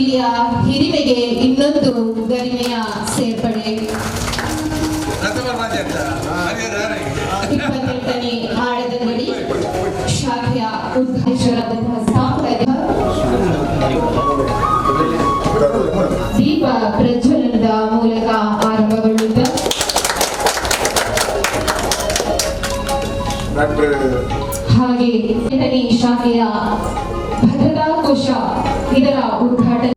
ಜಿಲ್ಲೆಯ ಹಿರಿಮೆಗೆ ಇನ್ನೊಂದು ಗರಿಮೆಯ ಸೇರ್ಪಡೆ. 28ನೇ ಆಳದಂಗಡಿ ಶಾಖೆಯ ಉದ್ಘಾಟಕರಾದಂತಹ ಸಾಂಪ್ರದಾಯಿಕ ದೀಪ ಪ್ರಜ್ವಲನದ ಮೂಲಕ ಆರಂಭಗೊಳ್ಳುತ್ತ ಡಾಕ್ಟರ್ ಹಾಗೆ 8ನೇ ಶಾಖೆಯ ಭದ್ರತಾ ಕೋಶ ಇದರ ಉದ್ಘಾಟನೆ.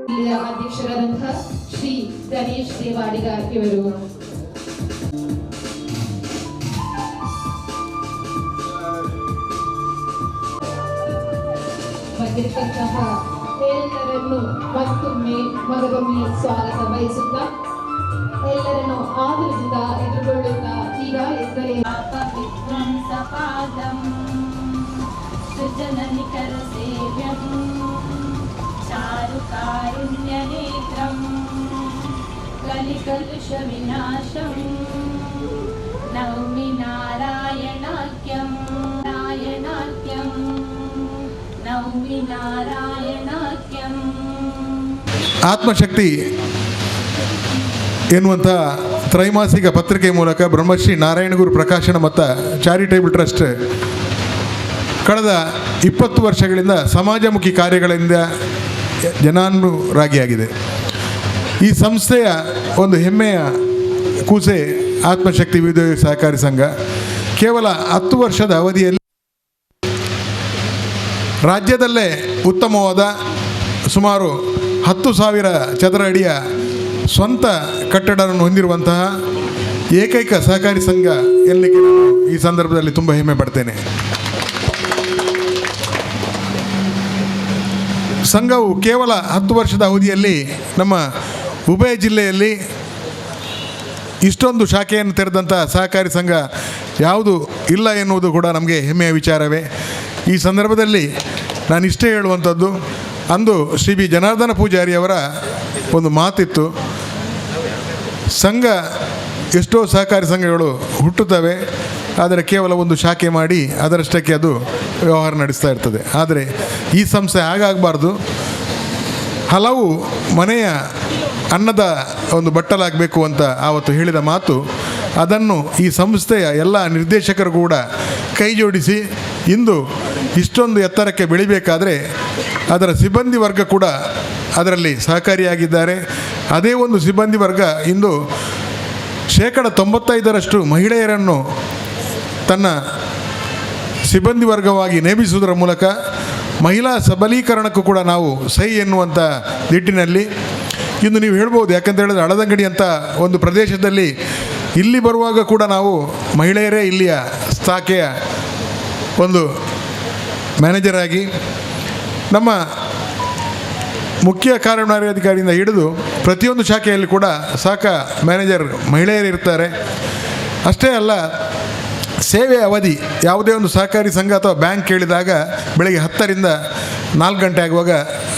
ಜಿಲ್ಲೆಯ ಅಧ್ಯಕ್ಷರಾದಂತಹ ಶ್ರೀ ಗಣೇಶ್ ದೇವಾಡಿಗ ಇವರು. ಬಂದಿರತಕ್ಕಂತಹ ಎಲ್ಲರನ್ನು ಮತ್ತೊಮ್ಮೆ ಮಗದೊಮ್ಮೆ ಸ್ವಾಗತ ಬಯಸುತ್ತಾ, ಎಲ್ಲರನ್ನು ಆದರದಿಂದ ಎದುರುಗೊಳ್ಳುತ್ತಾ, ಈಗ ಎದ್ದರೆ विध्वंसपादं सुजननिकरसेव्यं चारुकारुण्यनेत्रं कलिकलुषविनाशं नौमि नारायणाख्यं नारायणाख्यं नौमि नारायणाख्यम्. ಆತ್ಮಶಕ್ತಿ ಎನ್ನುವಂಥ ತ್ರೈಮಾಸಿಕ ಪತ್ರಿಕೆ ಮೂಲಕ ಬ್ರಹ್ಮಶ್ರೀ ನಾರಾಯಣಗುರು ಪ್ರಕಾಶನ ಮತ್ತು ಚಾರಿಟೇಬಲ್ ಟ್ರಸ್ಟ್ ಕಳೆದ 20 ವರ್ಷಗಳಿಂದ ಸಮಾಜಮುಖಿ ಕಾರ್ಯಗಳಿಂದ ಜನಾನುರಾಗಿಯಾಗಿದೆ. ಈ ಸಂಸ್ಥೆಯ ಒಂದು ಹೆಮ್ಮೆಯ ಕೂಸೆ ಆತ್ಮಶಕ್ತಿ ವಿದ್ಯುತ್ ಸಹಕಾರಿ ಸಂಘ. ಕೇವಲ 10 ವರ್ಷದ ಅವಧಿಯಲ್ಲಿ ರಾಜ್ಯದಲ್ಲೇ ಉತ್ತಮವಾದ ಸುಮಾರು 10,000 ಚದರ ಅಡಿಯ ಸ್ವಂತ ಕಟ್ಟಡವನ್ನು ಹೊಂದಿರುವಂತಹ ಏಕೈಕ ಸಹಕಾರಿ ಸಂಘ ಎನ್ನಲಿಕ್ಕೆ ನಾನು ಈ ಸಂದರ್ಭದಲ್ಲಿ ತುಂಬ ಹೆಮ್ಮೆ ಪಡ್ತೇನೆ. ಸಂಘವು ಕೇವಲ 10 ವರ್ಷದ ಅವಧಿಯಲ್ಲಿ ನಮ್ಮ ಉಭಯ ಜಿಲ್ಲೆಯಲ್ಲಿ ಇಷ್ಟೊಂದು ಶಾಖೆಯನ್ನು ತೆರೆದಂಥ ಸಹಕಾರಿ ಸಂಘ ಯಾವುದು ಇಲ್ಲ ಎನ್ನುವುದು ಕೂಡ ನಮಗೆ ಹೆಮ್ಮೆಯ ವಿಚಾರವೇ. ಈ ಸಂದರ್ಭದಲ್ಲಿ ನಾನು ಇಷ್ಟೇ ಹೇಳುವಂಥದ್ದು, ಅಂದು ಶ್ರೀ ಬಿ ಜನಾರ್ದನ ಪೂಜಾರಿಯವರ ಒಂದು ಮಾತಿತ್ತು, ಸಂಘ ಎಷ್ಟೋ ಸಹಕಾರಿ ಸಂಘಗಳು ಹುಟ್ಟುತ್ತವೆ, ಆದರೆ ಕೇವಲ ಒಂದು ಶಾಖೆ ಮಾಡಿ ಅದರಷ್ಟಕ್ಕೆ ಅದು ವ್ಯವಹಾರ ನಡೆಸ್ತಾ ಇರ್ತದೆ. ಆದರೆ ಈ ಸಂಸ್ಥೆ ಹಾಗಾಗಬಾರ್ದು, ಹಲವು ಮನೆಯ ಅನ್ನದ ಒಂದು ಬಟ್ಟಲಾಗಬೇಕು ಅಂತ ಆವತ್ತು ಹೇಳಿದ ಮಾತು. ಅದನ್ನು ಈ ಸಂಸ್ಥೆಯ ಎಲ್ಲ ನಿರ್ದೇಶಕರು ಕೂಡ ಕೈ ಜೋಡಿಸಿ ಇಂದು ಇಷ್ಟೊಂದು ಎತ್ತರಕ್ಕೆ ಬೆಳಿಬೇಕಾದರೆ ಅದರ ಸಿಬ್ಬಂದಿ ವರ್ಗ ಕೂಡ ಅದರಲ್ಲಿ ಸಹಕಾರಿಯಾಗಿದ್ದಾರೆ. ಅದೇ ಒಂದು ಸಿಬ್ಬಂದಿ ವರ್ಗ ಇಂದು 95%ರಷ್ಟು ಮಹಿಳೆಯರನ್ನು ತನ್ನ ಸಿಬ್ಬಂದಿ ವರ್ಗವಾಗಿ ನೇಮಿಸುವುದರ ಮೂಲಕ ಮಹಿಳಾ ಸಬಲೀಕರಣಕ್ಕೂ ಕೂಡ ನಾವು ಸಹಿ ಎನ್ನುವಂಥ ನಿಟ್ಟಿನಲ್ಲಿ ಇಂದು ನೀವು ಹೇಳ್ಬೋದು. ಯಾಕಂತ ಹೇಳಿದ್ರೆ, ಹಳದಂಗಡಿ ಅಂತ ಒಂದು ಪ್ರದೇಶದಲ್ಲಿ ಇಲ್ಲಿ ಬರುವಾಗ ಕೂಡ ನಾವು ಮಹಿಳೆಯರೇ ಇಲ್ಲಿಯ ಶಾಖೆಯ ಒಂದು ಮ್ಯಾನೇಜರ್ ಆಗಿ, ನಮ್ಮ ಮುಖ್ಯ ಕಾರ್ಯನಿರ್ವಹಣಾಧಿಕಾರಿಯಿಂದ ಹಿಡಿದು ಪ್ರತಿಯೊಂದು ಶಾಖೆಯಲ್ಲಿ ಕೂಡ ಶಾಖಾ ಮ್ಯಾನೇಜರ್ ಮಹಿಳೆಯರು ಇರ್ತಾರೆ. ಅಷ್ಟೇ ಅಲ್ಲ, ಸೇವೆ ಅವಧಿ ಯಾವುದೇ ಒಂದು ಸಹಕಾರಿ ಸಂಘ ಅಥವಾ ಬ್ಯಾಂಕ್ ಕೇಳಿದಾಗ ಬೆಳಗ್ಗೆ 10ರಿಂದ 4 ಗಂಟೆ ಆಗುವಾಗ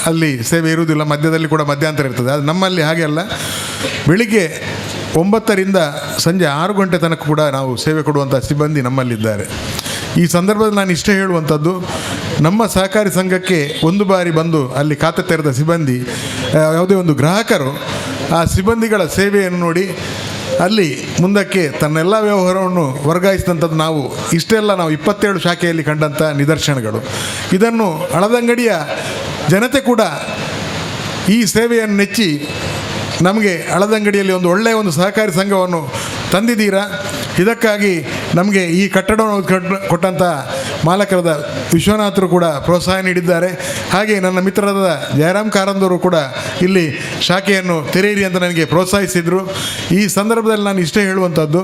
ಅಲ್ಲಿ ಸೇವೆ ಇರುವುದಿಲ್ಲ, ಮಧ್ಯದಲ್ಲಿ ಕೂಡ ಮಧ್ಯಂತರ ಇರ್ತದೆ. ಅದು ನಮ್ಮಲ್ಲಿ ಹಾಗೆ ಅಲ್ಲ, ಬೆಳಿಗ್ಗೆ 9ರಿಂದ ಸಂಜೆ 6 ಗಂಟೆ ತನಕ ಕೂಡ ನಾವು ಸೇವೆ ಕೊಡುವಂಥ ಸಿಬ್ಬಂದಿ ನಮ್ಮಲ್ಲಿದ್ದಾರೆ. ಈ ಸಂದರ್ಭದಲ್ಲಿ ನಾನು ಇಷ್ಟೇ ಹೇಳುವಂಥದ್ದು, ನಮ್ಮ ಸಹಕಾರಿ ಸಂಘಕ್ಕೆ ಒಂದು ಬಾರಿ ಬಂದು ಅಲ್ಲಿ ಖಾತೆ ತೆರೆದ ಸಿಬ್ಬಂದಿ, ಯಾವುದೇ ಒಂದು ಗ್ರಾಹಕರು ಆ ಸಿಬ್ಬಂದಿಗಳ ಸೇವೆಯನ್ನು ನೋಡಿ ಅಲ್ಲಿ ಮುಂದಕ್ಕೆ ತನ್ನೆಲ್ಲ ವ್ಯವಹಾರವನ್ನು ವರ್ಗಾಯಿಸಿದಂಥದ್ದು ನಾವು ಇಷ್ಟೆಲ್ಲ ನಾವು 27 ಶಾಖೆಯಲ್ಲಿ ಕಂಡಂಥ ನಿದರ್ಶನಗಳು. ಇದನ್ನು ಹಳದಂಗಡಿಯ ಜನತೆ ಕೂಡ ಈ ಸೇವೆಯನ್ನು ನೆಚ್ಚಿ ನಮಗೆ ಹಳದಂಗಡಿಯಲ್ಲಿ ಒಂದು ಒಳ್ಳೆಯ ಒಂದು ಸಹಕಾರಿ ಸಂಘವನ್ನು ತಂದಿದ್ದೀರಾ. ಇದಕ್ಕಾಗಿ ನಮಗೆ ಈ ಕಟ್ಟಡವನ್ನು ಕೊಟ್ಟಂಥ ಮಾಲಕರಾದ ವಿಶ್ವನಾಥರು ಕೂಡ ಪ್ರೋತ್ಸಾಹ ನೀಡಿದ್ದಾರೆ. ಹಾಗೆ ನನ್ನ ಮಿತ್ರರಾದ ಜಯರಾಮ್ ಕಾರಂದವರು ಕೂಡ ಇಲ್ಲಿ ಶಾಖೆಯನ್ನು ತೆರೆಯಿರಿ ಅಂತ ನನಗೆ ಪ್ರೋತ್ಸಾಹಿಸಿದರು. ಈ ಸಂದರ್ಭದಲ್ಲಿ ನಾನು ಇಷ್ಟೇ ಹೇಳುವಂಥದ್ದು,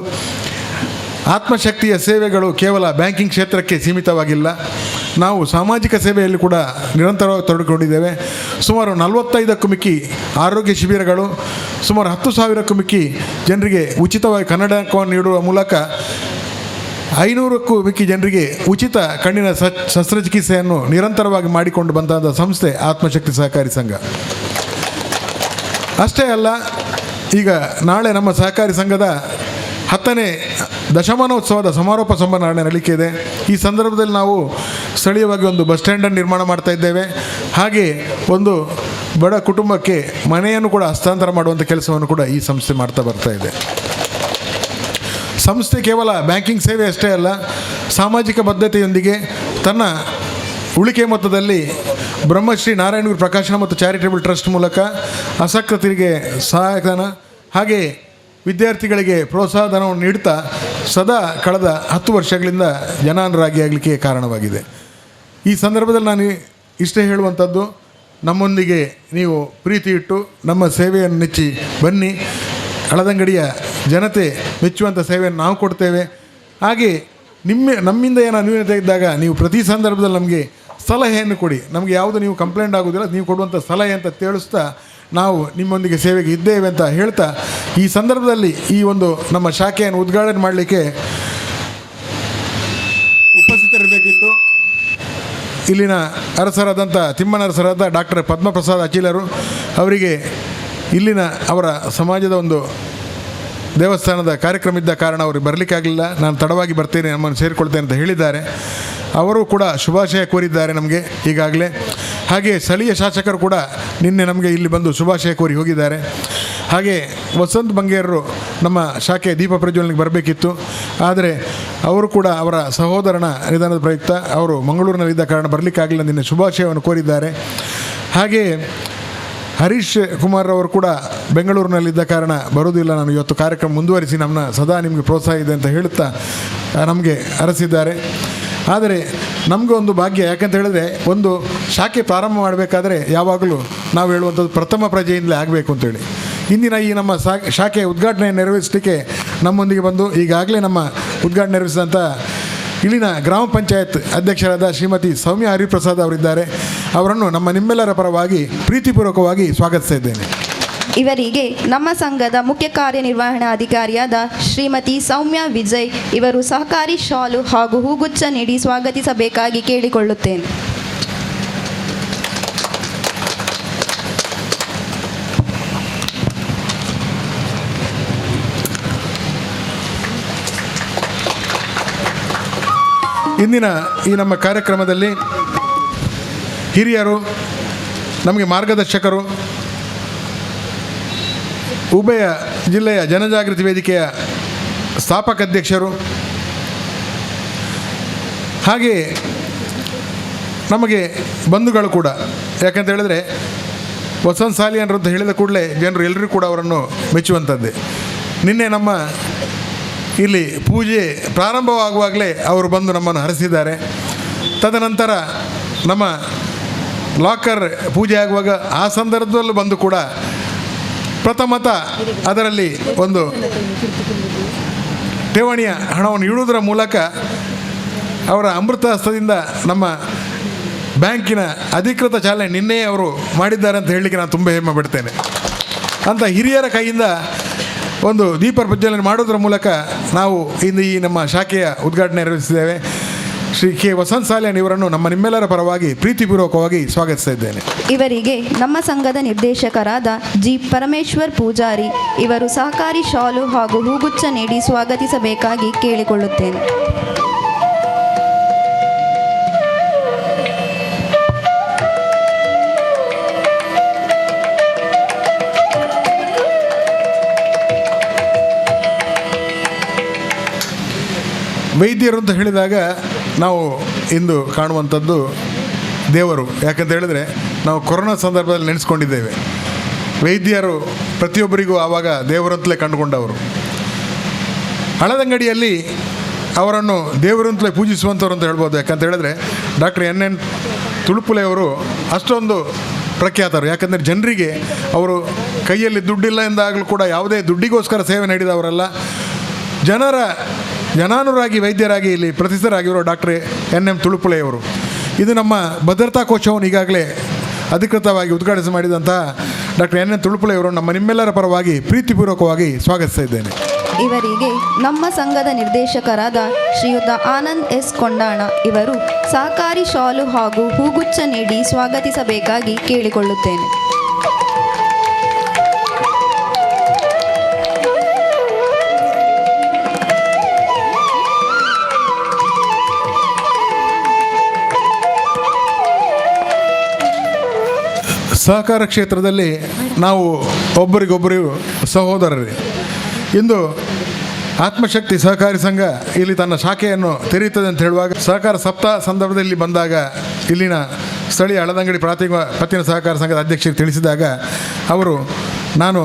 ಆತ್ಮಶಕ್ತಿಯ ಸೇವೆಗಳು ಕೇವಲ ಬ್ಯಾಂಕಿಂಗ್ ಕ್ಷೇತ್ರಕ್ಕೆ ಸೀಮಿತವಾಗಿಲ್ಲ. ನಾವು ಸಾಮಾಜಿಕ ಸೇವೆಯಲ್ಲಿ ಕೂಡ ನಿರಂತರವಾಗಿ ತೊಡಗಿಕೊಂಡಿದ್ದೇವೆ. ಸುಮಾರು 45ಕ್ಕೂ ಮಿಕ್ಕಿ ಆರೋಗ್ಯ ಶಿಬಿರಗಳು, ಸುಮಾರು 10,000ಕ್ಕೂ ಮಿಕ್ಕಿ ಜನರಿಗೆ ಉಚಿತವಾಗಿ ಕನ್ನಡಕವನ್ನು ನೀಡುವ ಮೂಲಕ 500ಕ್ಕೂ ಮಿಕ್ಕಿ ಜನರಿಗೆ ಉಚಿತ ಕಣ್ಣಿನ ಶಸ್ತ್ರಚಿಕಿತ್ಸೆಯನ್ನು ನಿರಂತರವಾಗಿ ಮಾಡಿಕೊಂಡು ಬಂದಂಥ ಸಂಸ್ಥೆ ಆತ್ಮಶಕ್ತಿ ಸಹಕಾರಿ ಸಂಘ. ಅಷ್ಟೇ ಅಲ್ಲ, ಈಗ ನಾಳೆ ನಮ್ಮ ಸಹಕಾರಿ ಸಂಘದ 10ನೇ ದಶಮಾನೋತ್ಸವದ ಸಮಾರೋಪ ಸಮಾರಂಭ ನಾಳೆ ನಡೀಲಿಕ್ಕೆ ಇದೆ. ಈ ಸಂದರ್ಭದಲ್ಲಿ ನಾವು ಸ್ಥಳೀಯವಾಗಿ ಒಂದು ಬಸ್ ಸ್ಟ್ಯಾಂಡನ್ನು ನಿರ್ಮಾಣ ಮಾಡ್ತಾ ಇದ್ದೇವೆ. ಹಾಗೆ ಒಂದು ಬಡ ಕುಟುಂಬಕ್ಕೆ ಮನೆಯನ್ನು ಕೂಡ ಹಸ್ತಾಂತರ ಮಾಡುವಂಥ ಕೆಲಸವನ್ನು ಕೂಡ ಈ ಸಂಸ್ಥೆ ಮಾಡ್ತಾ ಬರ್ತಾ ಇದೆ. ಸಂಸ್ಥೆ ಕೇವಲ ಬ್ಯಾಂಕಿಂಗ್ ಸೇವೆ ಅಷ್ಟೇ ಅಲ್ಲ, ಸಾಮಾಜಿಕ ಬದ್ಧತೆಯೊಂದಿಗೆ ತನ್ನ ಉಳಿಕೆ ಮೊತ್ತದಲ್ಲಿ ಬ್ರಹ್ಮಶ್ರೀ ನಾರಾಯಣಗುರು ಪ್ರಕಾಶನ ಮತ್ತು ಚಾರಿಟೇಬಲ್ ಟ್ರಸ್ಟ್ ಮೂಲಕ ಅಸಕ್ತರಿಗೆ ಸಹಾಯಧನ ಹಾಗೆ ವಿದ್ಯಾರ್ಥಿಗಳಿಗೆ ಪ್ರೋತ್ಸಾಹಧನವನ್ನು ನೀಡುತ್ತಾ ಸದಾ ಕಳೆದ 10 ವರ್ಷಗಳಿಂದ ಜನಾನುರಾಗಿ ಆಗಲಿಕ್ಕೆ ಕಾರಣವಾಗಿದೆ. ಈ ಸಂದರ್ಭದಲ್ಲಿ ನಾನು ಇಷ್ಟೇ ಹೇಳುವಂಥದ್ದು, ನಮ್ಮೊಂದಿಗೆ ನೀವು ಪ್ರೀತಿ ಇಟ್ಟು ನಮ್ಮ ಸೇವೆಯನ್ನು ನೆಚ್ಚಿ ಬನ್ನಿ. ಹಳದಂಗಡಿಯ ಜನತೆ ಮೆಚ್ಚುವಂಥ ಸೇವೆಯನ್ನು ನಾವು ಕೊಡ್ತೇವೆ. ಹಾಗೆ ನಮ್ಮಿಂದ ಏನೋ ನ್ಯೂನತೆ ಇದ್ದಾಗ ನೀವು ಪ್ರತಿ ಸಂದರ್ಭದಲ್ಲಿ ನಮಗೆ ಸಲಹೆಯನ್ನು ಕೊಡಿ. ನಮಗೆ ಯಾವುದು ನೀವು ಕಂಪ್ಲೇಂಟ್ ಆಗೋದಿಲ್ಲ, ನೀವು ಕೊಡುವಂಥ ಸಲಹೆ ಅಂತ ತಿಳಿಸ್ತಾ ನಾವು ನಿಮ್ಮೊಂದಿಗೆ ಸೇವೆಗೆ ಇದ್ದೇವೆ ಅಂತ ಹೇಳ್ತಾ ಈ ಸಂದರ್ಭದಲ್ಲಿ ಈ ಒಂದು ನಮ್ಮ ಶಾಖೆಯನ್ನು ಉದ್ಘಾಟನೆ ಮಾಡಲಿಕ್ಕೆ ಉಪಸ್ಥಿತರಿರಬೇಕಿತ್ತು ಇಲ್ಲಿನ ಅರಸರಾದಂಥ ತಿಮ್ಮನರಸರಾದ ಡಾಕ್ಟರ್ ಪದ್ಮಪ್ರಸಾದ್ ಅಚಿಲರು ಅವರಿಗೆ ಇಲ್ಲಿನ ಅವರ ಸಮಾಜದ ಒಂದು ದೇವಸ್ಥಾನದ ಕಾರ್ಯಕ್ರಮ ಇದ್ದ ಕಾರಣ ಅವ್ರಿಗೆ ಬರಲಿಕ್ಕಾಗಲಿಲ್ಲ. ನಾನು ತಡವಾಗಿ ಬರ್ತೇನೆ, ನಮ್ಮನ್ನು ಸೇರಿಕೊಳ್ತೇನೆ ಅಂತ ಹೇಳಿದ್ದಾರೆ. ಅವರು ಕೂಡ ಶುಭಾಶಯ ಕೋರಿದ್ದಾರೆ ನಮಗೆ ಈಗಾಗಲೇ. ಹಾಗೆ ಸ್ಥಳೀಯ ಶಾಸಕರು ಕೂಡ ನಿನ್ನೆ ನಮಗೆ ಇಲ್ಲಿ ಬಂದು ಶುಭಾಶಯ ಕೋರಿ ಹೋಗಿದ್ದಾರೆ. ಹಾಗೆ ವಸಂತ್ ಬಂಗೇರರು ನಮ್ಮ ಶಾಖೆ ದೀಪ ಪ್ರಜ್ವಲನೆಗೆ ಬರಬೇಕಿತ್ತು, ಆದರೆ ಅವರು ಕೂಡ ಅವರ ಸಹೋದರನ ನಿಧನದ ಪ್ರಯುಕ್ತ ಅವರು ಮಂಗಳೂರಿನಲ್ಲಿದ್ದ ಕಾರಣ ಬರಲಿಕ್ಕಾಗಲಿಲ್ಲ, ನಿನ್ನೆ ಶುಭಾಶಯವನ್ನು ಕೋರಿದ್ದಾರೆ. ಹಾಗೆಯೇ ಹರೀಶ್ ಕುಮಾರ್ ಅವರು ಕೂಡ ಬೆಂಗಳೂರಿನಲ್ಲಿದ್ದ ಕಾರಣ ಬರುವುದಿಲ್ಲ, ನಾನು ಇವತ್ತು ಕಾರ್ಯಕ್ರಮ ಮುಂದುವರಿಸಿ ನಮ್ಮನ್ನ ಸದಾ ನಿಮಗೆ ಪ್ರೋತ್ಸಾಹ ಇದೆ ಅಂತ ಹೇಳುತ್ತಾ ನಮಗೆ ಅರಸಿದ್ದಾರೆ. ಆದರೆ ನಮಗೊಂದು ಭಾಗ್ಯ, ಯಾಕಂತ ಹೇಳಿದ್ರೆ ಒಂದು ಶಾಖೆ ಪ್ರಾರಂಭ ಮಾಡಬೇಕಾದ್ರೆ ಯಾವಾಗಲೂ ನಾವು ಹೇಳುವಂಥದ್ದು ಪ್ರಥಮ ಪ್ರಜೆಯಿಂದಲೇ ಆಗಬೇಕು ಅಂತೇಳಿ. ಇಂದಿನ ಈ ನಮ್ಮ ಶಾಖೆಯ ಉದ್ಘಾಟನೆ ನೆರವೇರಿಸಲಿಕ್ಕೆ ನಮ್ಮೊಂದಿಗೆ ಬಂದು ಈಗಾಗಲೇ ನಮ್ಮ ಉದ್ಘಾಟನೆ ನೆರವೇರಿಸಿದಂಥ ಇಲ್ಲಿನ ಗ್ರಾಮ ಪಂಚಾಯತ್ ಅಧ್ಯಕ್ಷರಾದ ಶ್ರೀಮತಿ ಸೌಮ್ಯ ಹರಿಪ್ರಸಾದ್ ಅವರಿದ್ದಾರೆ. ಅವರನ್ನು ನಮ್ಮ ನಿಮ್ಮೆಲ್ಲರ ಪರವಾಗಿ ಪ್ರೀತಿಪೂರ್ವಕವಾಗಿ ಸ್ವಾಗತಿಸ್ತಾ ಇದ್ದೇನೆ. ಇವರಿಗೆ ನಮ್ಮ ಸಂಘದ ಮುಖ್ಯ ಕಾರ್ಯನಿರ್ವಹಣಾಧಿಕಾರಿಯಾದ ಶ್ರೀಮತಿ ಸೌಮ್ಯ ವಿಜಯ್ ಇವರು ಸಹಕಾರಿ ಶಾಲು ಹಾಗೂ ಹೂಗುಚ್ಛ ನೀಡಿ ಸ್ವಾಗತಿಸಬೇಕಾಗಿ ಕೇಳಿಕೊಳ್ಳುತ್ತೇನೆ. ಇಂದಿನ ಈ ನಮ್ಮ ಕಾರ್ಯಕ್ರಮದಲ್ಲಿ ಹಿರಿಯರು, ನಮಗೆ ಮಾರ್ಗದರ್ಶಕರು, ಉಭಯ ಜಿಲ್ಲೆಯ ಜನಜಾಗೃತಿ ವೇದಿಕೆಯ ಸ್ಥಾಪಕ ಅಧ್ಯಕ್ಷರು, ಹಾಗೆಯೇ ನಮಗೆ ಬಂಧುಗಳು ಕೂಡ. ಯಾಕಂತ ಹೇಳಿದರೆ ವಸಂತ್ ಸಾಲಿಯನ್ರು ಅಂತ ಹೇಳಿದ ಕೂಡಲೇ ಜನರು ಎಲ್ಲರೂ ಕೂಡ ಅವರನ್ನು ಮೆಚ್ಚುವಂಥದ್ದೇ. ನಿನ್ನೆ ನಮ್ಮ ಇಲ್ಲಿ ಪೂಜೆ ಪ್ರಾರಂಭವಾಗುವಾಗಲೇ ಅವರು ಬಂದು ನಮ್ಮನ್ನು ಹರಸಿದ್ದಾರೆ. ತದನಂತರ ನಮ್ಮ ಲಾಕರ್ ಪೂಜೆ ಆಗುವಾಗ ಆ ಸಂದರ್ಭದಲ್ಲೂ ಬಂದು ಕೂಡ ಪ್ರಥಮತ ಅದರಲ್ಲಿ ಒಂದು ಠೇವಣಿಯ ಹಣವನ್ನು ಇಡುವುದರ ಮೂಲಕ ಅವರ ಅಮೃತ ಹಸ್ತದಿಂದ ನಮ್ಮ ಬ್ಯಾಂಕಿನ ಅಧಿಕೃತ ಚಾಲನೆ ನಿನ್ನೆಯೇ ಅವರು ಮಾಡಿದ್ದಾರೆ ಅಂತ ಹೇಳಲಿಕ್ಕೆ ನಾನು ತುಂಬ ಹೆಮ್ಮೆ ಪಡ್ತೇನೆ. ಅಂಥ ಹಿರಿಯರ ಕೈಯಿಂದ ಒಂದು ದೀಪ ಪ್ರಜ್ವಲನೆ ಮಾಡೋದರ ಮೂಲಕ ನಾವು ಇಂದು ಈ ನಮ್ಮ ಶಾಖೆಯ ಉದ್ಘಾಟನೆ ನೆರವೇರಿಸಿದ್ದೇವೆ. ಶ್ರೀ ಕೆ ವಸಂತ್ ಸಾಲಿಯಾನ್ ಇವರನ್ನು ನಮ್ಮ ನಿಮ್ಮೆಲ್ಲರ ಪರವಾಗಿ ಪ್ರೀತಿಪೂರ್ವಕವಾಗಿ ಸ್ವಾಗತಿಸ್ತಾ ಇದ್ದೇನೆ. ಇವರಿಗೆ ನಮ್ಮ ಸಂಘದ ನಿರ್ದೇಶಕರಾದ ಜಿ ಪರಮೇಶ್ವರ್ ಪೂಜಾರಿ ಇವರು ಸಹಕಾರಿ ಶಾಲು ಹಾಗೂ ಹೂಗುಚ್ಛ ನೀಡಿ ಸ್ವಾಗತಿಸಬೇಕಾಗಿ ಕೇಳಿಕೊಳ್ಳುತ್ತೇನೆ. ವೈದ್ಯರು ಅಂತ ಹೇಳಿದಾಗ ನಾವು ಇಂದು ಕಾಣುವಂಥದ್ದು ದೇವರು. ಯಾಕಂತ ಹೇಳಿದರೆ ನಾವು ಕೊರೋನಾ ಸಂದರ್ಭದಲ್ಲಿ ನೆನೆಸ್ಕೊಂಡಿದ್ದೇವೆ. ವೈದ್ಯರು ಪ್ರತಿಯೊಬ್ಬರಿಗೂ ಆವಾಗ ದೇವರಂತಲೇ ಕಂಡುಕೊಂಡವರು. ಹಳದಂಗಡಿಯಲ್ಲಿ ಅವರನ್ನು ದೇವರು ಅಂತಲೇ ಪೂಜಿಸುವಂಥವ್ರು ಅಂತ ಹೇಳ್ಬೋದು. ಯಾಕಂತ ಹೇಳಿದ್ರೆ ಡಾಕ್ಟರ್ ಎನ್ ಎನ್ ತುಳುಪುಲೆಯವರು ಅಷ್ಟೊಂದು ಪ್ರಖ್ಯಾತರು. ಯಾಕಂದರೆ ಜನರಿಗೆ ಅವರು ಕೈಯಲ್ಲಿ ದುಡ್ಡಿಲ್ಲ ಎಂದಾಗಲೂ ಕೂಡ ಯಾವುದೇ ದುಡ್ಡಿಗೋಸ್ಕರ ಸೇವೆ ನೀಡಿದವರಲ್ಲ. ಜನರ ಜನಾನುರಾಗಿ ವೈದ್ಯರಾಗಿ ಇಲ್ಲಿ ಪ್ರಸಿದ್ಧರಾಗಿರುವ doctor N M ತುಳುಪುಲೆಯವರು. ಇದು ನಮ್ಮ ಭದ್ರತಾ ಕೋಶವನ್ನು ಈಗಾಗಲೇ ಅಧಿಕೃತವಾಗಿ ಉದ್ಘಾಟಿಸಿ ಮಾಡಿದಂತಹ doctor N N ತುಳುಪುಲೆಯವರು ನಮ್ಮ ನಿಮ್ಮೆಲ್ಲರ ಪರವಾಗಿ ಪ್ರೀತಿಪೂರ್ವಕವಾಗಿ ಸ್ವಾಗತಿಸ್ತಾ ಇದ್ದೇನೆ. ಇವರಿಗೆ ನಮ್ಮ ಸಂಘದ ನಿರ್ದೇಶಕರಾದ ಶ್ರೀಯುತ ಆನಂದ್ ಎಸ್ ಕೊಂಡಾಣ ಇವರು ಸಹಕಾರಿ ಶಾಲು ಹಾಗೂ ಹೂಗುಚ್ಛ ನೀಡಿ ಸ್ವಾಗತಿಸಬೇಕಾಗಿ ಕೇಳಿಕೊಳ್ಳುತ್ತೇನೆ. ಸಹಕಾರ ಕ್ಷೇತ್ರದಲ್ಲಿ ನಾವು ಒಬ್ಬರಿಗೊಬ್ಬರು ಸಹೋದರರೇ. ಇಂದು ಆತ್ಮಶಕ್ತಿ ಸಹಕಾರಿ ಸಂಘ ಇಲ್ಲಿ ತನ್ನ ಶಾಖೆಯನ್ನು ತೆರೆಯುತ್ತದೆ ಅಂತ ಹೇಳುವಾಗ, ಸಹಕಾರ ಸಪ್ತಾಹ ಸಂದರ್ಭದಲ್ಲಿ ಬಂದಾಗ ಇಲ್ಲಿನ ಸ್ಥಳೀಯ ಹಳದಂಗಡಿ ಪ್ರಾಥಮಿಕ ಪತ್ತಿನ ಸಹಕಾರ ಸಂಘದ ಅಧ್ಯಕ್ಷರಿಗೆ ತಿಳಿಸಿದಾಗ ಅವರು, ನಾನು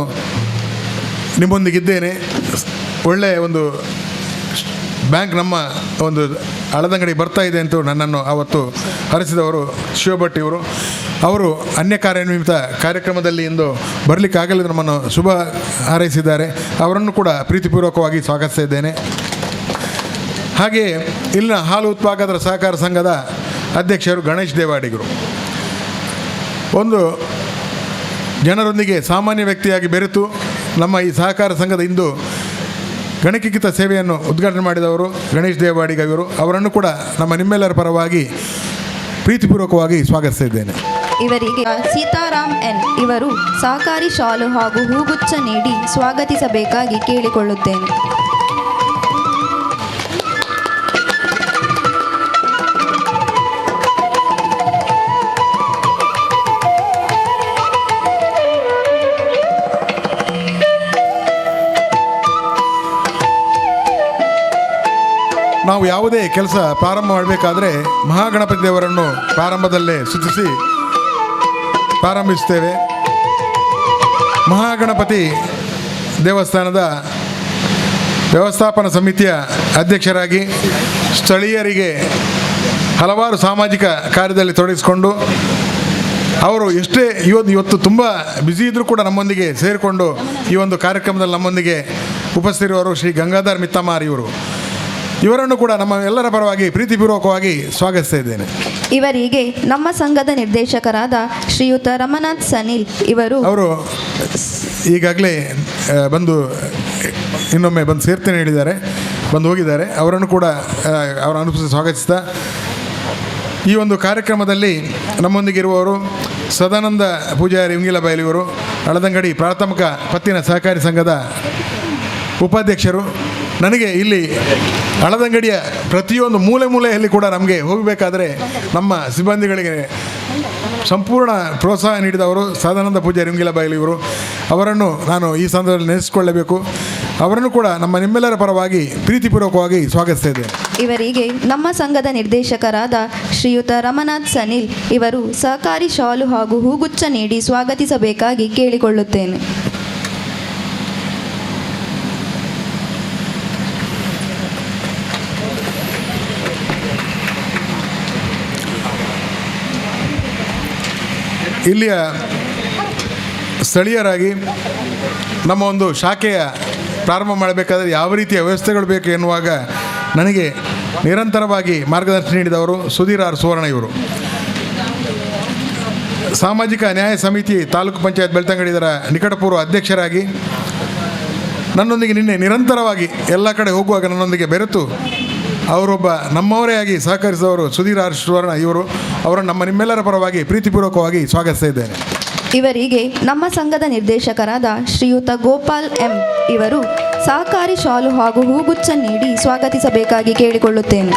ನಿಮ್ಮೊಂದಿಗಿದ್ದೇನೆ, ಒಳ್ಳೆಯ ಒಂದು ಬ್ಯಾಂಕ್ ನಮ್ಮ ಒಂದು ಹಳದಂಗಡಿ ಬರ್ತಾ ಇದೆ ಅಂತ ನನ್ನನ್ನು ಆವತ್ತು ಹರಿಸಿದವರು ಶಿವಭಟ್ ಇವರು. ಅವರು ಅನ್ಯ ಕಾರ್ಯನಿಮಿತ್ತ ಕಾರ್ಯಕ್ರಮದಲ್ಲಿ ಇಂದು ಬರಲಿಕ್ಕಾಗಲಿಲ್ಲ, ನಮ್ಮನ್ನು ಶುಭ ಹಾರೈಸಿದ್ದಾರೆ. ಅವರನ್ನು ಕೂಡ ಪ್ರೀತಿಪೂರ್ವಕವಾಗಿ ಸ್ವಾಗತಿಸ್ತಾ ಇದ್ದೇನೆ. ಹಾಗೆಯೇ ಇಲ್ಲಿನ ಹಾಲು ಉತ್ಪಾದಕರ ಸಹಕಾರ ಸಂಘದ ಅಧ್ಯಕ್ಷರು ಗಣೇಶ್ ದೇವಾಡಿಗರು, ಒಂದು ಜನರೊಂದಿಗೆ ಸಾಮಾನ್ಯ ವ್ಯಕ್ತಿಯಾಗಿ ಬೆರೆತು ನಮ್ಮ ಈ ಸಹಕಾರ ಸಂಘದ ಇಂದು ಗಣಕೀಕೃತ ಸೇವೆಯನ್ನು ಉದ್ಘಾಟನೆ ಮಾಡಿದವರು ಗಣೇಶ್ ದೇವಾಡಿಗ ಇವರು. ಅವರನ್ನು ಕೂಡ ನಮ್ಮ ನಿಮ್ಮೆಲ್ಲರ ಪರವಾಗಿ ಪ್ರೀತಿಪೂರ್ವಕವಾಗಿ ಸ್ವಾಗತಿಸ್ತಾ ಇದ್ದೇನೆ. ಇವರಿಗೆ ಸೀತಾರಾಮ್ ಎನ್ ಇವರು ಸಹಕಾರಿ ಶಾಲು ಹಾಗೂ ಹೂಗುಚ್ಛ ನೀಡಿ ಸ್ವಾಗತಿಸಬೇಕಾಗಿ ಕೇಳಿಕೊಳ್ಳುತ್ತೇನೆ. ನಾವು ಯಾವುದೇ ಕೆಲಸ ಪ್ರಾರಂಭ ಮಾಡಬೇಕಾದ್ರೆ ಮಹಾಗಣಪತಿ ದೇವರನ್ನು ಪ್ರಾರಂಭದಲ್ಲೇ ಸ್ತುತಿಸಿ ಪ್ರಾರಂಭಿಸ್ತೇವೆ. ಮಹಾಗಣಪತಿ ದೇವಸ್ಥಾನದ ವ್ಯವಸ್ಥಾಪನಾ ಸಮಿತಿಯ ಅಧ್ಯಕ್ಷರಾಗಿ ಸ್ಥಳೀಯರಿಗೆ ಹಲವಾರು ಸಾಮಾಜಿಕ ಕಾರ್ಯದಲ್ಲಿ ತೊಡಗಿಸಿಕೊಂಡು ಅವರು ಎಷ್ಟೇ ಇವತ್ತು ತುಂಬ ಬ್ಯುಸಿ ಇದ್ದರೂ ಕೂಡ ನಮ್ಮೊಂದಿಗೆ ಸೇರಿಕೊಂಡು ಈ ಒಂದು ಕಾರ್ಯಕ್ರಮದಲ್ಲಿ ನಮ್ಮೊಂದಿಗೆ ಉಪಸ್ಥಿತಿರುವವರು ಶ್ರೀ ಗಂಗಾಧರ್ ಮಿತ್ತಮಾರ್ ಇವರು. ಇವರನ್ನು ಕೂಡ ನಮ್ಮ ಎಲ್ಲರ ಪರವಾಗಿ ಪ್ರೀತಿಪೂರ್ವಕವಾಗಿ ಸ್ವಾಗತಿಸ್ತಾ ಇದ್ದೇನೆ. ಇವರಿಗೆ ನಮ್ಮ ಸಂಘದ ನಿರ್ದೇಶಕರಾದ ಶ್ರೀಯುತ ರಮನಾಥ್ ಸನಿಲ್ ಇವರು ಅವರು ಈಗಾಗಲೇ ಬಂದು ಇನ್ನೊಮ್ಮೆ ಬಂದು ಸೇರ್ತೇನೆ ಹೇಳಿದ್ದಾರೆ, ಬಂದು ಹೋಗಿದ್ದಾರೆ. ಅವರನ್ನು ಕೂಡ ಅವರ ಅನುಪಸ್ಥಿತಿ ಸ್ವಾಗತಿಸ್ತಾ ಈ ಒಂದು ಕಾರ್ಯಕ್ರಮದಲ್ಲಿ ನಮ್ಮೊಂದಿಗಿರುವವರು ಸದಾನಂದ ಪೂಜಾರಿ ಉಂಗಿಲಬೈಲ್ ಇವರು, ಹಳದಂಗಡಿ ಪ್ರಾಥಮಿಕ ಪತ್ತಿನ ಸಹಕಾರಿ ಸಂಘದ ಉಪಾಧ್ಯಕ್ಷರು. ನನಗೆ ಇಲ್ಲಿ ಹಳದಂಗಡಿಯ ಪ್ರತಿಯೊಂದು ಮೂಲೆ ಮೂಲೆಯಲ್ಲಿ ಕೂಡ ನಮಗೆ ಹೋಗಬೇಕಾದ್ರೆ ನಮ್ಮ ಸಿಬ್ಬಂದಿಗಳಿಗೆ ಸಂಪೂರ್ಣ ಪ್ರೋತ್ಸಾಹ ನೀಡಿದವರು ಸದಾನಂದ ಪೂಜಾರಿ ಉಂಗಿಲಬೈಲ್ ಇವರು. ಅವರನ್ನು ನಾನು ಈ ಸಂದರ್ಭದಲ್ಲಿ ನೆನೆಸಿಕೊಳ್ಳಬೇಕು. ಅವರನ್ನು ಕೂಡ ನಮ್ಮ ನಿಮ್ಮೆಲ್ಲರ ಪರವಾಗಿ ಪ್ರೀತಿಪೂರ್ವಕವಾಗಿ ಸ್ವಾಗತಿಸ್ತಾ ಇದ್ದೇನೆ. ಇವರಿಗೆ ನಮ್ಮ ಸಂಘದ ನಿರ್ದೇಶಕರಾದ ಶ್ರೀಯುತ ರಮನಾಥ್ ಸನಿಲ್ ಇವರು ಸಹಕಾರಿ ಶಾಲು ಹಾಗೂ ಹೂಗುಚ್ಛ ನೀಡಿ ಸ್ವಾಗತಿಸಬೇಕಾಗಿ ಕೇಳಿಕೊಳ್ಳುತ್ತೇನೆ. ಇಲ್ಲಿಯ ಸ್ಥಳೀಯರಾಗಿ ನಮ್ಮ ಒಂದು ಶಾಖೆಯ ಪ್ರಾರಂಭ ಮಾಡಬೇಕಾದರೆ ಯಾವ ರೀತಿಯ ವ್ಯವಸ್ಥೆಗಳು ಬೇಕು ಎನ್ನುವಾಗ ನನಗೆ ನಿರಂತರವಾಗಿ ಮಾರ್ಗದರ್ಶನ ನೀಡಿದವರು ಸುಧೀರ್ ಆರ್ ಸುವರ್ಣ ಇವರು. ಸಾಮಾಜಿಕ ನ್ಯಾಯ ಸಮಿತಿ ತಾಲೂಕು ಪಂಚಾಯತ್ ಬೆಳ್ತಂಗಡಿ ಇದರ ನಿಕಟಪೂರ್ವ ಅಧ್ಯಕ್ಷರಾಗಿ ನನ್ನೊಂದಿಗೆ ನಿನ್ನೆ ನಿರಂತರವಾಗಿ ಎಲ್ಲ ಕಡೆ ಹೋಗುವಾಗ ನನ್ನೊಂದಿಗೆ ಬೆರೆತು ಅವರೊಬ್ಬ ನಮ್ಮವರೇ ಆಗಿ ಸಹಕರಿಸಿದವರು ಸುಧೀರ್ ಆರ್ ಸುವರ್ಣ ಇವರು. ಅವರನ್ನು ನಮ್ಮ ನಿಮ್ಮೆಲ್ಲರ ಪರವಾಗಿ ಪ್ರೀತಿಪೂರ್ವಕವಾಗಿ ಸ್ವಾಗತಿಸ್ತಾ ಇದ್ದೇನೆ. ಇವರಿಗೆ ನಮ್ಮ ಸಂಘದ ನಿರ್ದೇಶಕರಾದ ಶ್ರೀಯುತ ಗೋಪಾಲ್ ಎಂ ಇವರು ಸಹಕಾರಿ ಶಾಲು ಹಾಗೂ ಹೂಗುಚ್ಛ ನೀಡಿ ಸ್ವಾಗತಿಸಬೇಕಾಗಿ ಕೇಳಿಕೊಳ್ಳುತ್ತೇನೆ.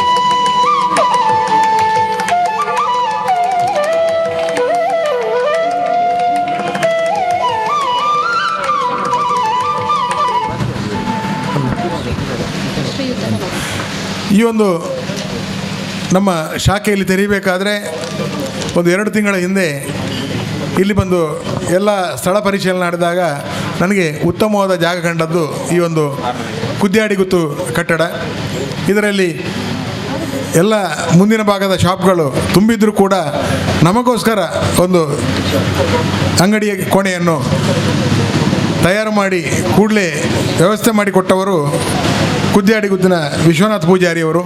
ಈ ಒಂದು ನಮ್ಮ ಶಾಖೆಯಲ್ಲಿ ತೆರೀಬೇಕಾದರೆ ಒಂದು 2 ತಿಂಗಳ ಹಿಂದೆ ಇಲ್ಲಿ ಬಂದು ಎಲ್ಲ ಸ್ಥಳ ಪರಿಶೀಲನೆ ನಡೆದಾಗ ನನಗೆ ಉತ್ತಮವಾದ ಜಾಗ ಕಂಡದ್ದು ಈ ಒಂದು ಕುದ್ಯಾಡಿಗುತ್ತು ಕಟ್ಟಡ. ಇದರಲ್ಲಿ ಎಲ್ಲ ಮುಂದಿನ ಭಾಗದ ಶಾಪ್ಗಳು ತುಂಬಿದ್ರೂ ಕೂಡ ನಮಗೋಸ್ಕರ ಒಂದು ಅಂಗಡಿಯ ಕೋಣೆಯನ್ನು ತಯಾರು ಮಾಡಿ ಕೂಡಲೇ ವ್ಯವಸ್ಥೆ ಮಾಡಿಕೊಟ್ಟವರು ಕುದ್ಯಾಡಿಗುತ್ತಿನ ವಿಶ್ವನಾಥ್ ಪೂಜಾರಿಯವರು.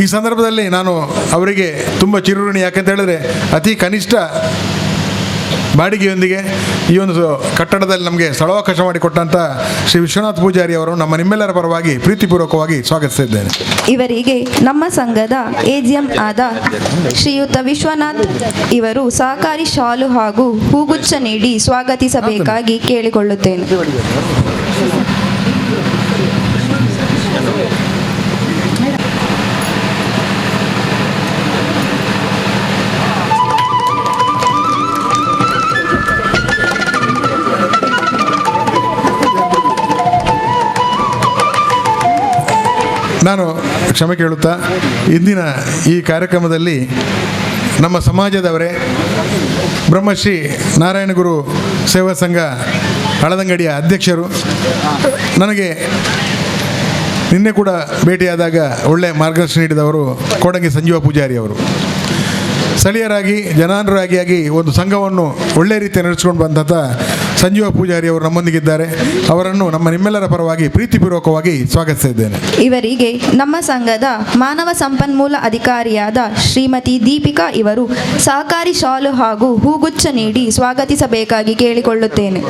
ಈ ಸಂದರ್ಭದಲ್ಲಿ ನಾನು ಅವರಿಗೆ ತುಂಬ ಚಿರಋಣಿ. ಯಾಕೆಂತ ಹೇಳಿದರೆ ಅತಿ ಕನಿಷ್ಠ ಬಾಡಿಗೆಯೊಂದಿಗೆ ಈ ಒಂದು ಕಟ್ಟಡದಲ್ಲಿ ನಮಗೆ ಸ್ಥಳಾವಕಾಶ ಮಾಡಿಕೊಟ್ಟಂಥ ಶ್ರೀ ವಿಶ್ವನಾಥ್ ಪೂಜಾರಿ ಅವರು ನಮ್ಮ ನಿಮ್ಮೆಲ್ಲರ ಪರವಾಗಿ ಪ್ರೀತಿಪೂರ್ವಕವಾಗಿ ಸ್ವಾಗತಿಸಿದ್ದೇನೆ. ಇವರಿಗೆ ನಮ್ಮ ಸಂಘದ ಎಜಿಎಂ ಆದ ಶ್ರೀಯುತ ವಿಶ್ವನಾಥ್ ಇವರು ಸಹಕಾರಿ ಶಾಲು ಹಾಗೂ ಹೂಗುಚ್ಛ ನೀಡಿ ಸ್ವಾಗತಿಸಬೇಕಾಗಿ ಕೇಳಿಕೊಳ್ಳುತ್ತೇನೆ. ನಾನು ಕ್ಷಮೆ ಕೇಳುತ್ತಾ, ಇಂದಿನ ಈ ಕಾರ್ಯಕ್ರಮದಲ್ಲಿ ನಮ್ಮ ಸಮಾಜದವರೇ, ಬ್ರಹ್ಮಶ್ರೀ ನಾರಾಯಣಗುರು ಸೇವಾ ಸಂಘ ಹಳದಂಗಡಿಯ ಅಧ್ಯಕ್ಷರು, ನನಗೆ ನಿನ್ನೆ ಕೂಡ ಭೇಟಿಯಾದಾಗ ಒಳ್ಳೆಯ ಮಾರ್ಗದರ್ಶನ ನೀಡಿದವರು ಕೋಡಂಗಿ ಸಂಜೀವ ಪೂಜಾರಿ ಅವರು. ಸ್ಥಳೀಯರಾಗಿ ಜನಾನುರಾಗಿಯಾಗಿ ಒಂದು ಸಂಘವನ್ನು ಒಳ್ಳೆಯ ರೀತಿಯ ನಡೆಸಿಕೊಂಡು ಬಂದಂಥ ಸಂಜೀವ ಪೂಜಾರಿ ಅವರು ನಮ್ಮೊಂದಿಗಿದ್ದಾರೆ. ಅವರನ್ನು ನಮ್ಮ ನಿಮ್ಮೆಲ್ಲರ ಪರವಾಗಿ ಪ್ರೀತಿಪೂರ್ವಕವಾಗಿ ಸ್ವಾಗತಿಸಿದ್ದೇನೆ. ಇವರಿಗೆ ನಮ್ಮ ಸಂಘದ ಮಾನವ ಸಂಪನ್ಮೂಲ ಅಧಿಕಾರಿಯಾದ ಶ್ರೀಮತಿ ದೀಪಿಕಾ ಇವರು ಸಹಕಾರಿ ಶಾಲು ಹಾಗೂ ಹೂಗುಚ್ಛ ನೀಡಿ ಸ್ವಾಗತಿಸಬೇಕಾಗಿ ಕೇಳಿಕೊಳ್ಳುತ್ತೇನೆ.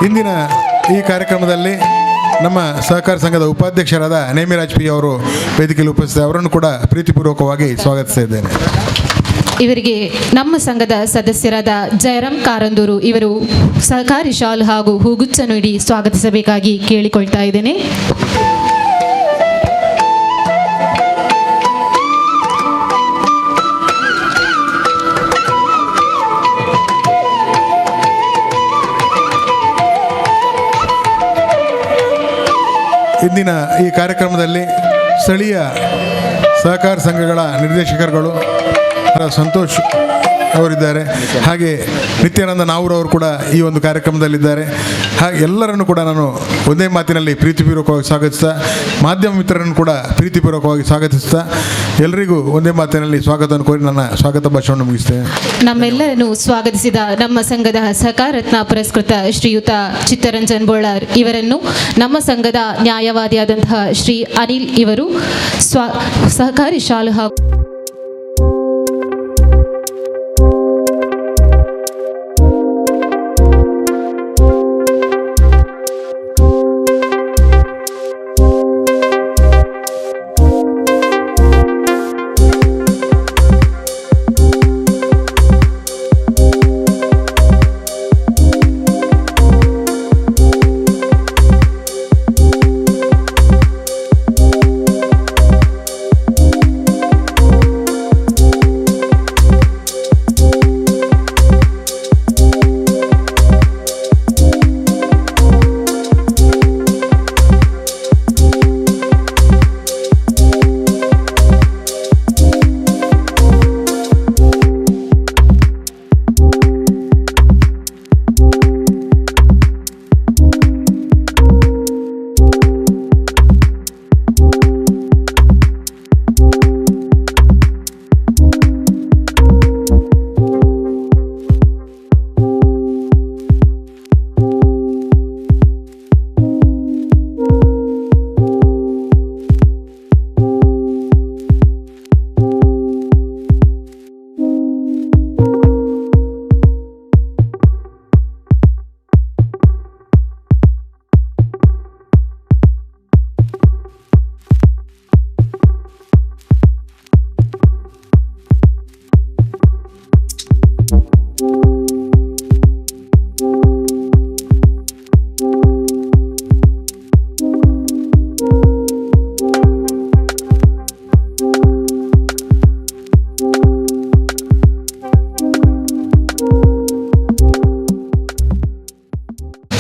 ಇಂದಿನ ಈ ಕಾರ್ಯಕ್ರಮದಲ್ಲಿ ನಮ್ಮ ಸಹಕಾರ ಸಂಘದ ಉಪಾಧ್ಯಕ್ಷರಾದ ನೇಮಿರಾಜ್ ಪಿ ಅವರು ವೇದಿಕೆಯಲ್ಲಿ ಉಪಸ್ಥಿತ, ಅವರನ್ನು ಕೂಡ ಪ್ರೀತಿಪೂರ್ವಕವಾಗಿ ಸ್ವಾಗತಿಸಿದ್ದೇನೆ. ಇವರಿಗೆ ನಮ್ಮ ಸಂಘದ ಸದಸ್ಯರಾದ ಜಯರಾಮ್ ಕಾರಂದೂರು ಇವರು ಸಹಕಾರಿ ಶಾಲು ಹಾಗೂ ಹೂಗುಚ್ಛ ನೀಡಿ ಸ್ವಾಗತಿಸಬೇಕಾಗಿ ಕೇಳಿಕೊಳ್ತಾ ಇದ್ದೇನೆ. ಇಂದಿನ ಈ ಕಾರ್ಯಕ್ರಮದಲ್ಲಿ ಸ್ಥಳೀಯ ಸಹಕಾರ ಸಂಘಗಳ ನಿರ್ದೇಶಕರುಗಳು ಸಂತೋಷ್ ಅವರಿದ್ದಾರೆ, ಹಾಗೆ ನಿತ್ಯಾನಂದ ನಾವೂರವರು ಕೂಡ ಈ ಒಂದು ಕಾರ್ಯಕ್ರಮದಲ್ಲಿದ್ದಾರೆ. ಹಾಗೆ ಎಲ್ಲರನ್ನು ಕೂಡ ನಾನು ಒಂದೇ ಮಾತಿನಲ್ಲಿ ಪ್ರೀತಿಪೂರ್ವಕವಾಗಿ ಸ್ವಾಗತಿಸ್ತಾ, ಮಾಧ್ಯಮ ಮಿತ್ರರನ್ನು ಕೂಡ ಪ್ರೀತಿಪೂರ್ವಕವಾಗಿ ಸ್ವಾಗತಿಸ್ತಾ, ಎಲ್ಲರಿಗೂ ಒಂದೇ ಮಾತಿನಲ್ಲಿ ಸ್ವಾಗತವನ್ನು ಕೋರಿ ನನ್ನ ಸ್ವಾಗತ ಭಾಷಣವನ್ನು ಮುಗಿಸ್ತೇನೆ. ನಮ್ಮೆಲ್ಲರನ್ನು ಸ್ವಾಗತಿಸಿದ ನಮ್ಮ ಸಂಘದ ಸಹಕಾರತ್ನ ಪುರಸ್ಕೃತ ಶ್ರೀಯುತ ಚಿತ್ತರಂಜನ್ ಬೋಳಾರ್ ಇವರನ್ನು ನಮ್ಮ ಸಂಘದ ನ್ಯಾಯವಾದಿಯಾದಂತಹ ಶ್ರೀ ಅನಿಲ್ ಇವರು ಸಹಕಾರಿ ಶಾಲು ಹಾಗೂ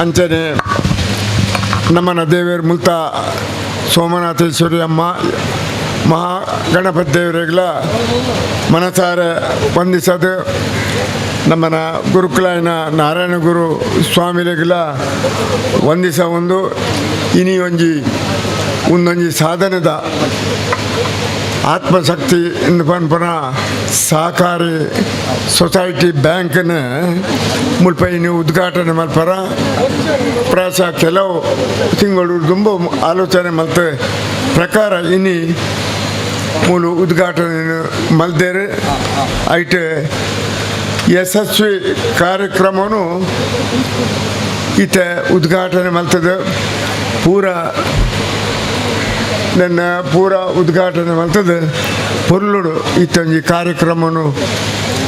ಅಂಚನೆ ನಮ್ಮನ ದೇವೇರ್ ಮುಲ್ತ ಸೋಮನಾಥೇಶ್ವರಿ ಅಮ್ಮ. Mahaganapati ದೇವರಿಗಳ ಮನಸಾರೆ ವಂದಿಸದು ನಮ್ಮನ ಗುರುಕುಲಾಯಿನ ನಾರಾಯಣ ಗುರು ಸ್ವಾಮಿಲೆಗ್ಲ ವಂದಿಸ ಒಂದು ಇನಿ ಒಂಜಿ ಒಂದೊಂಜಿ ಸಾಧನೆದ ಆತ್ಮಶಕ್ತಿ ಇಂದು ಪನ್ಪುನ ಸಹಕಾರಿ ಸೊಸೈಟಿ ಬ್ಯಾಂಕ್ನ ಮುಲ್ಪ ಇನಿ ಉದ್ಘಾಟನೆ ಮಲ್ಪರ ಪ್ರಾಯಶಃ ಕೆಲವು ತಿಂಗಳು ದುಂಬು ಆಲೋಚನೆ ಮಲ್ತ ಪ್ರಕಾರ ಇನಿ ಮೂಲು ಉದ್ಘಾಟನೆ ಮಲ್ದೇರು. ಐಟ್ ಯಶಸ್ವಿ ಕಾರ್ಯಕ್ರಮನು ಈತ ಉದ್ಘಾಟನೆ ಮಲ್ತದೆ. ಪೂರ ನನ್ನ ಪೂರ ಉದ್ಘಾಟನೆ ಮಲ್ತದೆ. ಪೊರ್ಲುಡು ಇತ್ತೊಂಜಿ ಕಾರ್ಯಕ್ರಮನು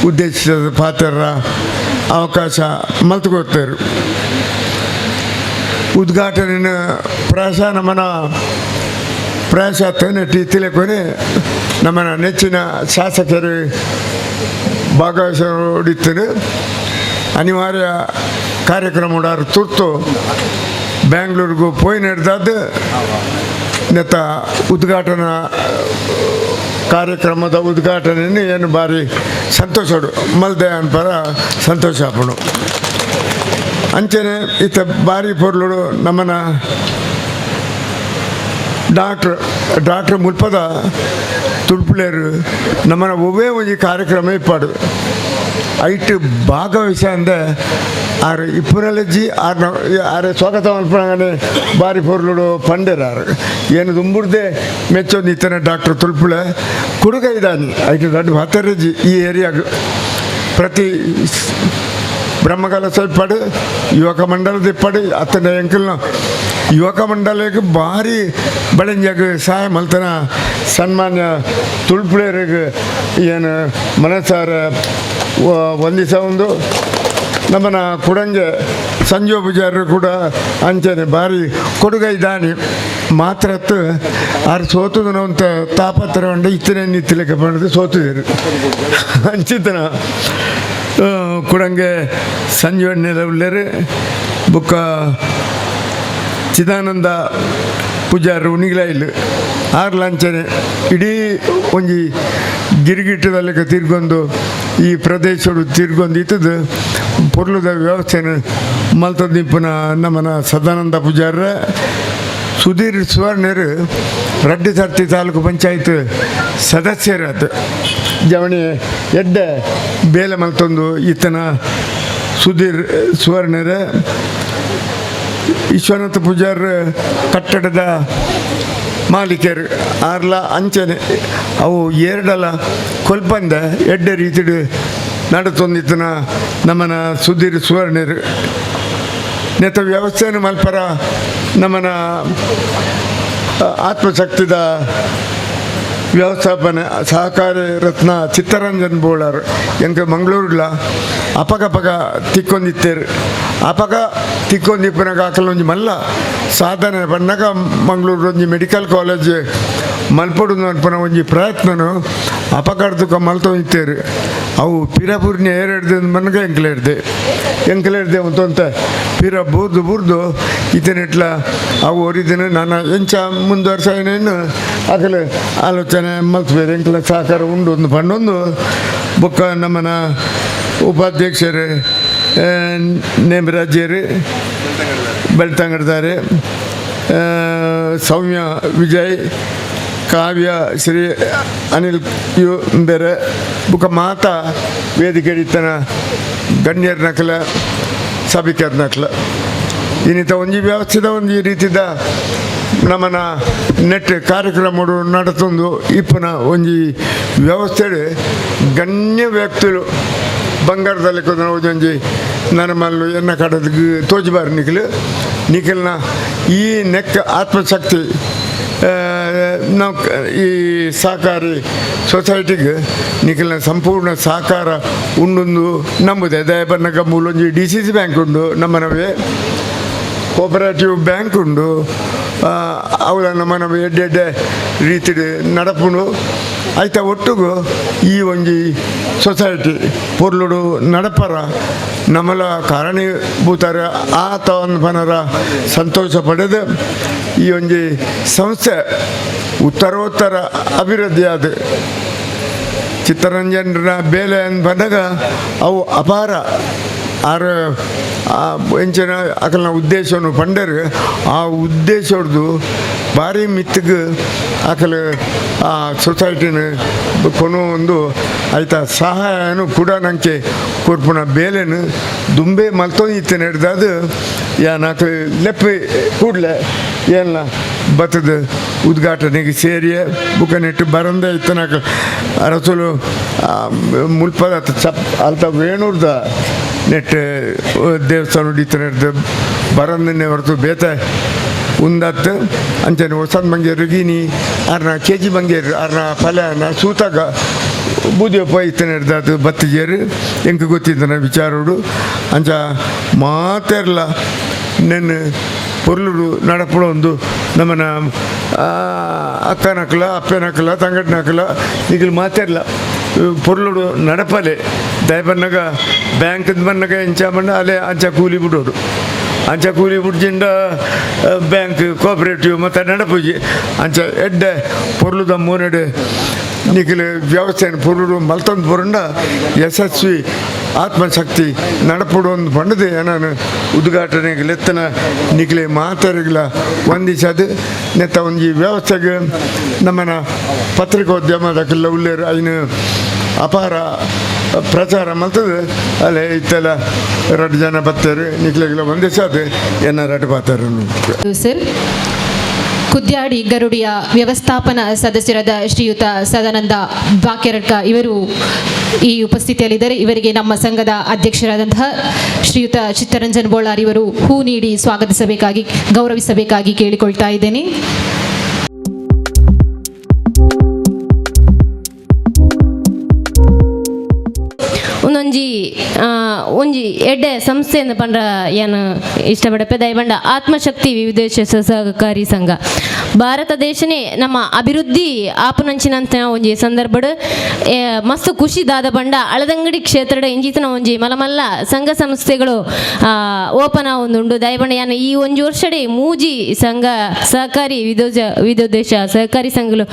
ಉದ್ದೇಶಿಸಿದ ಪಾತ್ರ ಅವಕಾಶ ಮಲ್ತುಕೊಡ್ತಾರೆ. ಉದ್ಘಾಟನೆಯ ಪ್ರಾಯಶಃ ನಮ್ಮನ ಪ್ರಾಯಶಃ ತೇನೆಟ್ಟಿ ತಿಲಕೊನೆ ನಮ್ಮನ ನೆಚ್ಚಿನ ಶಾಸಕರು ಭಾಗವಹಿಸೋಡಿತ್ತನು. ಅನಿವಾರ್ಯ ಕಾರ್ಯಕ್ರಮ ತುರ್ತು ಬ್ಯಾಂಗ್ಳೂರ್ಗೂ ಪೋಯಿ ನಡೆದದ್ದು ನೆತ್ತ ಉದ್ಘಾಟನಾ ಕಾರ್ಯಕ್ರಮದ ಉದ್ಘಾಟನೆಯನ್ನು ಏನು ಭಾರಿ ಸಂತೋಷಡು ಮಲ್ದೆ ಅನ್ಪರ ಸಂತೋಷ ಆಪುಂಡು. ಅಂಚನೆ ಇತ್ತ ಬಾರಿ ಪೊರ್ಲುಡು ನಮ್ಮನ ಡಾಕ್ಟ್ರ್ ಡಾಕ್ಟ್ರ್ ಮುಲ್ಪದ ತುಳುಪುಲೇರು ನಮ್ಮನ ಒವ್ವೇ ಒಂಜಿ ಕಾರ್ಯಕ್ರಮ ಇಪ್ಪಾಡು ಐಟ್ ಭಾಗವಹಿಸ ಅಂದೆ ಆರು ಇಪ್ಪುನಲಜ್ಜಿ ಆರ್ನ ಆರೆ ಸ್ವಾಗತ ಮಲ್ಪನಗನೆ ಬಾರಿ ಪೊರ್ಲುಡು ಪಂಡೆರ್ ಆರು ಏನು ದುಂಬುರ್ದೆ ಮೆಚ್ಚೊಂದು ಇತ್ತನೆ ಡಾಕ್ಟರ್ ತುಳುಪುಳೆ ಕುಡುಗ ಇದ್ದಾನೆ. ಐಟ್ ದೊಡ್ಡ ಹತ್ತರಜ್ಜಿ ಈ ಏರಿಯಾಗ ಪ್ರತಿ ಬ್ರಹ್ಮಕಲಶ ಇಪ್ಪಾಡು, ಯುವಕ ಮಂಡಲದ ಇಪ್ಪಾಡು, ಅತ್ತನ ಎಂಕಲ್ನ ಯುವಕ ಮಂಡಲಕ್ಕೆ ಭಾರಿ ಬಳಂಜಾಗ ಸಹಾಯ ಮಲ್ತನ ಸನ್ಮಾನ್ಯ ತುಳುಪುಳೆಯರಿಗೆ ಏನು ಮನಸಾರ ವಂದಿಸ ಒಂದು. ನಮ್ಮನ ಕುಡಂಜೆ ಸಂಜೀವ ಪೂಜಾರರು ಕೂಡ ಅಂಚನೆ ಭಾರಿ ಕೊಡುಗೈ ದಾನಿ ಮಾತ್ರತ್ತು. ಆರು ಸೋತುದನ ಅಂತ ತಾಪತ್ರ ಉಂಡು ಇತ್ತನೆ ನಿತ್ತಿಲೆಕ್ಕ ಪಂಡದು ಸೋತುದಿರು ಅಂಚಿತನ ಕುಡಂಗೆ ಸಂಜೀವಣ್ಣೆಲ್ಲ ಉಳ್ಳೇರು. ಬೊಕ್ಕ ಚಿದಾನಂದ ಪೂಜಾರು ಉಣಿಗ್ಲಾಯಿಲ್ ಆರ್ ಲಾಂಚನೆ ಇಡೀ ಒಂಜಿ ಗಿರಿಗಿಟ್ಟದಲ್ಲಿಕ ತಿರ್ಗೊಂದು ಈ ಪ್ರದೇಶಡು ತಿರ್ಗೊಂದು ಇತ್ತದು ಪೊರ್ಲುದ ವ್ಯವಸ್ಥೆನ ಮಲ್ತದಿಪ್ಪುನ ನಮ್ಮನ ಸದಾನಂದ ಪೂಜಾರ. ಸುಧೀರ್ ಸುವರ್ಣರು ರಡ್ಡು ಸರ್ತಿ ತಾಲೂಕು ಪಂಚಾಯತ್ ಸದಸ್ಯರಾತು ಜವಣಿ ಎಡ್ಡೆ ಬೇಲೆ ಮಲ್ತೊಂದು ಈತನ ಸುಧೀರ್ ಸುವರ್ಣರ. ವಿಶ್ವನಾಥ ಪೂಜಾರ್ ಕಟ್ಟಡದ ಮಾಲೀಕರು ಆರ್ಲ ಅಂಚನೆ ಅವು ಎರಡಲ ಕೊಲ್ಪಂದ ಎಡ್ಡೆ ರೀತಿಡು ನಡತೊಂದಿತ್ತನ ನಮ್ಮನ ಸುಧೀರ್ ಸುವರ್ಣರು. ನೆತ್ತ ವ್ಯವಸ್ಥೆಯನ್ನು ಮಲ್ಪರ ನಮ್ಮನ ಆತ್ಮಶಕ್ತಿದ ವ್ಯವಸ್ಥಾಪನೆ ಸಹಕಾರಿ ರತ್ನ ಚಿತ್ತರಂಜನ್ ಬೋಳಾರ್ ಎಂಕ ಮಂಗಳೂರುಲ ಅಪಗಪಗ ತಿಕ್ಕೊಂದಿತ್ತೇರು. ಅಪಗ ತಿಕ್ಕೊಂದಿಪ್ಪನಾಗ ಆಕಲ ಒಂಜಿ ಮಲ್ಲ ಸಾಧನೆ ಬನ್ನಗ ಮಂಗಳೂರು ಒಂಜಿ ಮೆಡಿಕಲ್ ಕಾಲೇಜ್ ಮಲ್ಪೊಡು ಅನ್ಪನ ಒಂಜಿ ಪ್ರಯತ್ನನು ಅಪಕಡ್ದುಕ ಮಲ್ತೊಂದಿತ್ತೇರು. ಅವು ಪಿರಪುರ್ನಿ ಏರೆಡ್ದು ಮನ್ಗ ಎಂಕಲೆಡ್ದೆ ಎಂಕಲೆಡ್ದೆ ಉಂತೊಂತ ಪಿರ ಬೂರ್ದು ಬೂರ್ದು ಇತನಿಟ್ಲ ಅವು ಒರಿದಿನ ನಾನು ಎಂಚ ಮುಂದುವರ್ಸಾಯನೇನು ಅಗಲ ಆಲೋಚನೆ ಮಲ್ತ್ಬೇರೆ ಎಂಕಲ ಸಹಕಾರ ಉಂಡು ಒಂದು ಪಂಡೊಂದು. ಬೊಕ್ಕ ನಮ್ಮನ ಉಪಾಧ್ಯಕ್ಷರು ನೇಮರಾಜ್ಯರು ಬೆಳ್ತಂಗಡ್ದಾರೆ, ಸೌಮ್ಯ ವಿಜಯ್, ಕಾವ್ಯ ಶ್ರೀ ಅನಿಲ್ you ಬೇರೆ ಬುಕ್ಕ ಮಾತಾ ವೇದಿಕೆ ಇತ್ತನ ಗಣ್ಯರ ನಕಲ ಸಭಿಕರ ನಕಲ ಇನ್ನಿತ ಒಂಜಿ ವ್ಯವಸ್ಥೆದ ಒಂಜಿ ರೀತಿದ ನಮ್ಮನ ನೆಟ್ ಕಾರ್ಯಕ್ರಮ ನಡತೊಂದು ಇಪ್ಪನ ಒಂಜಿ ವ್ಯವಸ್ಥೆ ಗಣ್ಯ ವ್ಯಕ್ತಿಲು ಬಂಗಾರದಲ್ಲಿ ಒಂಜೊಂಜಿ ನರಮಲ್ಲು ಎನ್ನ ಕಡದ ತೋಜಿಬಾರು ನಿಖಲು ನಿಖಲ್ನ ಈ ನೆಕ್ ಆತ್ಮಶಕ್ತಿ ನಾವು ಈ ಸಹಕಾರಿ ಸೊಸೈಟಿಗೆ ನಿಖಲ್ನ ಸಂಪೂರ್ಣ ಸಹಕಾರ ಉಂಡೊಂದು ನಂಬುದೆ. ದಯಬನ್ನಗ ಮೂಲೊಂಜಿ DCC bank ಉಂಡು, ನಮ್ಮನವೇ ಕೋಪರೇಟಿವ್ ಬ್ಯಾಂಕ್ ಉಂಡು. ಅವುಲ ನಮ್ಮನ ಎಡ್ಡೆ ಎಡ್ಡೆ ರೀತಿಡ್ ನಡಪುಂಡು. ಐತ ಒಟ್ಟುಗು ಈ ಒಂಜಿ ಸೊಸೈಟಿ ಪೊರ್ಲುಡು ನಡಪರ ನಮ್ಮಲ ಕಾರಣೀಭೂತರ ಆತ ಪನರ ಸಂತೋಷ ಪಡೆದು ಈ ಒಂಜಿ ಸಂಸ್ಥೆ ಉತ್ತರೋತ್ತರ ಅಭಿವೃದ್ಧಿಯಾದ ಚಿತ್ತರಂಜನ್ರ ಬೇಲೆ ಬಂದಾಗ ಅವು ಅಪಾರ ಆರು ಎಂಚಿನ ಅಕಲ್ನ ಉದ್ದೇಶವನ್ನು ಪಂಡರು ಆ ಉದ್ದೇಶದ್ದು ಭಾರಿ ಮಿತ್ತಿಗೆ ಅಕಲ ಆ ಸೊಸೈಟಿನ ಕೊನು ಒಂದು ಆಯ್ತಾ ಸಹಾಯನು ಕೂಡ ನಂಗೆ ಕೊರ್ಪುನ ಬೇಲೆನು ದುಂಬೆ ಮಲ್ತೊಂದಿತ್ತು ನಡೆದಾದು ಯಾನಾಕ ಲೆಪ್ಪೆ ಕೂಡಲೇ ಏನ ಬತ್ತದ ಉದ್ಘಾಟನೆಗೆ ಸೇರಿಯೇ ಬುಕ್ಕ ನೆಟ್ಟು ಬರಂದೆ ಇತ್ತನಾಕ ಅರಸುಲು ಮುಲ್ಪದ ಚಪ್ ಅಲ್ತ ವೇಣೂರ್ದ ನೆಟ್ ದೇವಸ್ಥಾನ ಇತ್ತು ನೆಡ್ದು ಬರಂದನ್ನೇ ಹೊರತು ಬೇತ ಉಂದತ್ತು ಅಂಚನೆ ಹೊಸದ್ ಮಂಗೇರು ಗಿನಿ ಅರ್ನ ಕೆ ಜಿ ಬಂಗೇರು ಅರ್ನ ಫಲನ ಸೂತಾಗ ಬೂದಿಯಪ್ಪ ಇತ್ತು ನೆಡ್ದಾತು ಬತ್ತಿಜೇರು ಎಂಕ್ ಗೊತ್ತಿದ್ದನ ವಿಚಾರೋಡು ಅಂಚ ಮಾತೆರ್ಲ ನೆನ್ ಪೊರ್ಲುಡು ನಡಪುಡ ಒಂದು ನಮ್ಮನ ಅಕ್ಕನಕ್ಲ ಅಪ್ಪನಕ್ಲ ತಂಗಡ್ನಕ್ಲ ಈಗಲ ಮಾತೆರ್ಲ ಪೊರ್ಲುಡು ನಡಪಲೆ ದಯಬನ್ನಗ ಬ್ಯಾಂಕ್ ಬನ್ನಗ ಎಂಚ ಬಣ್ಣ ಅಲೆ ಅಂಚ ಕೂಲಿ ಬಿಡೋಡು ಅಂಚ ಕೂಲಿ ಬುಡ್ಜಿಂಡ ಬ್ಯಾಂಕ್ ಕೋಆಪರೇಟಿವ್ ಮತ್ತು ನಡಪುಜಿ ಅಂಚ ಎಡ್ಡೆ ಪೊರ್ಲುದ ಮೂನೆಡೆ ನಿಖಿಲ ವ್ಯವಸ್ಥೆಯನ್ನು ಪೊರ್ಲುಡು ಮಲ್ತೊಂದು ಪೊರುಂಡ ಯಶಸ್ವಿ ಆತ್ಮಶಕ್ತಿ ನಡಪುಡು ಒಂದು ಪಂಡದೆ ನಾನು ಉದ್ಘಾಟನೆಗೆ ಲೆತ್ತನ ನಿಖಿಲೆ ಮಾತರಿಗಳ ವಂದಿಸದು ನೆತ್ತ ಒಂಜಿ ವ್ಯವಸ್ಥೆಗೆ ನಮ್ಮನ ಪತ್ರಿಕೋದ್ಯಮದಕ್ಕೆಲ್ಲ ಉಲ್ಲೇರು ಐನು ಅಪಾರ ಪ್ರಚಾರ ಮಲ್ತದೆ ಅಲ್ಲೇ ಇತ್ತೆಲ್ಲ ಎರಡು ಜನ ಬತ್ತಾರೆ ನಿಕ್ಲೆಗೆಲ್ಲ ಒಂದೇ ಸಾದು ಏನ ರಡ್ಡು ಪಾತಾರೆ. ಸರ್, ಕುದ್ಯಾಡಿ ಗರುಡಿಯ ವ್ಯವಸ್ಥಾಪನಾ ಸದಸ್ಯರಾದ ಶ್ರೀಯುತ ಸದಾನಂದ ಬಾಕ್ಯರಡ್ಕ ಇವರು ಈ ಉಪಸ್ಥಿತಿಯಲ್ಲಿದ್ದಾರೆ. ಇವರಿಗೆ ನಮ್ಮ ಸಂಘದ ಅಧ್ಯಕ್ಷರಾದಂತಹ ಶ್ರೀಯುತ ಚಿತ್ತರಂಜನ್ ಬೋಳಾರ್ ಇವರು ಹೂ ನೀಡಿ ಸ್ವಾಗತಿಸಬೇಕಾಗಿ ಗೌರವಿಸಬೇಕಾಗಿ ಕೇಳಿಕೊಳ್ತಾ ಇದ್ದೇನೆ. ಒಂದೊಂಜಿ ಒಂಜಿ ಎಡ್ಡೆ ಸಂಸ್ಥೆಯಿಂದ ಪಂಡ ಏನು ಇಷ್ಟಪಡಪೆ ದಯಬಂಡ ಆತ್ಮಶಕ್ತಿ ವಿವಿಧ ಸಹಕಾರಿ ಸಂಘ ಭಾರತ ದೇಶನೇ ನಮ್ಮ ಅಭಿವೃದ್ಧಿ ಆಪುನಂಚಿನಂತ ಒಂಜಿ ಸಂದರ್ಭಡ್ ಮಸ್ತ್ ಖುಷಿ ದಾದ ಬಂಡ ಅಳದಂಗಡಿ ಕ್ಷೇತ್ರದ ಇಂಜಿತನ ಒಂಜಿ ಮಲಮಲ್ಲ ಸಂಘ ಸಂಸ್ಥೆಗಳು ಓಪನ್ ಒಂದುಂಡು. ದಯಬಂಡ ಯಾನು ಈ ಒಂಜಿ ವರ್ಷಡೆ ಮೂಜಿ ಸಂಘ ಸಹಕಾರಿ ವಿದೋದೇಶ ಸಹಕಾರಿ ಸಂಘಗಳು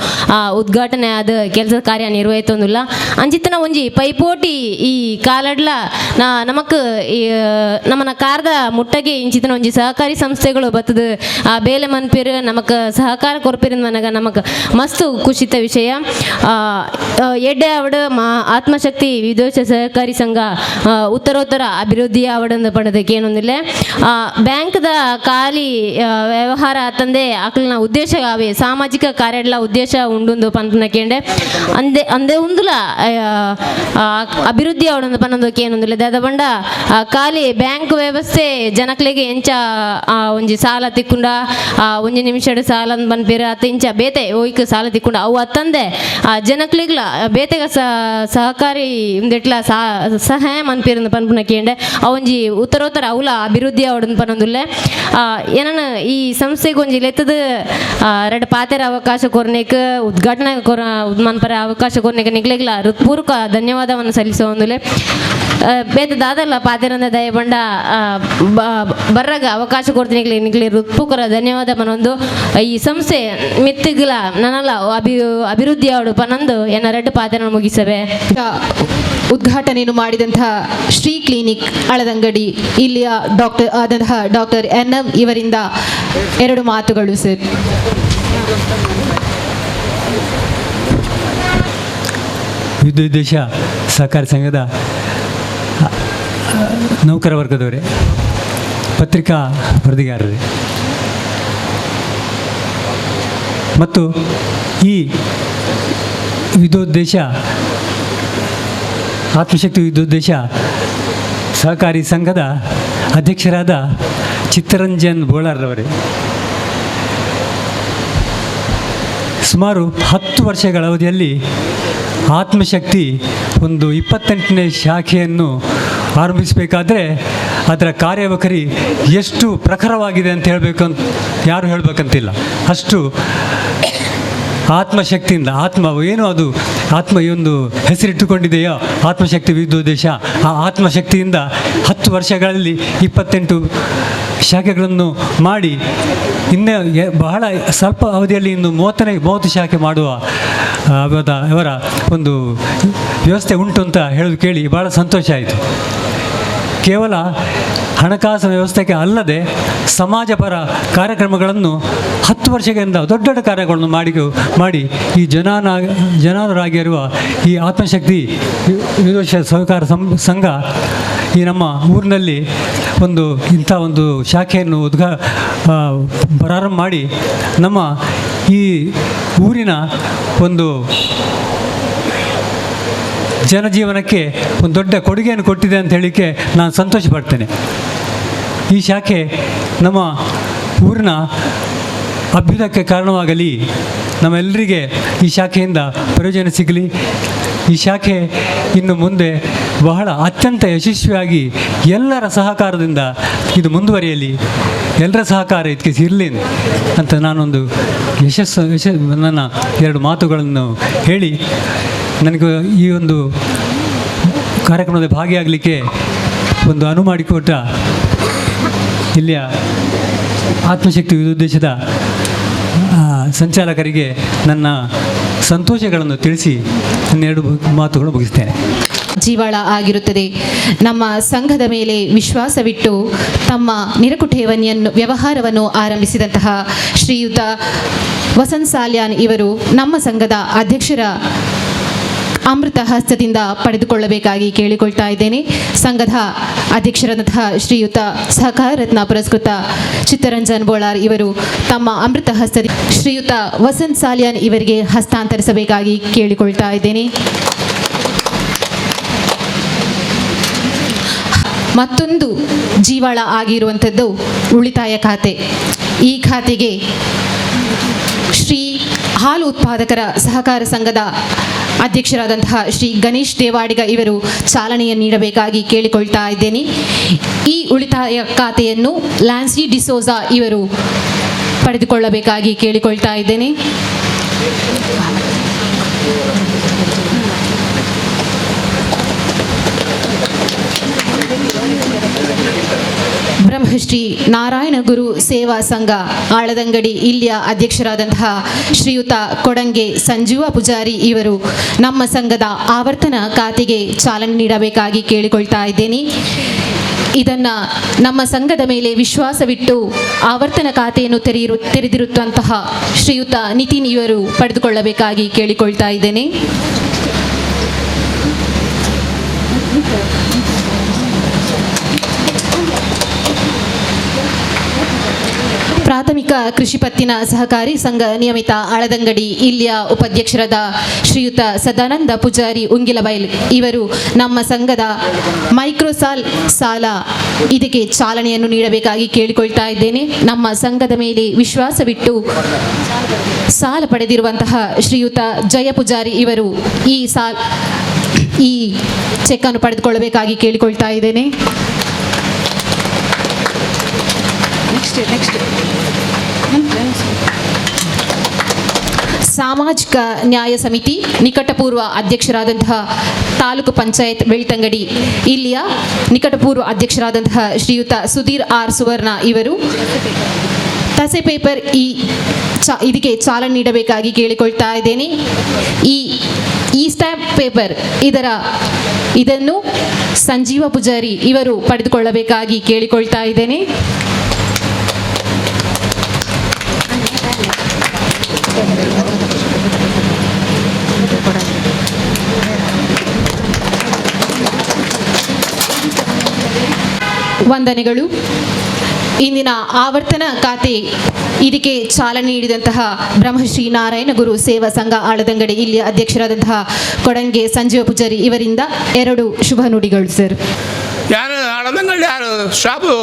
ಉದ್ಘಾಟನೆ ಆದ ಕೆಲಸ ಕಾರ್ಯ ನಿರ್ವಹಿತೊಂದುಲ್ಲ. ಅಂಚಿತನ ಒಂಜಿ ಪೈಪೋಟಿ ಈ ಕಾಲಡ್ಲ ನಮಕ್ ನಮ್ಮನ ಕಾರ್ದ ಮುಟ್ಟಗೆ ಇಂಚಿತನ ಒಂಜಿ ಸಹಕಾರಿ ಸಂಸ್ಥೆಗಳು ಬತ್ತದ ಆ ಬೇಲೆ ಮನ್ಪಿರು ನಮಕ್ ಸಹಕಾರ ಕೊರ್ಪಿರ ಮನಗ ನಮಕ್ ಮಸ್ತ್ ಖುಷಿತ ವಿಷಯ. ಎಡ್ಡೆ ಅವಡು ಆತ್ಮಶಕ್ತಿ ವಿದೋಷ ಸಹಕಾರಿ ಸಂಘ ಉತ್ತರೋತ್ತರ ಅಭಿವೃದ್ಧಿ ಅವಡಂದು ಪಡೋದಕ್ಕೆ ಏನೊಂದಿಲ್ಲ. ಬ್ಯಾಂಕ್ದ ಖಾಲಿ ವ್ಯವಹಾರ ತಂದೆ ಅಕ್ಲಿನ ಉದ್ದೇಶ ಅವೇ ಸಾಮಾಜಿಕ ಕಾರ್ಯಗಳ ಉದ್ದೇಶ ಉಂಡುಂದು ಪನ್ಪುನ ಕೇಂಡೆ ಅಂದೆ ಅಂದೆ ಉಂದುಲ ಅಭಿವೃದ್ಧಿ ಅವಡಂದು ಪನ್ನೊಂದಕ್ಕೆ ಏನೊಂದಿಲ್ಲ. ದಾದ ಬಂಡ ಖಾಲಿ ಬ್ಯಾಂಕ್ ವ್ಯವಸ್ಥೆ ಜನಕ್ಲೆಗೆ ಎಂಚ ಒಂಜಿ ಸಾಲ ತಿಕ್ಕುಂಡ ಒಂಜಿ ನಿಮಿಷಡ್ ಸಾಲ ಪನ್ಪೇರು ಅತ್ತ ಇಂಚ ಬೇತೆ ಒಯ್ಕ್ ಸಾಲ ತಿಕ್ಕುಂಡ ಅವು ಅತ್ತಂದೆ ಜನಕ್ಲೆಗ್ಲ ಬೇತೆಗ ಸಹಕಾರಿ ಉಂದೆಟ್ಲ ಸಹಾಯ ಮನ್ಪೇರು ಪನ್ಪುನ ಕೇಂಡೆ ಆ ಒಂಜಿ ಉತ್ತರೋತ್ತರ ಅವಲ ಅಭಿವೃದ್ಧಿ ಅವಡಂದು ಪನ್ನೊಂದುಲ್ಲೆ. ಏನನ ಈ ಸಂಸ್ಥೆಗೆ ಒಂಜಿ ಲೆತ್ತದ ರಡ್ಡ್ ಪಾತೆರ ಅವಕಾಶ ಕೊರ್ನೇಕ್ ಉದ್ಘಾಟನೆ ಕೊರ ಮನ್ಪರ ಅವಕಾಶ ಕೊರ್ನೇಕ್ ನಿಗ್ಲೆಗ್ಲ ಹೃತ್ಪೂರ್ವಕ ಧನ್ಯವಾದವನ್ನು ಸಲ್ಲಿಸುವಂದುಲೆ. ಬೇತೆ ದಾದಲ್ಲ ಪಾತೆರಂದ ದಯ ಬಂಡ ಬರ್ರಾಗ ಅವಕಾಶ ಕೊಡ್ತೀನಿ ನಿಗ್ಲಿ ಹೃತ್ಪೂರ್ವಕ ಧನ್ಯವಾದ ಪನೊಂದು. ಈ ಸಂಸ್ಥೆ ಮಿತ್ತಿಗ್ಲ ನನಲ್ಲ ಅಭಿವೃದ್ಧಿ ಅವಡು ಪನೊಂದು ಎನ್ನ ರಡ್ಡು ಪಾತೆರ ಮುಗಿಸವೆ. ಉದ್ಘಾಟನೆಯನ್ನು ಮಾಡಿದಂತಹ ಶ್ರೀ ಕ್ಲಿನಿಕ್ ಅಳದಂಗಡಿ ಇಲ್ಲಿಯ ಡಾಕ್ಟರ್ ಆದಂತಹ doctor N M ಇವರಿಂದ ಎರಡು ಮಾತುಗಳು ಸರ್. ವಿದ್ಯುದ್ದೇಶ ಸಹಕಾರಿ ಸಂಘದ ನೌಕರ ವರ್ಗದವರೇ, ಪತ್ರಿಕಾ ವರದಿಗಾರರೇ ಮತ್ತು ಈ ವಿದ್ಯುದ್ದೇಶ ಆತ್ಮಶಕ್ತಿ ವಿದ್ಯುದ್ದೇಶ ಸಹಕಾರಿ ಸಂಘದ ಅಧ್ಯಕ್ಷರಾದ ಚಿತ್ತರಂಜನ್ ಬೋಳಾರ್ರವರೇ, ಸುಮಾರು 10 ವರ್ಷಗಳ ಅವಧಿಯಲ್ಲಿ ಆತ್ಮಶಕ್ತಿ ಒಂದು 28ನೇ ಶಾಖೆಯನ್ನು ಆರಂಭಿಸಬೇಕಾದ್ರೆ ಅದರ ಕಾರ್ಯವೈಖರಿ ಎಷ್ಟು ಪ್ರಖರವಾಗಿದೆ ಅಂತ ಹೇಳಬೇಕಂತ ಯಾರು ಹೇಳಬೇಕಂತಿಲ್ಲ, ಅಷ್ಟು ಆತ್ಮಶಕ್ತಿಯಿಂದ, ಆತ್ಮ ಏನು ಅದು ಆತ್ಮ ಈ ಒಂದು ಹೆಸರಿಟ್ಟುಕೊಂಡಿದೆಯೋ ಆತ್ಮಶಕ್ತಿ ವಿವಿಧೋದ್ದೇಶ, ಆ ಆತ್ಮಶಕ್ತಿಯಿಂದ 10 ವರ್ಷಗಳಲ್ಲಿ 28 ಶಾಖೆಗಳನ್ನು ಮಾಡಿ ಇನ್ನೇ ಬಹಳ ಸ್ವಲ್ಪ ಅವಧಿಯಲ್ಲಿ ಇನ್ನು 30 ಶಾಖೆ ಮಾಡುವ ಅವರ ಒಂದು ವ್ಯವಸ್ಥೆ ಉಂಟು ಅಂತ ಹೇಳೋದು ಕೇಳಿ ಭಾಳ ಸಂತೋಷ ಆಯಿತು. ಕೇವಲ ಹಣಕಾಸು ವ್ಯವಸ್ಥೆಗೆ ಅಲ್ಲದೆ ಸಮಾಜಪರ ಕಾರ್ಯಕ್ರಮಗಳನ್ನು 10 ವರ್ಷಗಳಿಂದ ದೊಡ್ಡ ದೊಡ್ಡ ಕಾರ್ಯಗಳನ್ನು ಮಾಡಿ ಈ ಜನಾನುರಾಗಿರುವ ಈ ಆತ್ಮಶಕ್ತಿ ವಿವಿಧ ಸಹಕಾರ ಸಂಘ ಈ ನಮ್ಮ ಊರಿನಲ್ಲಿ ಒಂದು ಇಂಥ ಒಂದು ಶಾಖೆಯನ್ನು ಪ್ರಾರಂಭ ಮಾಡಿ ನಮ್ಮ ಈ ಊರಿನ ಒಂದು ಜನಜೀವನಕ್ಕೆ ಒಂದು ದೊಡ್ಡ ಕೊಡುಗೆಯನ್ನು ಕೊಟ್ಟಿದೆ ಅಂತ ಹೇಳಲಿಕ್ಕೆ ನಾನು ಸಂತೋಷ ಪಡ್ತೇನೆ. ಈ ಶಾಖೆ ನಮ್ಮ ಊರಿನ ಅಭ್ಯುದಯಕ್ಕೆ ಕಾರಣವಾಗಲಿ, ನಮ್ಮೆಲ್ಲರಿಗೆ ಈ ಶಾಖೆಯಿಂದ ಪ್ರಯೋಜನ ಸಿಗಲಿ. ಈ ಶಾಖೆ ಇನ್ನು ಮುಂದೆ ಬಹಳ ಅತ್ಯಂತ ಯಶಸ್ವಿಯಾಗಿ ಎಲ್ಲರ ಸಹಕಾರದಿಂದ ಇದು ಮುಂದುವರಿಯಲಿ, ಎಲ್ಲರ ಸಹಕಾರ ಇದಕ್ಕೆ ಇರಲಿ ಅಂತ ನಾನೊಂದು ನನ್ನ 2 ಮಾತುಗಳನ್ನು ಹೇಳಿ ನನಗೆ ಈ ಒಂದು ಕಾರ್ಯಕ್ರಮದ ಭಾಗಿಯಾಗಲಿಕ್ಕೆ ಒಂದು ಅನುವು ಮಾಡಿಕೊಟ್ಟ ಇಲ್ಲಿಯ ಆತ್ಮಶಕ್ತಿ ಉದ್ದೇಶದ ಸಂಚಾಲಕರಿಗೆ ನನ್ನ ಸಂತೋಷಗಳನ್ನು ತಿಳಿಸಿ ನನ್ನ 2 ಮಾತುಗಳು ಮುಗಿಸ್ತೇನೆ. ಜೀವಾಳ ಆಗಿರುತ್ತದೆ. ನಮ್ಮ ಸಂಘದ ಮೇಲೆ ವಿಶ್ವಾಸವಿಟ್ಟು ತಮ್ಮ ನಿರಕು ಠೇವಣಿಯನ್ನು ವ್ಯವಹಾರವನ್ನು ಆರಂಭಿಸಿದಂತಹ ಶ್ರೀಯುತ ವಸಂತ್ ಸಾಲ್ಯಾನ್ ಇವರು ನಮ್ಮ ಸಂಘದ ಅಧ್ಯಕ್ಷರ ಅಮೃತ ಹಸ್ತದಿಂದ ಪಡೆದುಕೊಳ್ಳಬೇಕಾಗಿ ಕೇಳಿಕೊಳ್ತಾ ಇದ್ದೇನೆ. ಸಂಘದ ಅಧ್ಯಕ್ಷರಾದಂತಹ ಶ್ರೀಯುತ ಸಹಕಾರ ರತ್ನ ಪುರಸ್ಕೃತ ಚಿತ್ತರಂಜನ್ ಬೋಳಾರ್ ಇವರು ತಮ್ಮ ಅಮೃತ ಹಸ್ತದ ಶ್ರೀಯುತ ವಸಂತ್ ಸಾಲ್ಯಾನ್ ಇವರಿಗೆ ಹಸ್ತಾಂತರಿಸಬೇಕಾಗಿ ಕೇಳಿಕೊಳ್ತಾ ಇದ್ದೇನೆ. ಮತ್ತೊಂದು ಜೀವಾಳ ಆಗಿರುವಂಥದ್ದು ಉಳಿತಾಯ ಖಾತೆ. ಈ ಖಾತೆಗೆ ಶ್ರೀ ಹಾಲು ಉತ್ಪಾದಕರ ಸಹಕಾರ ಸಂಘದ ಅಧ್ಯಕ್ಷರಾದಂತಹ ಶ್ರೀ ಗಣೇಶ್ ದೇವಾಡಿಗ ಇವರು ಚಾಲನೆಯನ್ನು ನೀಡಬೇಕಾಗಿ ಕೇಳಿಕೊಳ್ತಾ ಇದ್ದೇನೆ. ಈ ಉಳಿತಾಯ ಖಾತೆಯನ್ನು ಲ್ಯಾನ್ಸಿ ಡಿಸೋಜಾ ಇವರು ಪಡೆದುಕೊಳ್ಳಬೇಕಾಗಿ ಕೇಳಿಕೊಳ್ತಾ ಇದ್ದೇನೆ. ಬ್ರಹ್ಮಶ್ರೀ ನಾರಾಯಣ ಗುರು ಸೇವಾ ಸಂಘ ಆಳದಂಗಡಿ ಇಲ್ಲಿಯ ಅಧ್ಯಕ್ಷರಾದಂತಹ ಶ್ರೀಯುತ ಕೊಡಂಗೆ ಸಂಜೀವ ಪೂಜಾರಿ ಇವರು ನಮ್ಮ ಸಂಘದ ಆವರ್ತನ ಖಾತೆಗೆ ಚಾಲನೆ ನೀಡಬೇಕಾಗಿ ಕೇಳಿಕೊಳ್ತಾ ಇದ್ದೇನೆ. ಇದನ್ನು ನಮ್ಮ ಸಂಘದ ಮೇಲೆ ವಿಶ್ವಾಸವಿಟ್ಟು ಆವರ್ತನ ಖಾತೆಯನ್ನು ತೆರೆದಿರುವಂತಹ ಶ್ರೀಯುತ ನಿತಿನ್ ಇವರು ಪಡೆದುಕೊಳ್ಳಬೇಕಾಗಿ ಕೇಳಿಕೊಳ್ತಾ ಇದ್ದೇನೆ. ಪ್ರಾಥಮಿಕ ಕೃಷಿ ಪತ್ತಿನ ಸಹಕಾರಿ ಸಂಘ ನಿಯಮಿತ ಆಳದಂಗಡಿ ಇಲ್ಲಿಯ ಉಪಾಧ್ಯಕ್ಷರಾದ ಶ್ರೀಯುತ ಸದಾನಂದ ಪೂಜಾರಿ ಉಂಗಿಲಬೈಲ್ ಇವರು ನಮ್ಮ ಸಂಘದ ಮೈಕ್ರೋಸಾಲ್ ಸಾಲ ಇದಕ್ಕೆ ಚಾಲನೆಯನ್ನು ನೀಡಬೇಕಾಗಿ ಕೇಳಿಕೊಳ್ತಾ ಇದ್ದೇನೆ. ನಮ್ಮ ಸಂಘದ ಮೇಲೆ ವಿಶ್ವಾಸವಿಟ್ಟು ಸಾಲ ಪಡೆದಿರುವಂತಹ ಶ್ರೀಯುತ ಜಯ ಪೂಜಾರಿ ಇವರು ಈ ಚೆಕ್ ಅನ್ನು ಪಡೆದುಕೊಳ್ಳಬೇಕಾಗಿ ಕೇಳಿಕೊಳ್ತಾ ಇದ್ದೇನೆ. ಸಾಮಾಜಿಕ ನ್ಯಾಯ ಸಮಿತಿ ನಿಕಟಪೂರ್ವ ಅಧ್ಯಕ್ಷರಾದಂತಹ ತಾಲೂಕು ಪಂಚಾಯತ್ ಬೆಳ್ತಂಗಡಿ ಇಲ್ಲಿಯ ನಿಕಟಪೂರ್ವ ಅಧ್ಯಕ್ಷರಾದಂತಹ ಶ್ರೀಯುತ ಸುಧೀರ್ ಆರ್ ಸುವರ್ಣ ಇವರು ತಸೆ ಪೇಪರ್ ಇದಕ್ಕೆ ಚಾಲನೆ ನೀಡಬೇಕಾಗಿ ಕೇಳಿಕೊಳ್ತಾ ಇದ್ದೇನೆ. ಈ ಸ್ಟ್ಯಾಂಪ್ ಪೇಪರ್ ಇದನ್ನು ಸಂಜೀವ ಪೂಜಾರಿ ಇವರು ಪಡೆದುಕೊಳ್ಳಬೇಕಾಗಿ ಕೇಳಿಕೊಳ್ತಾ ಇದ್ದೇನೆ. ವಂದನೆಗಳು. ಇಂದಿನ ಆವರ್ತನ ಖಾತೆ ಇದಕ್ಕೆ ಚಾಲನೆ ನೀಡಿದಂತಹ ಬ್ರಹ್ಮಶ್ರೀ ನಾರಾಯಣ ಗುರು ಸೇವಾ ಸಂಘ ಆಳದಂಗಡಿ ಇಲ್ಲಿಯ ಅಧ್ಯಕ್ಷರಾದಂತಹ ಕೊಡಂಗೆ ಸಂಜೀವ ಪೂಜಾರಿ ಇವರಿಂದ 2 ಶುಭ ನುಡಿಗಳು ಸರ್. ಯಾರು ಆಳದಂಗಡಿ ಯಾರು ಶಾಪು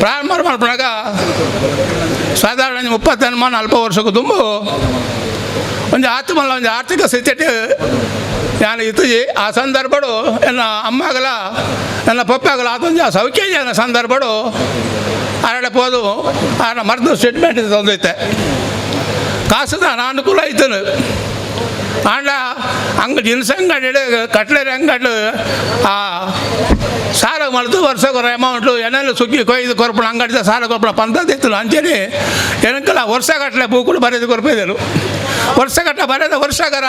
ಪ್ರಾರಂಭ ಮಾಡ್ಕೊಂಡಾಗ ಸಾಧಾರಣ 35 40 ವರ್ಷಕ್ಕೂ ತುಂಬ ಒಂದು ಆತ್ಮಲ್ಲ ಒಂದು ಆರ್ಥಿಕ ಸ್ಥಿತಿ ನಾನು ಇತ್ತೀಚೆ ಆ ಸಂದರ್ಭಡು ನನ್ನ ಅಮ್ಮಾಗಲ ನನ್ನ ಪಪ್ಪಾಗಲ ಅದೊಂದು ಆ ಸೌಖ್ಯ ಸಂದರ್ಭಡು ಆರಡೆ ಪೋದು ಆರ ಮರ್ದು ಸ್ಟೇಟ್ಮೆಂಟ್ ತಂದೈತೆ. ಕಾಸುದ ಅನಾನುಕೂಲ ಐತನು. ಆಂಡ ಅಂಗ ದಿನಸ ಅಂಗಡಿ ಕಟ್ಲೆರಿ ಅಂಗಡಿ ಆ ಸಾಲ ಮಲ್ತು ವರ್ಷ ಅಮೌಂಟು ಏನೆಲ್ಲ ಸುಗ್ಗಿ ಕೊಯ್ದು ಕೊರ್ಪಣ ಅಂಗಡಿದ ಸಾಲ ಕೊರ್ಪಣ ಪಂತದಿತ್ತು. ಅಂಚೇಳಿ ಏನಕ್ಕಲ್ಲ ವರ್ಷಗಟ್ಟಲೆ ಬೂಕುಲು ಬರೆದು ಕೊರ್ಪಿದರು. ವರ್ಷಗಟ್ಟಲೆ ಬರೆದ ವರ್ಷಗರ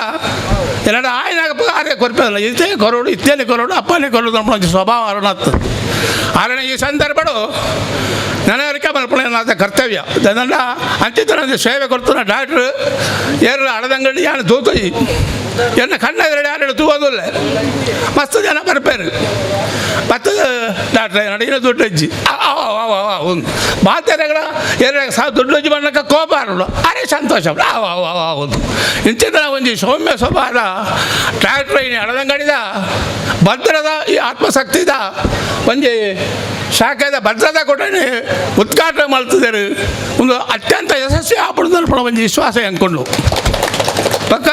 ಏನಾರ ಆಯ್ನಾಗ ಆರೆ ಕೊರ್ಪಲ್ಲ, ಇತ್ತೇ ಕೊರೋಡು ಇತ್ತೇನೆ ಕೊರೋಡು ಅಪ್ಪನೇ ಕೊರೋಡು ನಮ್ಮ ಸ್ವಭಾವ ಅರುಣತ್ತು. ಆರಣ ಈ ಸಂದರ್ಭಡು ನನವರಿಕೆ ಮಲ್ಪಣ ಕರ್ತವ್ಯ ಅದನ್ನ ಅಂಚಿತನ ಸೇವೆ ಕೊಡ್ತಾನ ಡಾಕ್ಟ್ರು ಏರು ಅಡದಂಗಡಿ ಯಾರು ತೂತೊಯ್ ಎನ್ನ ಕಣ್ಣೆದುರಡೆ ಯಾರು ತೂವೋದಿಲ್ಲ. ಮಸ್ತ್ ಜನ ಬರ್ಪೇರು ಮತ್ತ ಡಾಕ್ಟ್ರೆ ನಡಿನ ದುಡ್ಡು ಅಜ್ಜಿ ಒಂದು ಮಾತೆರೆಗಳ ಎರಡು ಸಹ ದುಡ್ಡು ಅಜ್ಜಿ ಬಣ್ಣಕ್ಕೆ ಕೋಪ ಅರಳು ಅರೆ ಸಂತೋಷ ಒಂದು ಇಂಚಿನ ಒಂದು ಸೌಮ್ಯ ಸ್ವಭಾವದ ಡಾಕ್ಟ್ರ್ ಅಡದಂಗಡಿದ ಭದ್ರದ ಈ ಆತ್ಮಶಕ್ತಿದ ಒಂಜಿ ಶಾಖೆದ ಭದ್ರತಾ ಕೊಟ್ಟನೆ ಉದ್ಘಾಟನೆ ಮಾಡ್ತಿದ್ದಾರೆ. ಒಂದು ಅತ್ಯಂತ ಯಶಸ್ವಿ ಆಪುಂಡು ಒಂಜಿ ವಿಶ್ವಾಸ ಅಂದ್ಕೊಂಡು ಪಕ್ಕ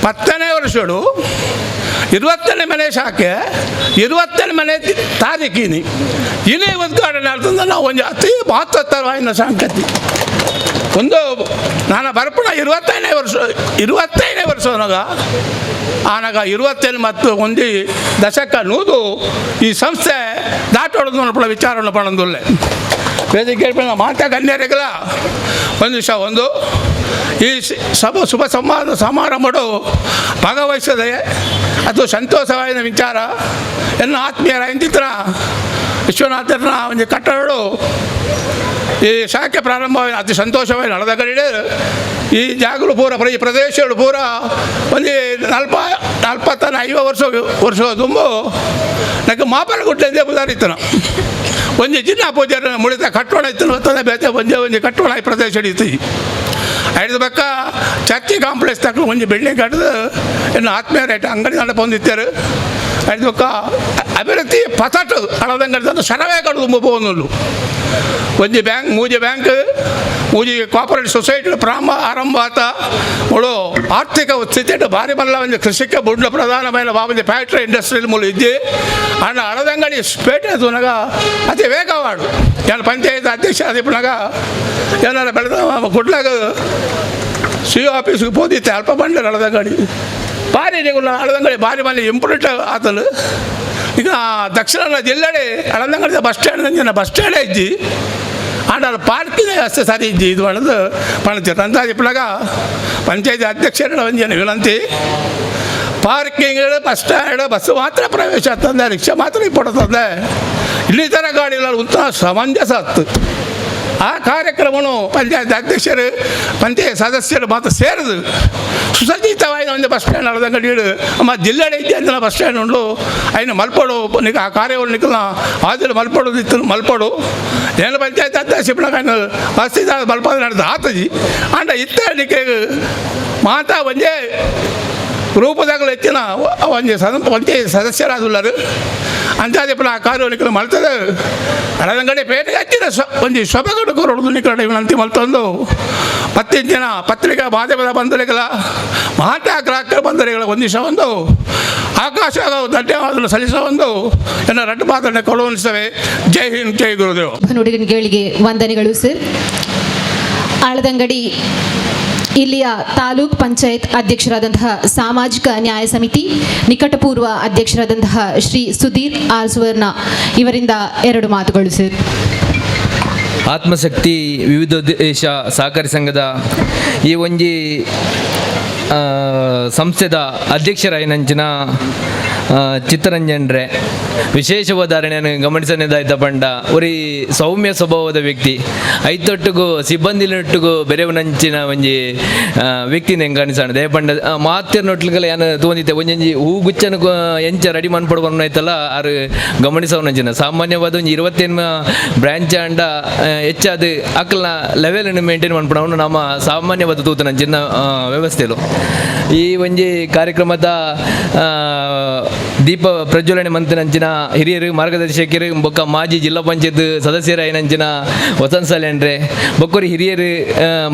10ನೇ ವರ್ಷಡು 20ನೇ ಮನೆ ಶಾಖೆ 20ನೇ ಮನೆ ತಾರೀಕಿನಿ ಇನೇ ಉದ್ಘಾಟನೆ ಆಗ್ತದೆ. ನಾವು ಒಂದು ಅತಿ ಮಹತ್ವತ್ತರವಾಯಿನ ಸಂಗತಿ ಒಂದು ನಾನು ಬರ್ಪಣ 25ನೇ ವರ್ಷ 25ನೇ ವರ್ಷನಾಗ ಆನಾಗ 27 ಮತ್ತು ಒಂದು ದಶಕ ನೂದು ಈ ಸಂಸ್ಥೆ ದಾಟೋಡೋದು ನೋಡ್ಪಡ ವಿಚಾರವನ್ನು ಪಡೊಂದುಲ್ಲೆ ವೇದಿಕೆ ಮಾತಾ ಗಣ್ಯರಿಗಲ ಒಂದು ವಿಷಯ ಒಂದು ಈ ಸಭ ಶುಭ ಸಂವಾದ ಸಮಾರಂಭಡು ಭಾಗವಹಿಸದೆ ಅದು ಸಂತೋಷವಾದ ವಿಚಾರ. ಎಲ್ಲ ಆತ್ಮೀಯರ ಇಂತಿತ್ರ ವಿಶ್ವನಾಥರನ ಒಂದು ಕಟ್ಟಡಗಳು ಈ ಶಾಖೆ ಪ್ರಾರಂಭ ಅತಿ ಸಂತೋಷವಾಗಿ ನಡೆದ ಕಡೆ ಈ ಜಾಗಲು ಪೂರ ಈ ಪ್ರದೇಶಗಳು ಪೂರ ಒಂದು 40-50 ವರ್ಷ ವರ್ಷ ತುಂಬ నాకు ಮಾಪನ ಬುದಾರಿತ್ತನ ಒಂಜಿ ಜಿಲ್ಲಾ ಪೂಜಾರಿ ಮುಳಿತ ಕಟ್ಟೋಣ ಇತ್ತು ಬರ್ತದೆ ಬೇತೆ ಒಂಜೆ ಒಂಜಿ ಕಟ್ಟೋಣ ಈ ಪ್ರದೇಶ ಇತ್ತು. ಐದು ಪಕ್ಕ ಚರ್ಚಿ ಕಾಂಪ್ಲೆಕ್ಸ್ ತಕ್ಕ ಒಂಜಿ ಬಿಲ್ಡಿಂಗ್ ಕಟ್ಟದು ಇನ್ನು ಆತ್ಮೀಯ ರೇಟ್ ಅಂಗಡಿ ನಡಪೊಂದಿತ್ತಾರೆ. ಐದು ಪಕ್ಕ ಅಭಿವೃದ್ಧಿ ಪಥಟು ಹಣದಂಗಡಿ ಶರವೇ ಕಡದು ಪೋನುಲ್ಲು ಒಂಜಿ ಬ್ಯಾಂಕ್ ಮೂಜಿ ಬ್ಯಾಂಕ್ ಮೂಜಿ ಕೋಪರೇಟಿವ್ ಸೊಸೈಟಿ ಪ್ರಾರಂಭ ಆರಂಭ ಆತ ಮುಳು ಆರ್ಥಿಕ ಸ್ಥಿತಿ ಭಾರಿ ಮಲ್ಲ ಒಂಜಿ ಕೃಷಿಕ ಬುಡ್ಲ ಪ್ರಧಾನమైన ಬಾಬಂಜಿ ಫ್ಯಾಕ್ಟ್ರಿ ಇಂಡಸ್ಟ್ರಿಯಲ್ ಮೂಲ ಇದ್ದಿ ಅಣ್ಣ ಹಳದಂಗಡಿ ಪೇಟೆ ತೂನಗ ಅತಿ ವೇಗವಾಡು ಏನು ಪಂಚಾಯತ್ ಅಧ್ಯಕ್ಷ ಅದಿಪ್ಪನಾಗ ಏನಾರ ಬೆಳೆದ ಗುಡ್ಲಾಗ ಸಿ ಆಫೀಸ್ಗೆ ಪೋದಿತ್ತೆ ಅಲ್ಪ ಬಂಡೆ ಹಳದಂಗಡಿ ಭಾರಿ ನೀವು ಹಳದಂಗಡಿ ಭಾರಿ ಮನೆ ಇಂಪ್ರೂವ್ಮೆಂಟ್ ಆತನು. ಈಗ ದಕ್ಷಿಣ ಜಿಲ್ಲೆಡೆ ಹಳದಂಗಡಿ ಬಸ್ ಸ್ಟ್ಯಾಂಡ್ ಬಸ್ ಸ್ಟ್ಯಾಂಡೇ ಇಜ್ಜಿ ಆಂಡ ಪಾರ್ಕಿಂಗ್ ವ್ಯವಸ್ಥೆ ಸರಿ ಇಜ್ಜಿ ಇದು ಮಾಡೋದು ಪಣತಿ ಅಂತ ಇಪ್ಪಳಾಗ ಪಂಚಾಯತಿ ಅಧ್ಯಕ್ಷರ ಒಂಜೇನು ವಿನಂತಿ ಪಾರ್ಕಿಂಗ್ ಬಸ್ ಸ್ಟ್ಯಾಂಡ್ ಬಸ್ ಮಾತ್ರ ಪ್ರವೇಶ ಆಗ್ತದೆ, ರಿಕ್ಷಾ ಮಾತ್ರ ಇಪ್ಪಡ್ತದೆ, ಇಲ್ಲಿ ಥರ ಗಾಡಿಗಳ ಉತ್ತಮ ಸಮಂಜಸ ಆತು. ಆ ಕಾರ್ಯಕ್ರಮವನ್ನು ಪಂಚಾಯತ್ ಅಧ್ಯಕ್ಷರು ಪಂಚಾಯತ್ ಸದಸ್ಯರು ಮಾತ್ರ ಸೇರಿದು ಸುಸಜ್ಜಿತವಾದ ಒಂದು ಬಸ್ ಸ್ಟ್ಯಾಂಡ್ ಹಳದಂಗಡಿ ನಮ್ಮ ಜಿಲ್ಲೆಡೆ ಇದ್ದೆ ಅಂತ ಬಸ್ ಸ್ಟ್ಯಾಂಡ್ ಉಂಡು అయిన ಮಲ್ಪಡು నీకు ಆ ಕಾರ್ಯವನ್ನು ನಿಖಲ ಆದಿಲು ಮಲ್ಪಡು ಇತ್ತು ಮಲ್ಪಡು ಏನು ಪಂಚಾಯತ್ ಅಧ್ಯಕ್ಷ ఆయన ವಸ್ತಿ ಮಲ್ಪದ ನಡೆದು ಆತಜಿ ಅಂಡ ಇತ್ತ ನಿಕ್ಕೆ ಮಾತಾ ಒಂಜೇ ರೂಪದಾಗಲು ಹೆಚ್ಚಿನ ಒಂಜಿ ಪಂಚಾಯತ್ ಸದಸ್ಯರಾದುಲ್ಲರು ಅಂಚಾದಿಪ್ಪನ ಆ ಕಾರ್ಯ ನಿಖಲ ಮಲ್ತದೆ ಹಳದಂಗಡಿ ಪೇಟೆಗೆ ಹಚ್ಚಿನ ಒಂಜಿ ಸೊಬಗಡು ಕೊರೊಡು ನಿಖಲ ವಿನಂತಿ ಮಲ್ತೊಂದು ಪತ್ತಿನ ಜನ ಪತ್ರಿಕಾ ಮಾಧ್ಯಮದ ಬಂಧುಗಳ ಮಹಾತ್ಮ ಗ್ರಾಹಕರ ಬಂಧುಗಳ ಒಂದಿಸ ಒಂದು ಆಕಾಶ ಧನ್ಯವಾದಗಳು ಸಲ್ಲಿಸುವ ಒಂದು ಎನ್ನ ರಡ್ಡು ಮಾತನ್ನು ಕೊಡುವನಿಸ್ತವೆ. ಜೈ ಹಿಂದ್, ಜೈ ಗುರುದೇವ್. ನುಡಿಗಳಿಗೆ ವಂದನೆಗಳು ಸರ್. ಆಳದಂಗಡಿ ಇಲ್ಲಿಯ ತಾಲೂಕ್ ಪಂಚಾಯತ್ ಅಧ್ಯಕ್ಷರಾದಂತಹ ಸಾಮಾಜಿಕ ನ್ಯಾಯ ಸಮಿತಿ ನಿಕಟಪೂರ್ವ ಅಧ್ಯಕ್ಷರಾದಂತಹ ಶ್ರೀ ಸುಧೀರ್ ಆರ್ ಸುವರ್ಣ ಇವರಿಂದ ಎರಡು ಮಾತುಗಳು ಸರ್. ಆತ್ಮಶಕ್ತಿ ವಿವಿಧ ದೇಶ ಸಹಕಾರಿ ಸಂಘದ ಈ ಒಂಜಿ ಸಂಸ್ಥೆದ ಅಧ್ಯಕ್ಷರಾಯಿನಂಚಿನ ಚಿತ್ತರಂಜನ್ರೆ ವಿಶೇಷವಾದ ಅರಣ್ಯನ ಗಮನಿಸನೇದಾಯ್ತ ಪಂಡ ಒರಿ ಸೌಮ್ಯ ಸ್ವಭಾವದ ವ್ಯಕ್ತಿ ಐತೊಟ್ಟುಗು ಸಿಬ್ಬಂದಿನೊಟ್ಟುಗು ಬೆರೆವನಂಚಿನ ಒಂಜಿ ವ್ಯಕ್ತಿ ಹೆಂಗೆ ಅನಿಸಣ ದೇಪಂಡ ಮಾತಿರ್ನೊಟ್ಲುಗಲ ಯಾನ ತೋಂದಿತ್ತೆ ಒಂಜೊಂಜಿ ಹೂ ಗುಚ್ಚನ ಎಂಚ ರೆಡಿ ಮನ್ಪಡು ಐತಲ್ಲ ಆರು ಗಮನಿಸವನಂಚಿನ ಸಾಮಾನ್ಯವಾದ ಒಂಜಿ 27 ಬ್ರಾಂಚ್ ಅಂಡ ಹೆಚ್ಚಾದ ಅಕ್ಕಲ್ನ ಲೆವೆಲ್ ಮೇಂಟೈನ್ ಮನ್ಪಡವನು ನಮ್ಮ ಸಾಮಾನ್ಯವಾದ ತೂತನಂಚಿನ ವ್ಯವಸ್ಥೆಲು. ಈ ಒಂಜಿ ಕಾರ್ಯಕ್ರಮದ ದೀಪ ಪ್ರಜ್ವಲನೆ ಮಂತಿನಂಚಿನ ಹಿರಿಯರು ಮಾರ್ಗದರ್ಶಕರು ಬೊಕ್ಕ ಮಾಜಿ ಜಿಲ್ಲಾ ಪಂಚಾಯತ್ ಸದಸ್ಯರಾಯಿನಂಚಿನ ವಸಂತ ಸಾಲ್ಯನ್ರೆ ಬೊಕ್ಕರಿ ಹಿರಿಯರು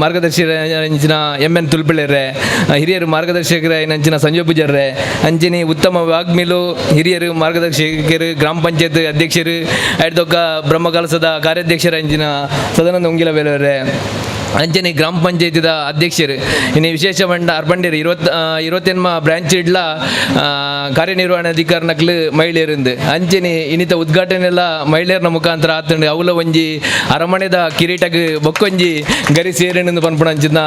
ಮಾರ್ಗದರ್ಶಕರಂಚಿನ ಎಂ ಎನ್ ತುಲ್ಪಿಳ್ಳೆರೆ ಹಿರಿಯರು ಮಾರ್ಗದರ್ಶಕರಾಯಿನಂಚಿನ ಸಂಜಯ್ ಪೂಜಾರ್ರೆ ಅಂಚಿನಿ ಉತ್ತಮ ವಾಗ್ಮಿಲು ಹಿರಿಯರು ಮಾರ್ಗದರ್ಶಕರು ಗ್ರಾಮ ಪಂಚಾಯತ್ ಅಧ್ಯಕ್ಷರು ಐದೊಕ್ಕ ಬ್ರಹ್ಮಕಲಸದ ಕಾರ್ಯಾಧ್ಯಕ್ಷರಂಚಿನ ಸದಾನಂದ ಉಂಗಿಲ ಬೇಲವರೆ ಅಂಚನೆ ಗ್ರಾಮ ಪಂಚಾಯತಿದ ಅಧ್ಯಕ್ಷರು ಇನ್ನು ವಿಶೇಷ ಬಂಡ ಅರ್ಬಂಡೇರು 20 ಬ್ರಾಂಚ್ ಇಡ್ಲ ಕಾರ್ಯನಿರ್ವಹಣಾಧಿಕಾರಿನಕ್ಲು ಮಹಿಳೆಯರಿಂದ ಅಂಚನೆ ಇನ್ನಿತ ಉದ್ಘಾಟನೆ ಎಲ್ಲ ಮಹಿಳೆಯರನ ಮುಖಾಂತರ ಆತಂಡು ಅವಲ ಒಂಜಿ ಅರಮನೆದ ಕಿರೀಟಗ್ ಬೊಕ್ಕೊಂಜಿ ಗರಿ ಸೇರಿನ ಪನ್ಪುಣ ಅಂಚಿನ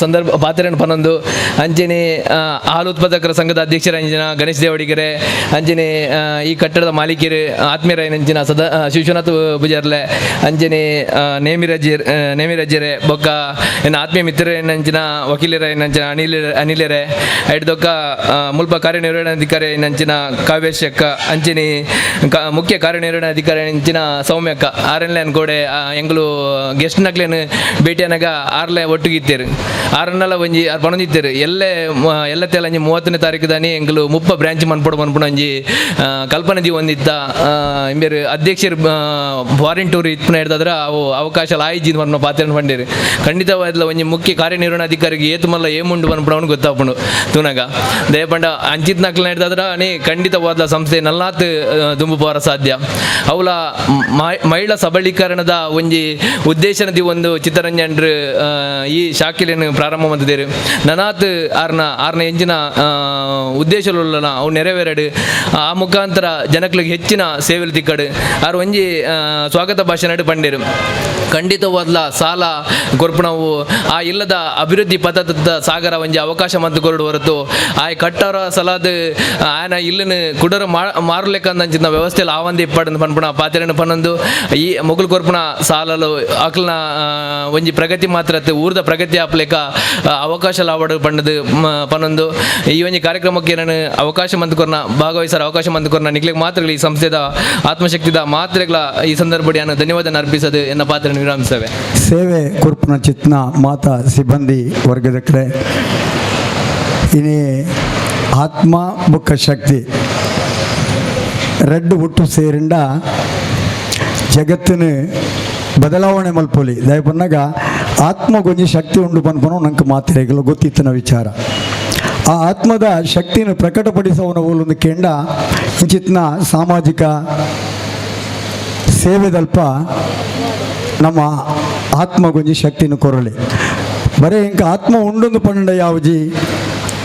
ಸಂದರ್ಭ ಪಾತ್ರೆಯನ್ನು ಪನೊಂದು. ಅಂಚನೆ ಹಾಲು ಉತ್ಪಾದಕರ ಸಂಘದ ಅಧ್ಯಕ್ಷರ ಅಂಚಿನ ಗಣೇಶ್ ದೇವಡಿಗೆರೆ, ಅಂಚನೆ ಈ ಕಟ್ಟಡದ ಮಾಲೀಕರು ಆತ್ಮೀಯರಾಯನಂಚಿನ ಸದಾ ಶಿವನಾಥ್ ಪೂಜಾರ್ಲೆ, ಅಂಚನೆ ನೇಮಿರಜ್ಜರೆ ಬೊಕ್ಕ ಎನ್ನ ಆತ್ಮೀಯ ಮಿತ್ರರೇನಂಚಿನ ವಕೀಲರೇನಂಚಿನ ಅನಿಲರೆ ಐಡ್ದೊಕ್ಕ ಮುಲ್ಪ ಕಾರ್ಯನಿರ್ವಹಣಾಧಿಕಾರಿ ನಂಚಿನ ಕಾವ್ಯಶಕ್ಕ, ಅಂಚನೆ ಮುಖ್ಯ ಕಾರ್ಯನಿರ್ವಹಣಾಧಿಕಾರಿ ಅಂಚಿನ ಸೌಮ್ಯಕ್ಕ ಆರನ್ಲೆ ಅನ್ಕೋಡೆ ಎಂಗ್ಲು ಗೆಸ್ಟ್ ನಕ್ಲೇನು ಭೇಟಿಯಾನಾಗ ಆರ್ಲೆ ಒಟ್ಟಿಗೆ ಆರನ್ನೆಲ್ಲ ಒಂಜಿ ಆರ್ ಪಣೊಂದಿತ್ತೇರು ಎಲ್ಲೆ ಎಲ್ಲ ತೆಲ ಅಂಜಿ 30ನೇ ತಾರೀಕು ದಾನಿ ಎಂಗ್ಲು 30 ಬ್ರಾಂಚ್ ಮನ್ಪೊಡು ಮನ್ಪುಣ ಒಂಜಿ ಕಲ್ಪನೆ the ಒಂದಿತ್ತ ಇಂಬೇರು ಅಧ್ಯಕ್ಷರು ಫಾರಿನ್ ಟೂರ್ ಇತ್ಪನ ಹಿಡ್ದಾದ್ರ ಅವು ಅವಕಾಶ ಆಯ್ಜಿ ಪನ್ಪುನ ಪಾತ್ರ ಪಂಡೇರು. ಖಂಡಿತವಾದ್ಲ ಒಂಜಿ ಮುಖ್ಯ ಕಾರ್ಯನಿರ್ವಹಣಾಧಿಕಾರಿಗೆ ಏತು ಮಲ್ಲ ಏಮುಂಡು ಪನ್ಪುನವನು ಗೊತ್ತಾಪುಂಡು ತೂನಗ ದಯಪಂಡ ಅಂಚಿತ್ ನಕ್ಲ ಹಿಡ್ದಾದ್ರ ಅನಿ ಖಂಡಿತವಾದ ಸಂಸ್ಥೆ ನಲ್ಲಾತ್ ದುಂಬು ಪೋರ ಸಾಧ್ಯ. ಅವಲ ಮಹಿಳಾ ಸಬಲೀಕರಣದ ಒಂಜಿ ಉದ್ದೇಶನದಿ ಒಂದು ಚಿತ್ತರಂಜನ್ರು ಈ ಶಾಖೆಯನ್ನು ಪ್ರಾರಂಭ ಮಾಡಿದ್ದೇರು. ನನಾತ್ ಆರ್ನ ಆರ್ನ ಎಂಜಿನ ಉದ್ದೇಶಲುಳ್ಳನ ಅವು ನೆರವೇರಡು ಆ ಮುಖಾಂತರ ಜನಕ್ಲಿಗೆ ಹೆಚ್ಚಿನ ಸೇವೆలు ತಿಕ್ಕಡು ಆರ್ ಒಂಜಿ ಸ್ವಾಗತ ಭಾಷಣ ಪಂಡೇರು. ಖಂಡಿತವಾದ್ಲ ಸಾಲ ಕೊರ್ಪುಣವು ಆ ಇಲ್ಲದ ಅಭಿವೃದ್ಧಿ ಪಥದ ಸಾಗರ ಒಂಜಿ ಅವಕಾಶ ಮತ್ತು ಕೊರಡು ಹೊರತು ಆ ಕಟ್ಟರ ಸಲಾದ ಆಯನ ಇಲ್ಲನ ಕುಡರ ಮಾರಲೆಕ್ಕಂದಂಚಿನ ವ್ಯವಸ್ಥೆಯಲ್ಲಿ ಆವಂದಿ ಇಪ್ಪಡನ್ನು ಪನ್ಪುಣ ಪಾತ್ರೆಯನ್ನು ಪನ್ನೊಂದು ಈ ಮೊಗಲು ಕೊರ್ಪುಣ ಸಾಲಲು ಅಕ್ಲನ ಒಂಜಿ ಪ್ರಗತಿ ಮಾತ್ರ ಊರ್ದ ಪ್ರಗತಿ ಆಪ್ಲೇಕ ಅವಕಾಶ ಲಾವಡು ಪಣ್ಣದು ಪನ್ನೊಂದು ಈ ಒಂಜಿ ಕಾರ್ಯಕ್ರಮಕ್ಕೆ ನಾನು ಅವಕಾಶ ಮಂದುಕೊರ್ನ ಭಾಗವಹಿಸರ ಅವಕಾಶ ಮಂದುಕೊರ್ನ ನಿಕ್ಲೆಗ್ ಮಾತ್ರ ಈ ಸಂಸ್ಥೆದ ಆತ್ಮಶಕ್ತಿದ ಮಾತ್ರೆಗಳ ಈ ಸಂದರ್ಭ ನಾನು ಧನ್ಯವಾದ ಅರ್ಪಿಸೋದು ಎನ್ನ ಪಾತ್ರ ವಿರಾಮಿಸ್ತೇವೆ. ಸೇವೆ ಕೊರ್ಪುನ ಚಿತ್ನ ಮಾತಾ ಸಿಬ್ಬಂದಿ ವರ್ಗದಕ್ರೆ ಇನಿ ಆತ್ಮ ಬುಕ್ಕ ಶಕ್ತಿ ರೆಡ್ ಹುಟ್ಟು ಸೇರಿಂಡ ಜಗತ್ತಿನ ಬದಲಾವಣೆ ಮಲ್ಪೊಲಿ ದಯಪನ್ನಾಗ ಆತ್ಮಗೊಂಜಿ ಶಕ್ತಿ ಉಂಡು ಪನ್ಪನೋ ನಂಗೆ ಮಾತಿರೇಗಲು ಗೊತ್ತಿತ್ತಿನ ವಿಚಾರ. ಆ ಆತ್ಮದ ಶಕ್ತಿಯನ್ನು ಪ್ರಕಟಪಡಿಸುವವನ ಒಂದು ಕೆಂಡ ಇಂಚಿತ್ನ ಸಾಮಾಜಿಕ ಸೇವೆದಲ್ಪ ನಮ್ಮ ಆತ್ಮಗೊಂಜಿ ಶಕ್ತಿಯನ್ನು ಕೊರಲಿ ಬರೇ ಇಂಕ ಆತ್ಮ ಉಂಡೊಂದು ಪಂಡ ಯಾವಜಿ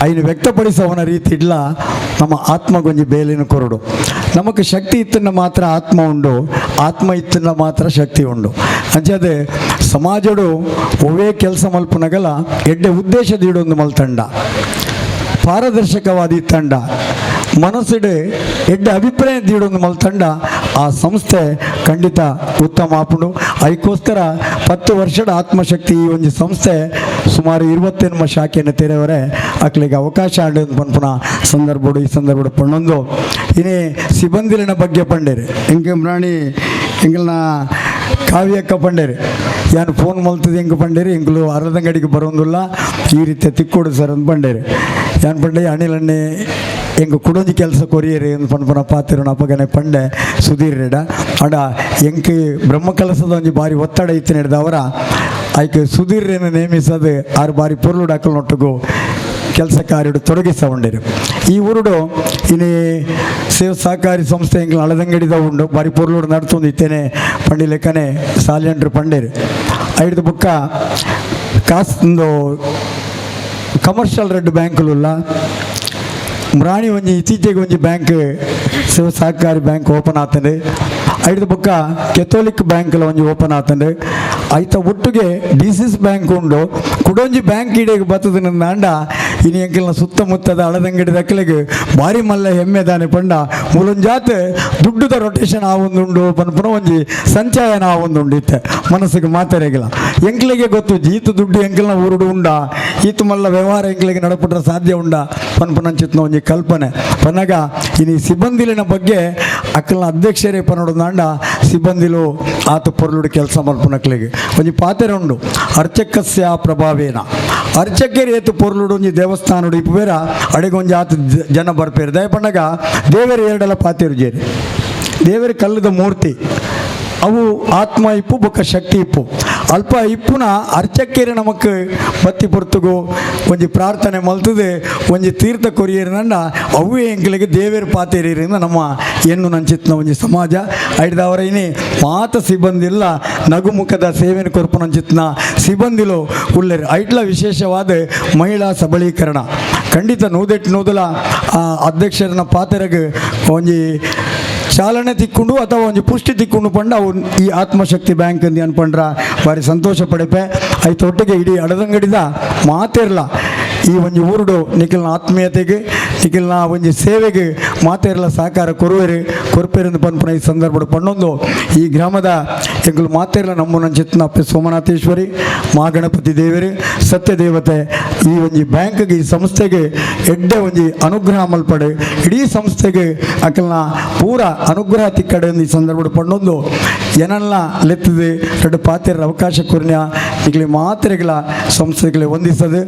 ಐನು ವ್ಯಕ್ತಪಡಿಸೋವನ ರೀತಿ ಇಲ್ಲ ನಮ್ಮ ಆತ್ಮಗೊಂಜಿ ಬೇಲಿನ ಕೊರಡು. ನಮಗೆ ಶಕ್ತಿ ಇತ್ತನ್ನ ಮಾತ್ರ ಆತ್ಮ ಉಂಡು, ಆತ್ಮ ಇತ್ತನ್ನ ಮಾತ್ರ ಶಕ್ತಿ ಉಂಡು. ಅಂಚದೆ ಸಮಾಜಡು ಒವ್ವೇ ಕೆಲಸ ಮಲ್ಪುನಗಲ ಎಡ್ಡೆ ಉದ್ದೇಶದ ಇಡೊಂದು ಮಲ್ತಂಡ ಪಾರದರ್ಶಕವಾದಿ ತಂಡ ಮನಸ್ಸಿಡೆ ಎಡ್ಡೆ ಅಭಿಪ್ರಾಯ ದೀಡೊಂದು ಮಲ್ತಂಡ ಆ ಸಂಸ್ಥೆ ಖಂಡಿತ ಉತ್ತಮ ಆಪುಂಡು. ಅದಕ್ಕೋಸ್ಕರ 10 ವರ್ಷದ ಆತ್ಮಶಕ್ತಿ ಈ ಒಂದು ಸಂಸ್ಥೆ ಸುಮಾರು 28 ಶಾಖೆಯನ್ನು ತೆರೆಯವರೆ ಅಕ್ಲಿಗೆ ಅವಕಾಶ ಆಡೋದು ಪನ್ಪುನ ಸಂದರ್ಭಡು ಈ ಸಂದರ್ಭಡು ಪಣ್ಣೊಂದು. ಇನ್ನೇ ಸಿಬ್ಬಂದಿಲಿನ ಬಗ್ಗೆ ಪಂಡೇರಿ ಎಂಕೆ ಪ್ರಾಣಿ ಎಂಗಲ್ನ ಕಾವ್ಯಕ್ಕ ಪಂಡೇರಿ ಯಾನು ಫೋನ್ ಮಲ್ತದೆ ಎಂಗೆ ಪಂಡೇರಿ ಎಂಗ್ಲು ಅರ್ಧಂಗಡಿಗೆ ಬರೋಂದಿಲ್ಲ ಈ ರೀತಿಯ ತಿಕ್ಕೋಡು ಸರ್ ಅಂತ ಪಂಡೇರಿ. ಯಾನ್ ಪಂಡೆ ಅನಿಲಣ್ಣೆ ಎಂಗೆ ಕುಡೊಂಜಿ ಕೆಲಸ ಕೊರಿಯರಿ ಎಂದು ಪನ್ಪುನ ಪಾತಿರೋಣ ಅಪ್ಪಗನೆ ಪಂಡೆ ಸುಧೀರ್ ರೆಡ ಅಡ ಎಂಕ್ ಬ್ರಹ್ಮ ಕೆಲಸದ ಒಂಜಿ ಬಾರಿ ಒತ್ತಡ ಇತ್ತು ನಡೆದವರ ಆಯ್ಕೆ ಸುಧೀರ್ಯನ್ನು ನೇಮಿಸೋದು 6 ಬಾರಿ ಪೊರ್ಲು ಡಾಕಲ್ನೊಟ್ಟಿಗೂ ಕೆಲಸ ಕಾರ್ಯಡು ತೊಡಗಿಸ ಉಂಡಿರು. ಈ ಊರುಡು ಇನಿ ಸೇವೆ ಸಹಕಾರಿ ಸಂಸ್ಥೆ ಎಂಗ್ಲ ಅಳದಂಗಡಿದ ಉಂಡು ಬಾರಿ ಪೊರ್ಲುಡು ನಡ್ತೊಂದು ಇತ್ತೇನೆ ಪಂಡಿ ಲೆಕ್ಕನೆ ಸಾಲಿಯಂಡ್ರು ಪಂಡೇರು. ಐದು ಬುಕ್ಕ ಕಾಸ್ ಒಂದು ಕಮರ್ಷಿಯಲ್ ರೆಡ್ ಬ್ಯಾಂಕ್ಲುಲ್ಲ ಮುರಾಣಿ ಒಂಜಿ ಇತ್ತೀಚೆಗೆ ಒಂಜಿ ಬ್ಯಾಂಕ್ ಸೇವೆ ಸಹಕಾರಿ ಬ್ಯಾಂಕ್ ಓಪನ್ ಆತಂಡೆ. ಐದು ಬುಕ್ಕ ಕೆಥೋಲಿಕ್ ಬ್ಯಾಂಕ್ಲ ಒಂಜಿ ಓಪನ್ ಆತಂಡೆ. ಐತ ಒಟ್ಟಿಗೆ D C C bank ಉಂಡು. ಕುಡೊಂಜಿ ಬ್ಯಾಂಕ್ ಇಡೀಗ ಬತ್ತದ ನಂದಾಂಡ ಇನಿ ಎಂಕಲ್ನ ಸುತ್ತಮುತ್ತದ ಅಳದಂಗಡಿ ದಕ್ಕಲಿಗೆ ಭಾರಿ ಮಲ್ಲ ಹೆಮ್ಮೆ ದಾನೆ ಪಂಡ ಮೂಲೊಂಜಾತ್ ದುಡ್ಡುದ ರೊಟೇಷನ್ ಆವೊಂದುಂಡು ಪನ್ಪುನ ಒಂಜಿ ಸಂಚಯನ ಆವೊಂದುಂಡು ಇತ್ತೆ ಮನಸ್ಸಿಗೆ ಮಾತಾಡಗಿಲ್ಲ. ಎಂಕ್ಲಿಗೆ ಗೊತ್ತು ಜೀತು ದುಡ್ಡು ಎಂಕಲ್ನ ಊರುಡು ಉಂಡ ಈತು ಮಲ್ಲ ವ್ಯವಹಾರ ಎಂಕ್ಲಿಗೆ ನಡಪಟ್ರೆ ಸಾಧ್ಯ ಉಂಡ ಪನ್ಪುನಂಚಿತ್ನ ಒಂಜಿ ಕಲ್ಪನೆ ಪನ್ನಗ ಇನಿ ಸಿಬ್ಬಂದಿಲಿನ ಬಗ್ಗೆ ಅಕ್ಕಲ್ನ ಅಧ್ಯಕ್ಷರೇ ಪನ್ನೊಡು ಸಿಬ್ಬಂದಿಲು ಆತ ಪೊರ್ಲುಡು ಕೆಲಸ ಮಲ್ಪುನಕ್ಲಿಗೆ ಒಂಜಿ ಪಾತೆರೆ ಉಂಡು ಅರ್ಚಕಸ್ಯ ಪ್ರಭಾವೇನ ಅರ್ಚಕರು ಏತು ಪೊರ್ಲುಡು ಒಂಜಿ ದೇವಸ್ಥಾನಡು ಇಪ್ಪುಬೇರ ಅಡೆಗೊಂಜಿ ಆತ ಜನ ಬರ್ಪೇರು. ದಯಪಣ್ಣಗ ದೇವರು ಎರಡೆಲ್ಲ ಪಾತೆರು ಜೇರಿ ದೇವರ ಕಲ್ಲದ ಮೂರ್ತಿ ಅವು ಆತ್ಮ ಇಪ್ಪು ಬೊಕ್ಕ ಶಕ್ತಿ ಇಪ್ಪು. ಅಲ್ಪ ಇಪ್ಪುನ ಅರ್ಚಕೇರಿ ನಮಕ್ ಬತ್ತಿ ಪೊರ್ತುಗು ಒಂಜಿ ಪ್ರಾರ್ಥನೆ ಮಲ್ತದೆ ಒಂಜಿ ತೀರ್ಥ ಕೊರಿಯೇರಿನಂಡ ಅವೇ ಎಂಕ್ಲೆಗ್ ದೇವೇರ್ ಪಾತೇರಿರಿಂದ ನಮ್ಮ ಎನ್ನು ನಂಚಿತ್ನ ಒಂಜಿ ಸಮಾಜ ಐಡ್ದವರ ಇನಿ ಮಾತ ಸಿಬ್ಬಂದಿಲ್ಲ ನಗುಮುಖದ ಸೇವೆನ ಕೊರ್ಪುನಂಚಿತ್ನ ಸಿಬ್ಬಂದಿಲು ಉಲ್ಲೆರ್. ಐಟ್ಲ ವಿಶೇಷವಾದ ಮಹಿಳಾ ಸಬಲೀಕರಣ ಖಂಡಿತ ನೂದೆಟ್ಟು ನೂದಲ ಅಧ್ಯಕ್ಷರನ್ನ ಪಾತೆರಗ್ ಒಂಜಿ ಚಾಲನೆ ತಿಕ್ಕೊಂಡು ಅಥವಾ ಒಂಜಿ ಪುಷ್ಟಿ ತಿಕ್ಕೊಂಡು ಪಂಡ ಅವು ಈ ಆತ್ಮಶಕ್ತಿ ಬ್ಯಾಂಕ್ ಅಂದು ಅನ್ಪಂಡ್ರ ಭಾರಿ ಸಂತೋಷ ಪಡೆಪೆ. ಐತ ಒಟ್ಟಿಗೆ ಇಡೀ ಅಡದಂಗಡಿದ ಮಾತಿರಲ ಈ ಒಂಜಿ ಊರುಡು ನಿಖಿಲ್ನ ಆತ್ಮೀಯತೆಗೆ ನಿಖಿಲ್ನ ಒಂಜಿ ಸೇವೆಗೆ ಮಾತೆರ್ಲ ಸಹಕಾರ ಕೊರುವೆರು ಕೊರ್ಪೇರೆಂದು ಪನ್ಪುನ ಈ ಸಂದರ್ಭಡ್ ಪಣ್ಣೊಂದು ಈ ಗ್ರಾಮದ ಎಂಕುಲು ಮಾತೆರ್ಲ ನಮ್ಮುನಂಚಿತ್ನ ಅಪ್ಪೆ ಸೋಮನಾಥೇಶ್ವರಿ ಮಹಾಗಣಪತಿ ದೇವರು ಸತ್ಯದೇವತೆ ಈ ಒಂಜಿ ಬ್ಯಾಂಕ್ಗೆ ಈ ಸಂಸ್ಥೆಗೆ ಎಡ್ಡೆ ಒಂಜಿ ಅನುಗ್ರಹ ಮಲ್ಪಡೆ ಇಡೀ ಸಂಸ್ಥೆಗೆ ಅಕಲ್ನ ಪೂರ ಅನುಗ್ರಹ ತಿಕ್ಕಡೆ ಈ ಸಂದರ್ಭಡ್ ಪಣ್ಣೊಂದು ಏನಲ್ಲ ಲೆತ್ತದೆ ಎರಡು ಪಾತೆರ ಅವಕಾಶ ಕೊರ್ನ್ಯ ನಿಗಲಿ ಮಾತ್ರೆಗಳ ಸಂಸ್ಥೆகளை ವಂದಿಸದು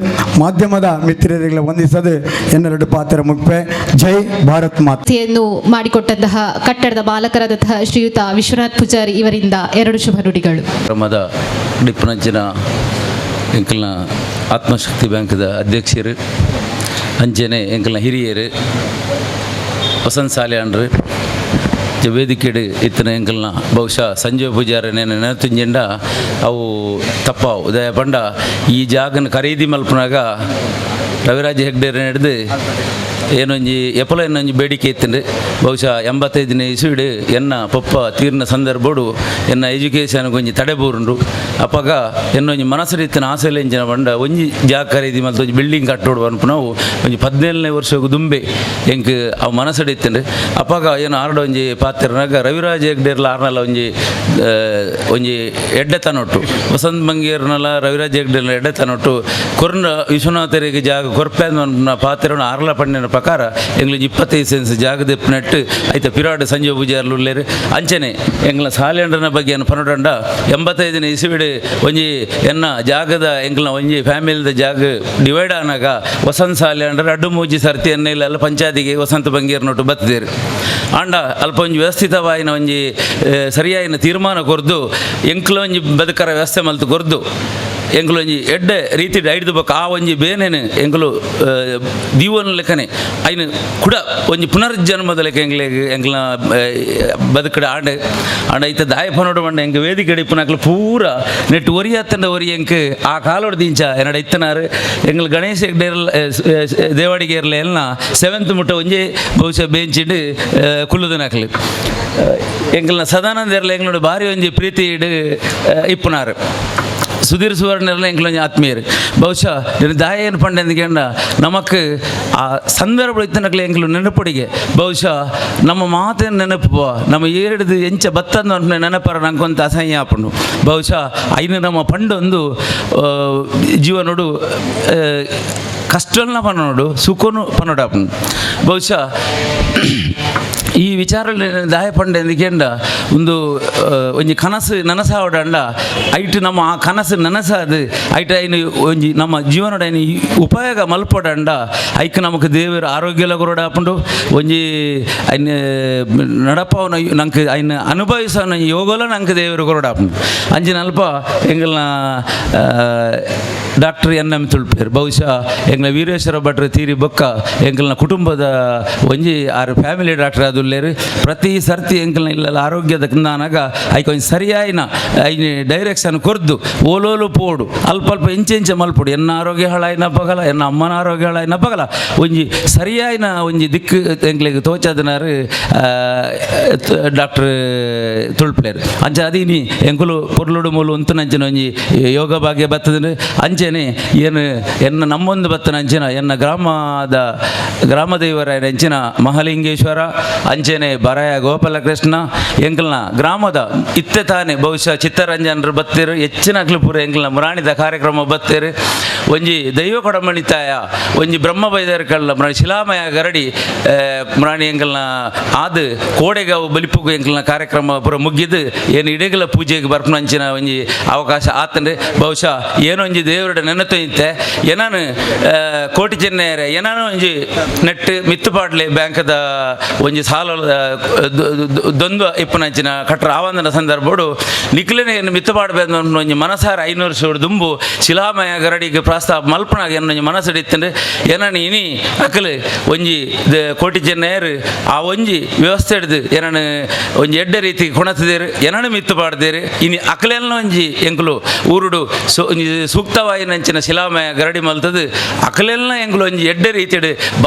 ಮಾಧ್ಯಮದ ಮಿತ್ರರಿಗೆ ವಂದಿಸದು ಎನ್ನೆರಡು ಪಾತ್ರ ಮುಗ್ಪೆ. ಜೈ ಭಾರತ್ ಮಾತೆ. ಯನ್ನು ಮಾಡಿಕೊಟ್ಟಂತಹ ಕಟ್ಟಡದ ಮಾಲಕರಾದಂತಹ ಶ್ರೀಯುತ ವಿಶ್ವನಾಥ್ ಪೂಜಾರಿ ಇವರಿಂದ ಎರಡು ಶುಭ ನುಡಿಗಳು. ಕ್ರಮದ ಡಿಪ್ಪನಂಚಿನ ಎಂಕಲ್ನ ಆತ್ಮಶಕ್ತಿ ಬ್ಯಾಂಕ್ದ ಅಧ್ಯಕ್ಷರು ಅಂಚನೆ ಎಂಕಲ್ನ ಹಿರಿಯರು ವಸಂತ ಸಾಲ್ಯಾನ್ರು ವೇದಿಕೆಡು ಇತ್ತನ ಎಂಕಲ್ನ ಬಹುಶಃ ಸಂಜಯ್ ಪೂಜಾರಿ ನೆನತುಂಜೆಂಡ ಅವು ತಪ್ಪಾವು. ಉದಯ ಪಂಡ ಈ ಜಾಗನ ಖರೀದಿ ಮಲ್ಪನಾಗ ರವಿರಾಜ ಹೆಗ್ಡೆ ನಡೆದು ಏನೊಂಜಿ ಎಪಲ ಏನೊಂಜಿ ಬೇಡಿಕೆ ಇತ್ತಂಡು. ಬಹುಶಃ 85ನೇ ಇಸುವಿಡು ಎನ್ನ ಪಪ್ಪ ತೀರ್ನ ಸಂದರ್ಭಡು ಎನ್ನ ಎಜುಕೇಷನ್ ಒಂಜಿ ತಡೆ ಬೂರುಂಡು. ಅಪಗ ಎನ್ನೊಂಜಿ ಮನಸ್ಸು ಇತ್ತಿನ ಆಸೆಲೆ ಎಂಚಿನ ಪಂಡ ಒಂಜಿ ಜಾಗ ಖರೀದಿ ಮಲ್ತ ಒಂಜಿ ಬಿಲ್ಡಿಂಗ್ ಕಟ್ಟೋಡು ಅನ್ಪು ನಾವು ಒಂಜಿ 17ನೇ ವರ್ಷಕ್ಕೆ ದುಂಬೆ ಎಂಕ್ ಅವು ಮನಸ್ಸು ಇತ್ತಂಡು. ಅಪಗ ಏನು ಆರ್ಡ ಒಂಜಿ ಪಾತ್ರನಾಗ ರವಿರಾಜ ಹೆಗ್ಡೇರ್ಲ ಆರ್ನಲ ಒಂಜಿ ಒಂಜಿ ಎಡ್ಡೆತನೊಟ್ಟು ವಸಂತ ಬಂಗೇರ್ನಲ ರವಿರಾಜ ಹೆಗ್ಡೇರ್ಲ ಎಡ್ಡೆತನೊಟ್ಟು ಕೊರ್ನ ವಿಶ್ವನಾಥರಿಗೆ ಜಾಗ ಕೊರ್ಪೆ ಪಾತ್ರನ ಆರ್ಲ ಪಣ್ಣಿನ ಪ್ರಕಾರ ಎಂಗ್ಲಿಂಜಿ 25 ಸೆನ್ಸ್ ಜಾಗದ ನೆಟ್ಟು ಐತ ಪಿರಾಡು ಸಂಜೆ ಪೂಜಾರ್ಲು ಉಲ್ಲೇರು. ಅಂಚನೆ ಎಂಗ್ಲ ಸಾಲೆಂಡ್ರನ ಬಗ್ಗೆ ಏನು ಪನ್ನೊಡಂಡ 85ನೇ ಇಸುವಿಡು ಒಂಜಿ ಎನ್ನ ಜಾಗದ ಎಂಗ್ಲ ಒಂಜಿ ಫ್ಯಾಮಿಲಿದ ಜಾಗ ಡಿವೈಡ್ ಆನಾಗ ವಸಂತ ಸಾಲೆಂಡ್ರ ಅಡ್ಡು ಮೂಜಿ ಸರ್ತಿ ಎನ್ನ ಇಲ್ಲ ಪಂಚಾಯತಿಗೆ ವಸಂತ ಬಂಗೇರ್ನೊಟ್ಟು ಬತ್ತಿದೇರು. ಆಂಡ ಅಲ್ಪ ಒಂಜಿ ವ್ಯವಸ್ಥಿತವಾಯಿನ ಒಂಜಿ ಸರಿಯಾಯಿನ ತೀರ್ಮಾನ ಕೊರ್ದು ಎಂಕ್ಲ ಒಂಜಿ ಬದುಕರ ವ್ಯವಸ್ಥೆ ಮಲ್ತು ಕೊರ್ದು ಎಂಕುಲು ಒಂಜಿ ಎಡ್ಡೆ ರೀತಿ ಐಡ್ದು ಬೊಕ್ಕ ಆ ಒಂಜಿ ಬೇನೇನು ಎಂಕುಲು ದೀವನ ಲೆಕ್ಕನೆ ಐನು ಕೂಡ ಒಂಜಿ ಪುನರ್ಜನ್ಮದ ಲೆಕ್ಕ ಎಂಗ್ಲೆಗ್ ಎಂಕ್ಲ ಬದುಕಡ ಆಂಡೆ ಆಂಡ ಐತ ದಾಯ ಪನೋಡು ಮಂಡ ಎಂಕ್ ವೇದಿಕೆ ಇಪ್ಪುನಕ್ಲು ಪೂರ ನೆಟ್ಟು ಒರಿಯಾತ್ತಂಡ ಒರಿ ಎಂಕ್ ಆ ಕಾಲೋಡು ದಿಂಚ ಎನ್ನಡ ಇತ್ತನಾರು ಎಂಗ್ಲ ಗಣೇಶ ಹೆಗ್ಡೇರ್ಲ ದೇವಾಡಿಗೇರ್ಲ ಎಲ್ಲ 7th ಮುಟ್ಟ ಒಂಜಿ ಬಹುಶಃ ಬೆಂಚಿಡ್ ಕುಲ್ಲುದನಕ್ಲು ಎಂಕ್ಲನ ಸದಾನಂದ ಎಂಗ್ಲೋಡು ಭಾರಿ ಒಂಜಿ ಪ್ರೀತಿ ಇಡು ಇಪ್ಪುನಾರು. ಸುಧೀರ್ ಸುವರ್ಣರೆಲ್ಲ ಎಂಕ್ಲೊಂಜಿ ಆತ್ಮೀಯರು. ಬಹುಶಃ ದಾಯ ಏನು ಪಂಡೆಂದಿಗೆಂಡ ನಮಕ್ ಆ ಸಂದರ್ಭ ಇತ್ತನಕ್ಲೆ ಎಂಕ್ಲು ನೆನಪುಡಿಗೆ ಬಹುಶಃ ನಮ್ಮ ಮಾತೇನು ನೆನಪು ನಮ್ಮ ಏರಿಡ್ದು ಎಂಚ ಬತ್ತಂದು ನೆನಪರ ನಂಗೊಂತ ಅಸಹ್ಯ ಆಪುಂಡು. ಬಹುಶಃ ಐನು ನಮ್ಮ ಪಂಡೊಂದು ಜೀವನೋಡು ಕಷ್ಟನ ಪನ್ನೋಡು ಸುಖನು ಪನ್ನೋಡಾಪುಂಡು. ಬಹುಶಃ ಈ ವಿಚಾರ ದಾಯ ಪಂಡೆ ಎಂದಿಕೆಂಡ ಒಂದು ಒಂಜಿ ಕನಸು ನನಸಾವಡಂಡ ಐಟ್ ನಮ್ಮ ಆ ಕನಸು ನನಸಾದು ಐಟ್ ಐನು ಒಂಜಿ ನಮ್ಮ ಜೀವನಡ ಐನು ಉಪಯೋಗ ಮಲ್ಪಡಂಡ ಐಕ್ ನಮಕ್ ದೇವರ ಆರೋಗ್ಯ ಕೊರಡಾಪುಂಡು ಒಂಜಿ ಐನ ನಡಪವನ ನಂಗೆ ಐನ ಅನುಭವಿಸೋನ ಯೋಗಲ ನಂಗೆ ದೇವರು ಕೊರಡಾಪುಂಡು. ಅಂಚಿನ ಅಲ್ಪ ಎಂಗಲ್ನ ಡಾಕ್ಟರ್ ಎನ್ ಎಂ ತುಳ್ಪೇರು ಬಹುಶಃ ಎಂಗ್ಲ ವೀರೇಶ್ವರ ಭಟ್ರು ತೀರಿ ಬೊಕ್ಕ ಎಂಕಲ್ನ ಕುಟುಂಬದ ಒಂಜಿ ಆರು ಫ್ಯಾಮಿಲಿ ಡಾಕ್ಟರ್ ಅದುಲ್ಲೇರು. ಪ್ರತಿ ಸರ್ತಿ ಎಂಕಲ್ನ ಇಲ್ಲ ಆರೋಗ್ಯದ ನಾನಾಗ ಐಕ್ ಒಂಜಿ ಸರಿಯಾಯಿನ ಐನ ಡೈರೆಕ್ಷನ್ ಕೊರ್ದು ಓಲೋಲು ಪೋಡು ಅಲ್ಪ ಅಲ್ಪ ಇಂಚೆ ಮಲ್ಪೊಡು ಎನ್ನ ಆರೋಗ್ಯ ಹಾಳಾಯಿನ ಪಗಲ ಎನ್ನ ಅಮ್ಮನ ಆರೋಗ್ಯ ಹಾಳಾಯಿನ ಪಗಲ ಒಂಜಿ ಸರಿಯಾಯಿನ ಒಂಜಿ ದಿಕ್ಕು ಎಂಕ್ಲೆಗ್ ತೋಚದನಾರು ಡಾಕ್ಟರ್ ತುಳ್ಪೇರು. ಅಂಚ ಅದೀನಿ ಎಂಕುಲು ಪೊರ್ಲುಡು ಮೂಲು ಉಂತುನಂಚಿನ ಒಂಜಿ ಯೋಗ ಭಾಗ್ಯ ಬತ್ತದ. ಅಂಚೆನೆ ಏನು ಎನ್ನ ನಮ್ಮೊಂದು ಬತ್ತನ ಅಂಚಿನ ಎನ್ನ ಗ್ರಾಮದ ಗ್ರಾಮದೇವರ ಅಂಚಿನ ಮಹಾಲಿಂಗೇಶ್ವರ ಅಂಚೆನೆ ಬರಾಯ ಗೋಪಾಲಕೃಷ್ಣ ಎಂಕಲ್ನ ಗ್ರಾಮದ ಇತ್ತೆ ತಾನೆ ಬಹುಶಃ ಚಿತ್ತರಂಜನರು ಬತ್ತೇರು ಹೆಚ್ಚಿನ ಪೂರ ಎಂಕಲ್ನ ಮುರಾಣಿದ ಕಾರ್ಯಕ್ರಮ ಬತ್ತೇರು. ಒಂಜಿ ದೈವ ಕೊಡಮಣಿತಾಯ ಒಂಜಿ ಬ್ರಹ್ಮ ಬೈದರ ಕಳ್ಳ ಮುರಾಣಿ ಶಿಲಾಮಯ ಗರಡಿ ಮುರಾಣಿ ಎಂಕಲ್ನ ಆದು ಕೋಡೆಗಾವು ಬಲಿಪುಗು ಎಂಕಲ್ನ ಕಾರ್ಯಕ್ರಮ ಪೂರ ಮುಗಿದು ಏನು ಇಡಗಲ ಪೂಜೆಗೆ ಬರ್ಪುನ ಅಂಚಿನ ಒಂಜಿ ಅವಕಾಶ ಆತಂದ್ರೆ ಬಹುಶಃ ಏನೊಂಜಿ ದೇವರ ನೆನತು ಇತ್ತೆ ಏನಾನು ಕೋಟಿ ಚೆನ್ನಯರೆ ಏನಾನ ಒಂಜಿ ನೆಟ್ ಮಿತ್ತು ಪಾಡ್ಲೆ ಬ್ಯಾಂಕ್ದ ಒಂಜಿ ಸಾಲ ದ್ವಂದ್ವ ಇಪ್ಪುನಂಚಿನ ಕಟ್ರ ಆವಂದನ ಸಂದರ್ಭಡು ನಿಕ್ಲೆನೆ ಮಿತ್ತು ಪಾಡ್ಬೇಕು ಒಂಜಿ ಮನಸಾರ 500 ವರ್ಷ ದುಂಬು ಶಿಲಾಮಯ ಗರಡಿಗೆ ಪ್ರಸ್ತಾಪ ಮಲ್ಪನಾಗ ಒಂಜಿ ಮನಸ್ಸು ಇತ್ತಂದ್ರೆ ಏನನ ಇನಿ ಅಕಲ್ ಒಂಜಿ ಕೋಟಿ ಚೆನ್ನಯರು ಆ ಒಂಜಿ ವ್ಯವಸ್ಥೆ ಹಿಡ್ದು ಏನನ ಒಂಜಿ ಎಡ್ಡೆ ರೀತಿ ಕೊಣತಿದೇರು ಏನನ ಮಿತ್ತು ಪಾಡ್ದೇರು ಇನಿ ಅಕಲೆಲ್ಲ ಒಂಜಿ ಎಂಕುಲು ಊರುಡು ಒಂಜಿ ಸೂಕ್ತವಾಯಿನಂಚಿನ ಶಿಲಾಮಯ ಗರಡಿ ಮಲ್ತದು ಅಕಲೆಲ್ಲ ಎಂಕುಲು ಒಂಜಿ ಎಡ್ಡೆ ರೀತಿಡು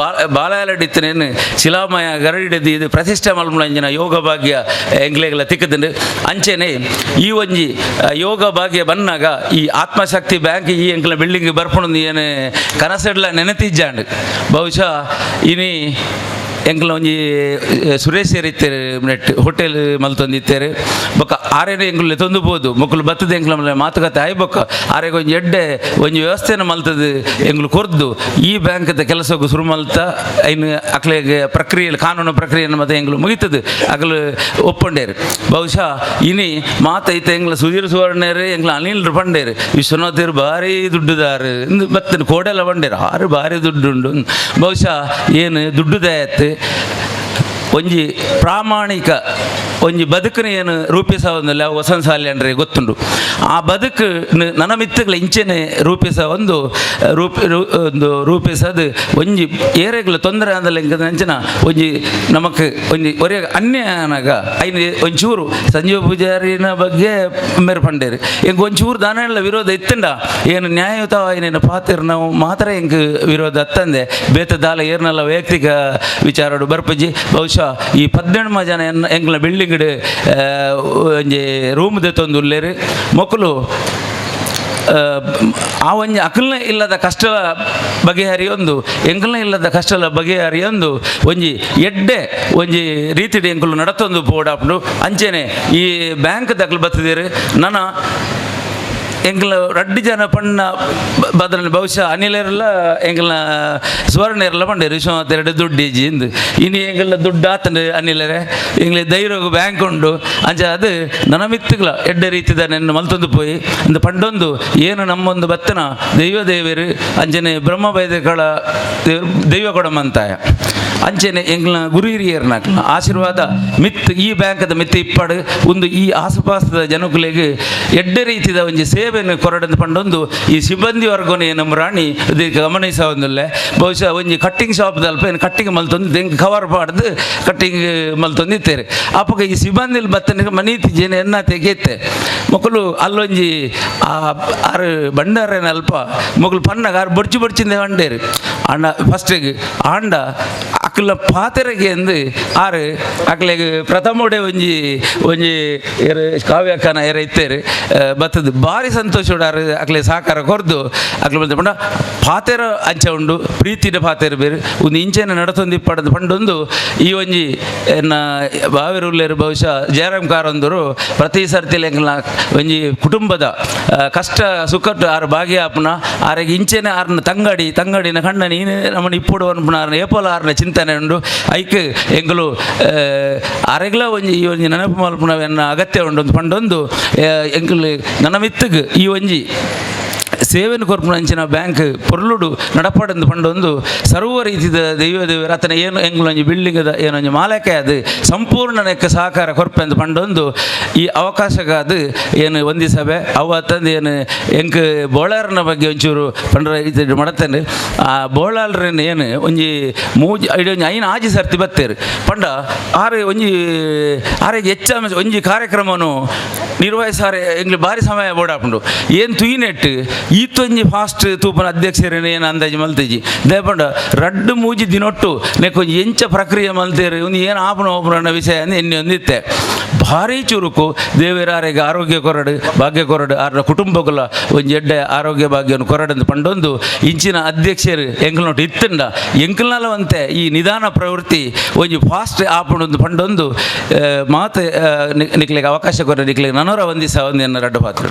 ಬಾಲಾಲಡಿತ್ತನೇನು ಶಿಲಾಮಯ ಗರಡಿಡ್ದು ಇದು ಪ್ರತಿಷ್ಠೆ ಮಲ್ಪುನಂಚಿನ ಯೋಗ ಭಾಗ್ಯ ಎಂಕ್ಲೆಗ್ಲ ತಿಕ್ಕದಂಡು. ಅಂಚೆನೆ ಈ ಒಂಜಿ ಯೋಗ ಭಾಗ್ಯ ಬನ್ನಾಗ ಈ ಆತ್ಮಶಕ್ತಿ ಬ್ಯಾಂಕ್ ಈ ಎಂಕ್ಲ ಬಿಲ್ಡಿಂಗ್ ಬರ್ಪುಣಂದು ಏನು ಕನಸೆಡ್ಲ ನೆನತಿಜ್ಜಾಂಡ್. ಬಹುಶಃ ಇನಿ ಎಂಕ್ಲ ಒಂಜಿ ಸುರೇಶ್ ಇತ್ತೇರು ನೆಟ್ ಹೋಟೆಲ್ ಮಲ್ತೊಂದಿತ್ತೇರು ಬೊಕ್ಕ ಆರೇನು ಎಂಕ್ಲು ತೊಂದು ಪೋದು ಮೊಕ್ಕಲು ಬತ್ತದ ಎಂಕ್ಲ ಮಾತುಕತೆ ಆಯ್ ಬೊಕ್ಕ ಆರೆಗ್ ಒಂಜಿ ಎಡ್ಡೆ ಒಂಜಿ ವ್ಯವಸ್ಥೆನ ಮಲ್ತದು ಎಂಕ್ಲು ಕೊರ್ದು ಈ ಬ್ಯಾಂಕ್ದ ಕೆಲಸಕ್ಕೂ ಶುರು ಮಲ್ತ ಐನು ಅಕ್ಲೆಗ್ ಪ್ರಕ್ರಿಯೆ ಕಾನೂನು ಪ್ರಕ್ರಿಯೆಯನ್ನು ಮತ್ತೆ ಎಂಕ್ಲು ಮುಗಿತದು ಅಗಲು ಒಪ್ಪಂಡೇರು. ಬಹುಶಃ ಇನಿ ಮಾತೈತೆ ಎಂಕ್ಲ ಸುಧೀರ್ ಸುವರ್ಣೇರು ಎಂಕ್ಲ ಅನಿಲ್ ಪಂಡೇರು ವಿಶ್ವನಾಥೇರು ಭಾರಿ ದುಡ್ಡುದಾರು ಇಂದು ಬತ್ತನ ಕೋಡೆಲ್ಲ ಬಂಡೇರು ಆರು ಭಾರಿ ದುಡ್ಡುಂಡು. ಬಹುಶಃ ಏನು ದುಡ್ಡುದಾಯತ್ತು ಒಂಜಿ ಪ್ರಾಮಾಣಿಕ ಒಂಜಿ ಬದುಕನ ಏನು ರೂಪಿಸವೊಂದಿಲ್ಲ ವಸಂತ ಸಾಲಿ ಅಂದ್ರೆ ಗೊತ್ತುಂಡು. ಆ ಬದುಕು ನನ್ನ ಮಿತ್ತುಗಳ ಇಂಚೆನೆ ರೂಪಿಸ ಒಂದು ಒಂದು ರೂಪಿಸದು ಒಂಜಿ ಏರೆಗ್ಲ ತೊಂದರೆ ಆದಲ್ಲ ಅಂಚಿನ ಒಂಜಿ ನಮಕ್ ಒಂಜಿ ಒರೇ ಅನ್ಯಾಯನಾಗ ಐನು ಒಂಚೂರು ಸಂಜೀವ ಪೂಜಾರಿನ ಬಗ್ಗೆ ಮೇರು ಪಂಡೇರು ಎಂಕ್ ಒಂಚೂರು ದಾನ ಎಲ್ಲ ವಿರೋಧ ಇತ್ತಂಡ ಏನು ನ್ಯಾಯಯುತವಾಯಿನ ಪಾತ್ರ ನಾವು ಮಾತ್ರ ಎಂಕ್ ವಿರೋಧ ಅತ್ತಂದೆ ಬೇತ ದಾಲ ಏರ್ನಲ್ಲ ವೈಯಕ್ತಿಕ ವಿಚಾರಡು ಬರ್ಪಜ್ಜಿ. ಬಹುಶಃ ಈ 18 ಜನ ಎಂಕ್ಲ ಬಿಲ್ಡಿಂಗ್ ಒಂಜಿ ರೂಮ್ ದೆತ್ತೊಂದು ಉಲ್ಲೇರು ಮೊಕ್ಕಲು ಆ ಒಂಜಿ ಅಕಲ್ನ ಇಲ್ಲದ ಕಷ್ಟ ಬಗೆಹರಿಯೊಂದು ಎಂಕಲ್ನ ಇಲ್ಲದ ಕಷ್ಟಲ ಬಗೆಹರಿಯೊಂದು ಒಂಜಿ ಎಡ್ಡೆ ಒಂಜಿ ರೀತಿಡ್ ಎಂಕುಲು ನಡತೊಂದು ಪೋಡಾಪುಂಡು. ಅಂಚೆನೆ ಈ ಬ್ಯಾಂಕ್ ದಕ್ಲು ಬತ್ತಿದ್ದೀರು ನನ ಎಂಕ್ಲ ರಡ್ಡು ಜನ ಪಣ್ಣ ಬದಲ ಬಹುಶಃ ಅನಿಲರೆಲ್ಲ ಎಂಕ್ಲ ಸುವರ್ಣರೆಲ್ಲ ಪಂಡೇರು ವಿಶ್ವನಾಥ್ ಎರಡು ದುಡ್ಡು ಇಜ್ಜಿ ಇಂದು ಇನಿ ಎಂಕ್ಲ ದುಡ್ಡು ಆತಂಡು ಅನಿಲರೆ ಎಂಗ್ಲ ಧೈರ್ಯಗ್ ಬ್ಯಾಂಕ್ ಉಂಡು ಅಂಚ ಅದು ನನ ಮಿತ್ತುಗ್ಲ ಎಡ್ಡೆ ರೀತಿದ ನೆನ್ನ ಮಲ್ತೊಂದು ಪೋಯಿ ಅಂದ್ ಪಂಡೊಂದು ಏನು ನಮ್ಮೊಂದು ಬತ್ತನ ದೈವ ದೇವರು ಅಂಚನೆ ಬ್ರಹ್ಮ ಬೈದಕಳ ದೈವ ಕೊಡಮಂತಾಯ ಅಂಚೆನೆ ಎಂಕ್ಲ ಗುರು ಹಿರಿಯರ್ನಾಕ್ಲ ಆಶೀರ್ವಾದ ಮಿತ್ ಈ ಬ್ಯಾಂಕದ ಮಿತ್ ಇಪ್ಪಡು ಒಂದು ಈ ಆಸುಪಾಸದ ಜನಕುಲೆಗ್ ಎಡ್ಡೆ ರೀತಿದ ಒಂಜಿ ಸೇವೆಯನ್ನು ಕೊರಡಂದು ಪಂಡೊಂದು ಈ ಸಿಬ್ಬಂದಿ ವರ್ಗನೇ ನಮ್ಮ ರಾಣಿ ಇದಕ್ಕೆ ಗಮನಿಸವೊಂದುಲ್ಲೆ. ಬಹುಶಃ ಒಂಜಿ ಕಟ್ಟಿಂಗ್ ಶಾಪ್ ದಲ್ಪ ಏನು ಕಟ್ಟಿಂಗ್ ಮಲ್ತೊಂದು ದೆಂಗ್ ಕವರ್ ಪಾಡ್ದು ಕಟ್ಟಿಂಗ್ ಮಲ್ತೊಂದು ಇತ್ತೇರು ಅಪ್ಪಗ ಈ ಸಿಬ್ಬಂದಿಲ್ ಬತ್ತನಿಗೆ ಮನೀತಿ ಜೇನು ಎನ್ನ ತೆಗೆತ್ತೆ ಮೊಕ್ಕಲು ಅಲ್ಲೊಂಜಿ ಆ ಆರು ಬಂಡಾರೇನ ಅಲ್ಪ ಮೊಗಲು ಪನ್ನಾಗ ಆರು ಬೊಡ್ಚಿ ಬೊಡ್ಚಿಂದ ಬಂಡೇರು ಅಣ್ಣ ಫಸ್ಟಿಗೆ ಆಂಡ ಅಕ್ಲ ಪಾತೆರೆಗೆ ಎಂದು ಆರು ಅಕ್ಲೆಗ್ ಪ್ರಥಮೋಡೆ ಒಂಜಿ ಒಂಜಿ ಎರು ಕಾವ್ಯಕ್ಕನ ಎರ ಇತ್ತೇರು ಬತ್ತದು ಭಾರಿ ಸಂತೋಷ ಆರು ಅಕ್ಲೆ ಸಹಕಾರ ಕೊರ್ದು ಅಕ್ಲೆ ಬಂದ ಪಂಡ ಪಾತೆರ ಅಂಚ ಉಂಡು ಪ್ರೀತಿದ ಪಾತೆರ ಬೇರೆ ಒಂದು ಇಂಚೆನ ನಡತೊಂದು ಇಪ್ಪಡದು ಪಂಡೊಂದು ಈ ಒಂಜಿ ಎನ್ನ ಬಾವಿರುಲ್ಲೇರು ಬಹುಶಃ ಜಯರಾಮ್ ಕಾರಂದರು ಪ್ರತಿ ಸರ್ತಿ ಎಂಕ್ಲ ಒಂಜಿ ಕುಟುಂಬದ ಕಷ್ಟ ಸುಖಟ್ಟು ಆರು ಭಾಗಿಯಾಪುನ ಆರೆಗ್ ಇಂಚೆನೆ ಆರ್ನ ತಂಗಡಿ ತಂಗಡಿನ ಕಣ್ಣ ನೀನು ನಮ್ಮನ್ನು ಇಪ್ಪುಡು ಅನ್ಪುನ ಆರ್ನ ಏಪೋಲ ಆರ್ನ ಚಿಂತನೆ ಉಂಡು ಐಕ್ ಎಂಕುಲು ಅರೆಗ್ಲ ಒಂಜಿ ಈ ಒಂಜಿ ನೆನಪು ಮಲ್ಪುನವೆನ್ನ ಅಗತ್ಯ ಉಂಡು ಒಂದು ಪಂಡೊಂದು ಎಂಕುಲು ನನ್ನ ಮಿತ್ತಗ್ ಈ ಒಂಜಿ ಸೇವೆನು ಕೊರ್ಪುನಂಚಿನ ಬ್ಯಾಂಕ್ ಪೊರ್ಲುಡು ನಡಪಡಂದು ಪಂಡೊಂದು ಸರ್ವ ರೀತಿದ ದೈವ ದೇವರ ಆತನ ಏನು ಎಂಗ್ಲೊಂಜಿ ಬಿಲ್ಡಿಂಗ್ದ ಏನೊಂಜಿ ಮಾಲಕೆ ಅದು ಸಂಪೂರ್ಣ ನೆಕ್ಕ ಸಹಕಾರ ಕೊರ್ಪೆಂದು ಪಂಡೊಂದು ಈ ಅವಕಾಶಕ್ಕಾದ ಏನು ಒಂದಿ ಸಭೆ ಅವತ್ತಂದು ಏನು ಎಂಕ್ ಬೋಳಾರನ ಬಗ್ಗೆ ಒಂಚೂರು ಪಂಡ್ರ ಇದು ಮಡತೇನೆ. ಆ ಬೋಳಾಲ್ರನ್ನ ಏನು ಒಂಜಿ ಮೂಜಿ ಐಡಿ ಒಂಜಿ ಐನು ಆಜಿ ಸರ್ತಿ ಬತ್ತೇರು ಪಂಡ ಆರೆ ಒಂಜಿ ಆರೆಗೆ ಹೆಚ್ಚ ಒಂಜಿ ಕಾರ್ಯಕ್ರಮನು ನಿರ್ವಹಿಸಾರೆ ಎಂಗ್ಲು ಭಾರಿ ಸಮಯ ಬೋಡಾಪುಂಡು ಏನು ತುಯಿನೆಟ್ ಈತೊಂಜಿ ಫಾಸ್ಟ್ ತೂಪನ ಅಧ್ಯಕ್ಷರೇನು ಏನು ಅಂದಾಜು ಮಲ್ತಿಜಿ ದೇಪಂಡ ರಡ್ಡು ಮೂಜಿ ದಿನೊಟ್ಟು ನೆಕ್ಕೊಂಜಿ ಎಂಚ ಪ್ರಕ್ರಿಯೆ ಮಲ್ತೇರು ಒಂದು ಏನು ಆಪುನ ಓಪುನ ವಿಷಯ ಅಂದ್ ಎನ್ನಿ ಒಂದಿತ್ತೆ ಭಾರಿ ಚುರುಕು ದೇವರಾರಿಗೆ ಆರೋಗ್ಯ ಕೊರಡು ಭಾಗ್ಯ ಕೊರಡು ಆರ್ನ ಕುಟುಂಬಗಳ ಒಂಜಿ ಎಡ್ಡೆ ಆರೋಗ್ಯ ಭಾಗ್ಯವನ್ನು ಕೊರಡಂದು ಪಂಡೊಂದು ಇಂಚಿನ ಅಧ್ಯಕ್ಷರು ಎಂಕಲ್ನೊಟ್ಟು ಇತ್ತಂಡ ಎಂಕಲ್ನಲವಂತೆ ಈ ನಿಧಾನ ಪ್ರವೃತ್ತಿ ಒಂಜಿ ಫಾಸ್ಟ್ ಆಪುಂಡು ಪಂಡೊಂದು ಮಾತು ನಿಕ್ಲೆಗೆ ಅವಕಾಶ ಕೊರ ನಿಕ್ಲೆಗೆ ನನೋರ ಒಂದಿಸ ಒಂದು ರಡ್ಡು ಪಾತ್ರ.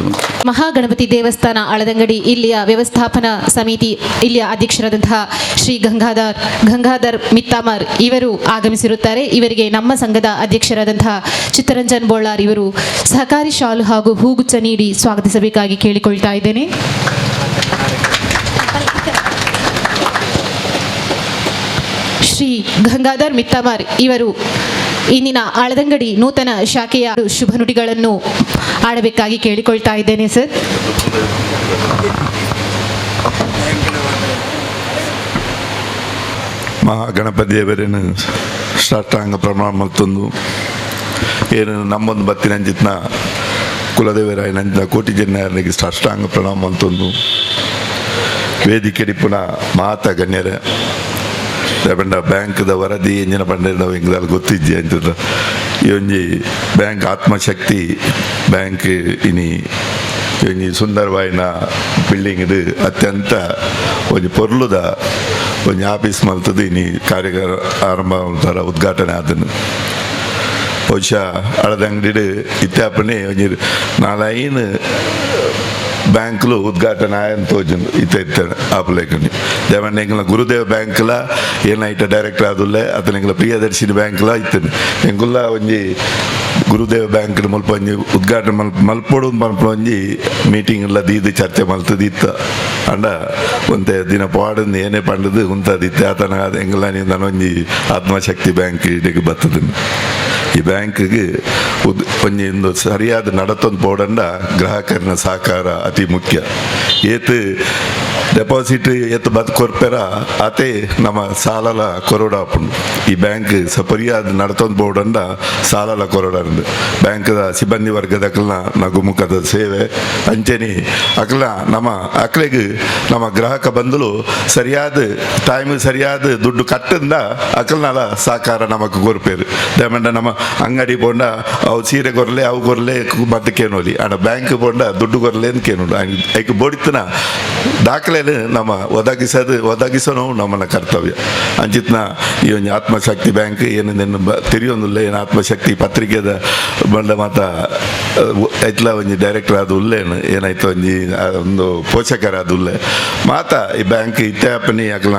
ಮಹಾಗಣಪತಿ ದೇವಸ್ಥಾನ ಅಳದಂಗಡಿ ಇಲ್ಲಿಯ ವ್ಯವಸ್ಥಾಪನಾ ಸಮಿತಿ ಇಲ್ಲಿಯ ಅಧ್ಯಕ್ಷರಾದಂತಹ ಶ್ರೀ ಗಂಗಾಧರ್ ಮಿತ್ತಾಮರ್ ಇವರು ಆಗಮಿಸಿರುತ್ತಾರೆ. ಇವರಿಗೆ ನಮ್ಮ ಸಂಘದ ಅಧ್ಯಕ್ಷರಾದಂತಹ ಚಿತ್ತರಂಜನ್ ಬೋಳಾರ್ ಇವರು ಸಹಕಾರಿ ಶಾಲು ಹಾಗೂ ಹೂಗುಚ್ಛ ನೀಡಿ ಸ್ವಾಗತಿಸಬೇಕಾಗಿ ಕೇಳಿಕೊಳ್ತಾ ಇದ್ದೇನೆ. ಶ್ರೀ ಗಂಗಾಧರ್ ಮಿತ್ತಮಾರ್ ಇವರು ಇಂದಿನ ಆಳದಂಗಡಿ ನೂತನ ಶಾಖೆಯ ಶುಭ ನುಡಿಗಳನ್ನು ಆಡಬೇಕಾಗಿ ಕೇಳಿಕೊಳ್ತಾ ಇದ್ದೇನೆ ಸರ್. ಮಹಾಗಣಪತಿಯವರೇನು ಸಾಷ್ಟಾಂಗ ಪ್ರಮಾಣ ಮಲ್ತೊಂದು ಏನು ನಮ್ಮೊಂದು ಬತ್ತಿನಂಚಿತ್ನ ಕುಲದೇವರಾಯನಂಚಿನ ಕೋಟಿ ಜನ ಸಾಷ್ಟಾಂಗ ಪ್ರಣಾಮ ಮಲ್ತೊಂದು ವೇದಿಕೆ ಪುನ ಮಾತ ಗಣ್ಯರೇ ಪಂಡ ಬ್ಯಾಂಕ್ದ ವರದಿ ಎಂಜಿನ ಪಂಡ ಎಂಗ್ದಾಲ್ ಗೊತ್ತಿಜ್ಜಿ ಅಂಚದ ಈ ಒಂಜಿ ಬ್ಯಾಂಕ್ ಆತ್ಮಶಕ್ತಿ ಬ್ಯಾಂಕ್ ಇನಿ ಒಂಜಿ ಸುಂದರವಾಯಿನ ಬಿಲ್ಡಿಂಗ್ ಇದು ಅತ್ಯಂತ ಒಂಜಿ ಪೊರ್ಲುದ ಒಂಜಿ ಆಫೀಸ್ ಮಲ್ತದು ಇನಿ ಕಾರ್ಯಗಾರ ಆರಂಭ ಮಲ್ತಾರ ಉದ್ಘಾಟನೆ ಆದನು. ಬಹುಶಃ ಅಳದಂಗಡಿ ಇತ್ಯಾಪನೆ ಒಂಜಿ ನಾಲೈನ್ ಬ್ಯಾಂಕ್ಲು ಉದ್ಘಾಟನೆ ಆಯನ್ ತೋಜುಂಡು ಇತ್ತ ಇತ್ತ ಆಪಲೇಕನಿ ದೇವಣ್ಣ ಎಂಗ್ಲ ಗುರುದೇವ್ ಬ್ಯಾಂಕ್ಲ ಏನಾಯ್ತ ಡೈರೆಕ್ಟರ್ ಆದುಲ್ಲೆ ಅತನ ಎಂಗ್ಲ ಪ್ರಿಯದರ್ಶಿನಿ ಬ್ಯಾಂಕ್ಲ ಇತ್ತನೆ ಎಂಗುಲ್ಲ ಒಂಜಿ ಗುರುದೇವ್ ಬ್ಯಾಂಕ್ ಮುಲ್ಪ ಒಂಜಿ ಉದ್ಘಾಟನೆ ಮಲ್ಪೊಡು ಮಲ್ಪ ಒಂಜಿ ಮೀಟಿಂಗ್ ಎಲ್ಲ ದೀದ್ ಚರ್ಚೆ ಮಲ್ತದ ಇತ್ತ ಅಂಡ ಒಂತೆ ದಿನ ಪಾಡಂದು ಏನೇ ಪಂಡದು ಉಂತದಿತ್ತೆ ಆತನ ಎಂಗ್ಲ ಒಂಜಿ ಆತ್ಮಶಕ್ತಿ ಬ್ಯಾಂಕ್ ಇಡೆಗ್ ಬರ್ತದೆ. ಈ ಬ್ಯಾಂಕ್ಗೆ ಒಂಜಿ ಇಂದು ಸರಿಯಾದ ನಡತೊಂದು ಪೋಡಂಡ ಗ್ರಾಹಕರನ ಸಹಕಾರ ಅತಿ ಮುಖ್ಯ. ಏತ್ ಡೆಪಾಸಿಟ್ ಏತ್ ಬದ್ ಕೊರ್ಪೆರ ಆತೆ ನಮ್ಮ ಸಾಲಲ ಕೊರೊಡ ಆಪುಂಡು. ಈ ಬ್ಯಾಂಕ್ ಸರಿಯಾದ ನಡತೊಂದು ಪೋಡಂಡ ಸಾಲಲ ಕೊರೊಡ ಬ್ಯಾಂಕ್ದ ಸಿಬ್ಬಂದಿ ವರ್ಗದ ಅಕ್ಲನ ನಗುಮುಖದ ಸೇವೆ ಅಂಚೆನಿ ಅಕ್ಲ ನಮ್ಮ ಅಕ್ಲೆಗ್ ನಮ್ಮ ಗ್ರಾಹಕ ಬಂಧುಲು ಸರಿಯಾದ ಟೈಮ್ ಸರಿಯಾದ ದುಡ್ಡು ಕಟ್ಟಂದ ಅಕ್ಲನಲ ಸಹಕಾರ ನಮಕ್ ಕೊರ್ಪೇರು. ದೇಮಂಡ ನಮ್ಮ ಅಂಗಡಿ ಪೋಂಡ ಅವು ಸೀರೆ ಕೊರ್ಲೆ ಅವು ಕೊರ್ಲೆ ಮತ್ತೆ ಕೇನೋಲಿ ಆಂಡ ಬ್ಯಾಂಕ್ ಪೋಂಡ ದುಡ್ಡು ಕೊರ್ಲೆ ಅಂತ ಕೇನೋಡು ಐಕ್ ಬೋಡಿತ್ತನ ದಾಖಲೆನು ನಮ್ಮ ಒದಗಿಸೋನು ನಮ್ಮನ ಕರ್ತವ್ಯ. ಅಂಚಿತ್ನ ಈ ಒಂಜಿ ಆತ್ಮಶಕ್ತಿ ಬ್ಯಾಂಕ್ ಏನು ತೆರಿಯೊಂದುಲ್ಲ ಏನು ಆತ್ಮಶಕ್ತಿ ಪತ್ರಿಕೆದ ಬಂಡ ಮಾತ ಐತ್ಲ ಒಂಜಿ ಡೈರೆಕ್ಟರ್ ಅದು ಉಲ್ಲೇನು ಏನಾಯ್ತು ಒಂಜಿ ಒಂದು ಪೋಷಕರ ಅದು ಉಲ್ಲೆ ಮಾತ ಈ ಬ್ಯಾಂಕ್ ಇತ್ಯಾಪನಿ ಅಕ್ಲ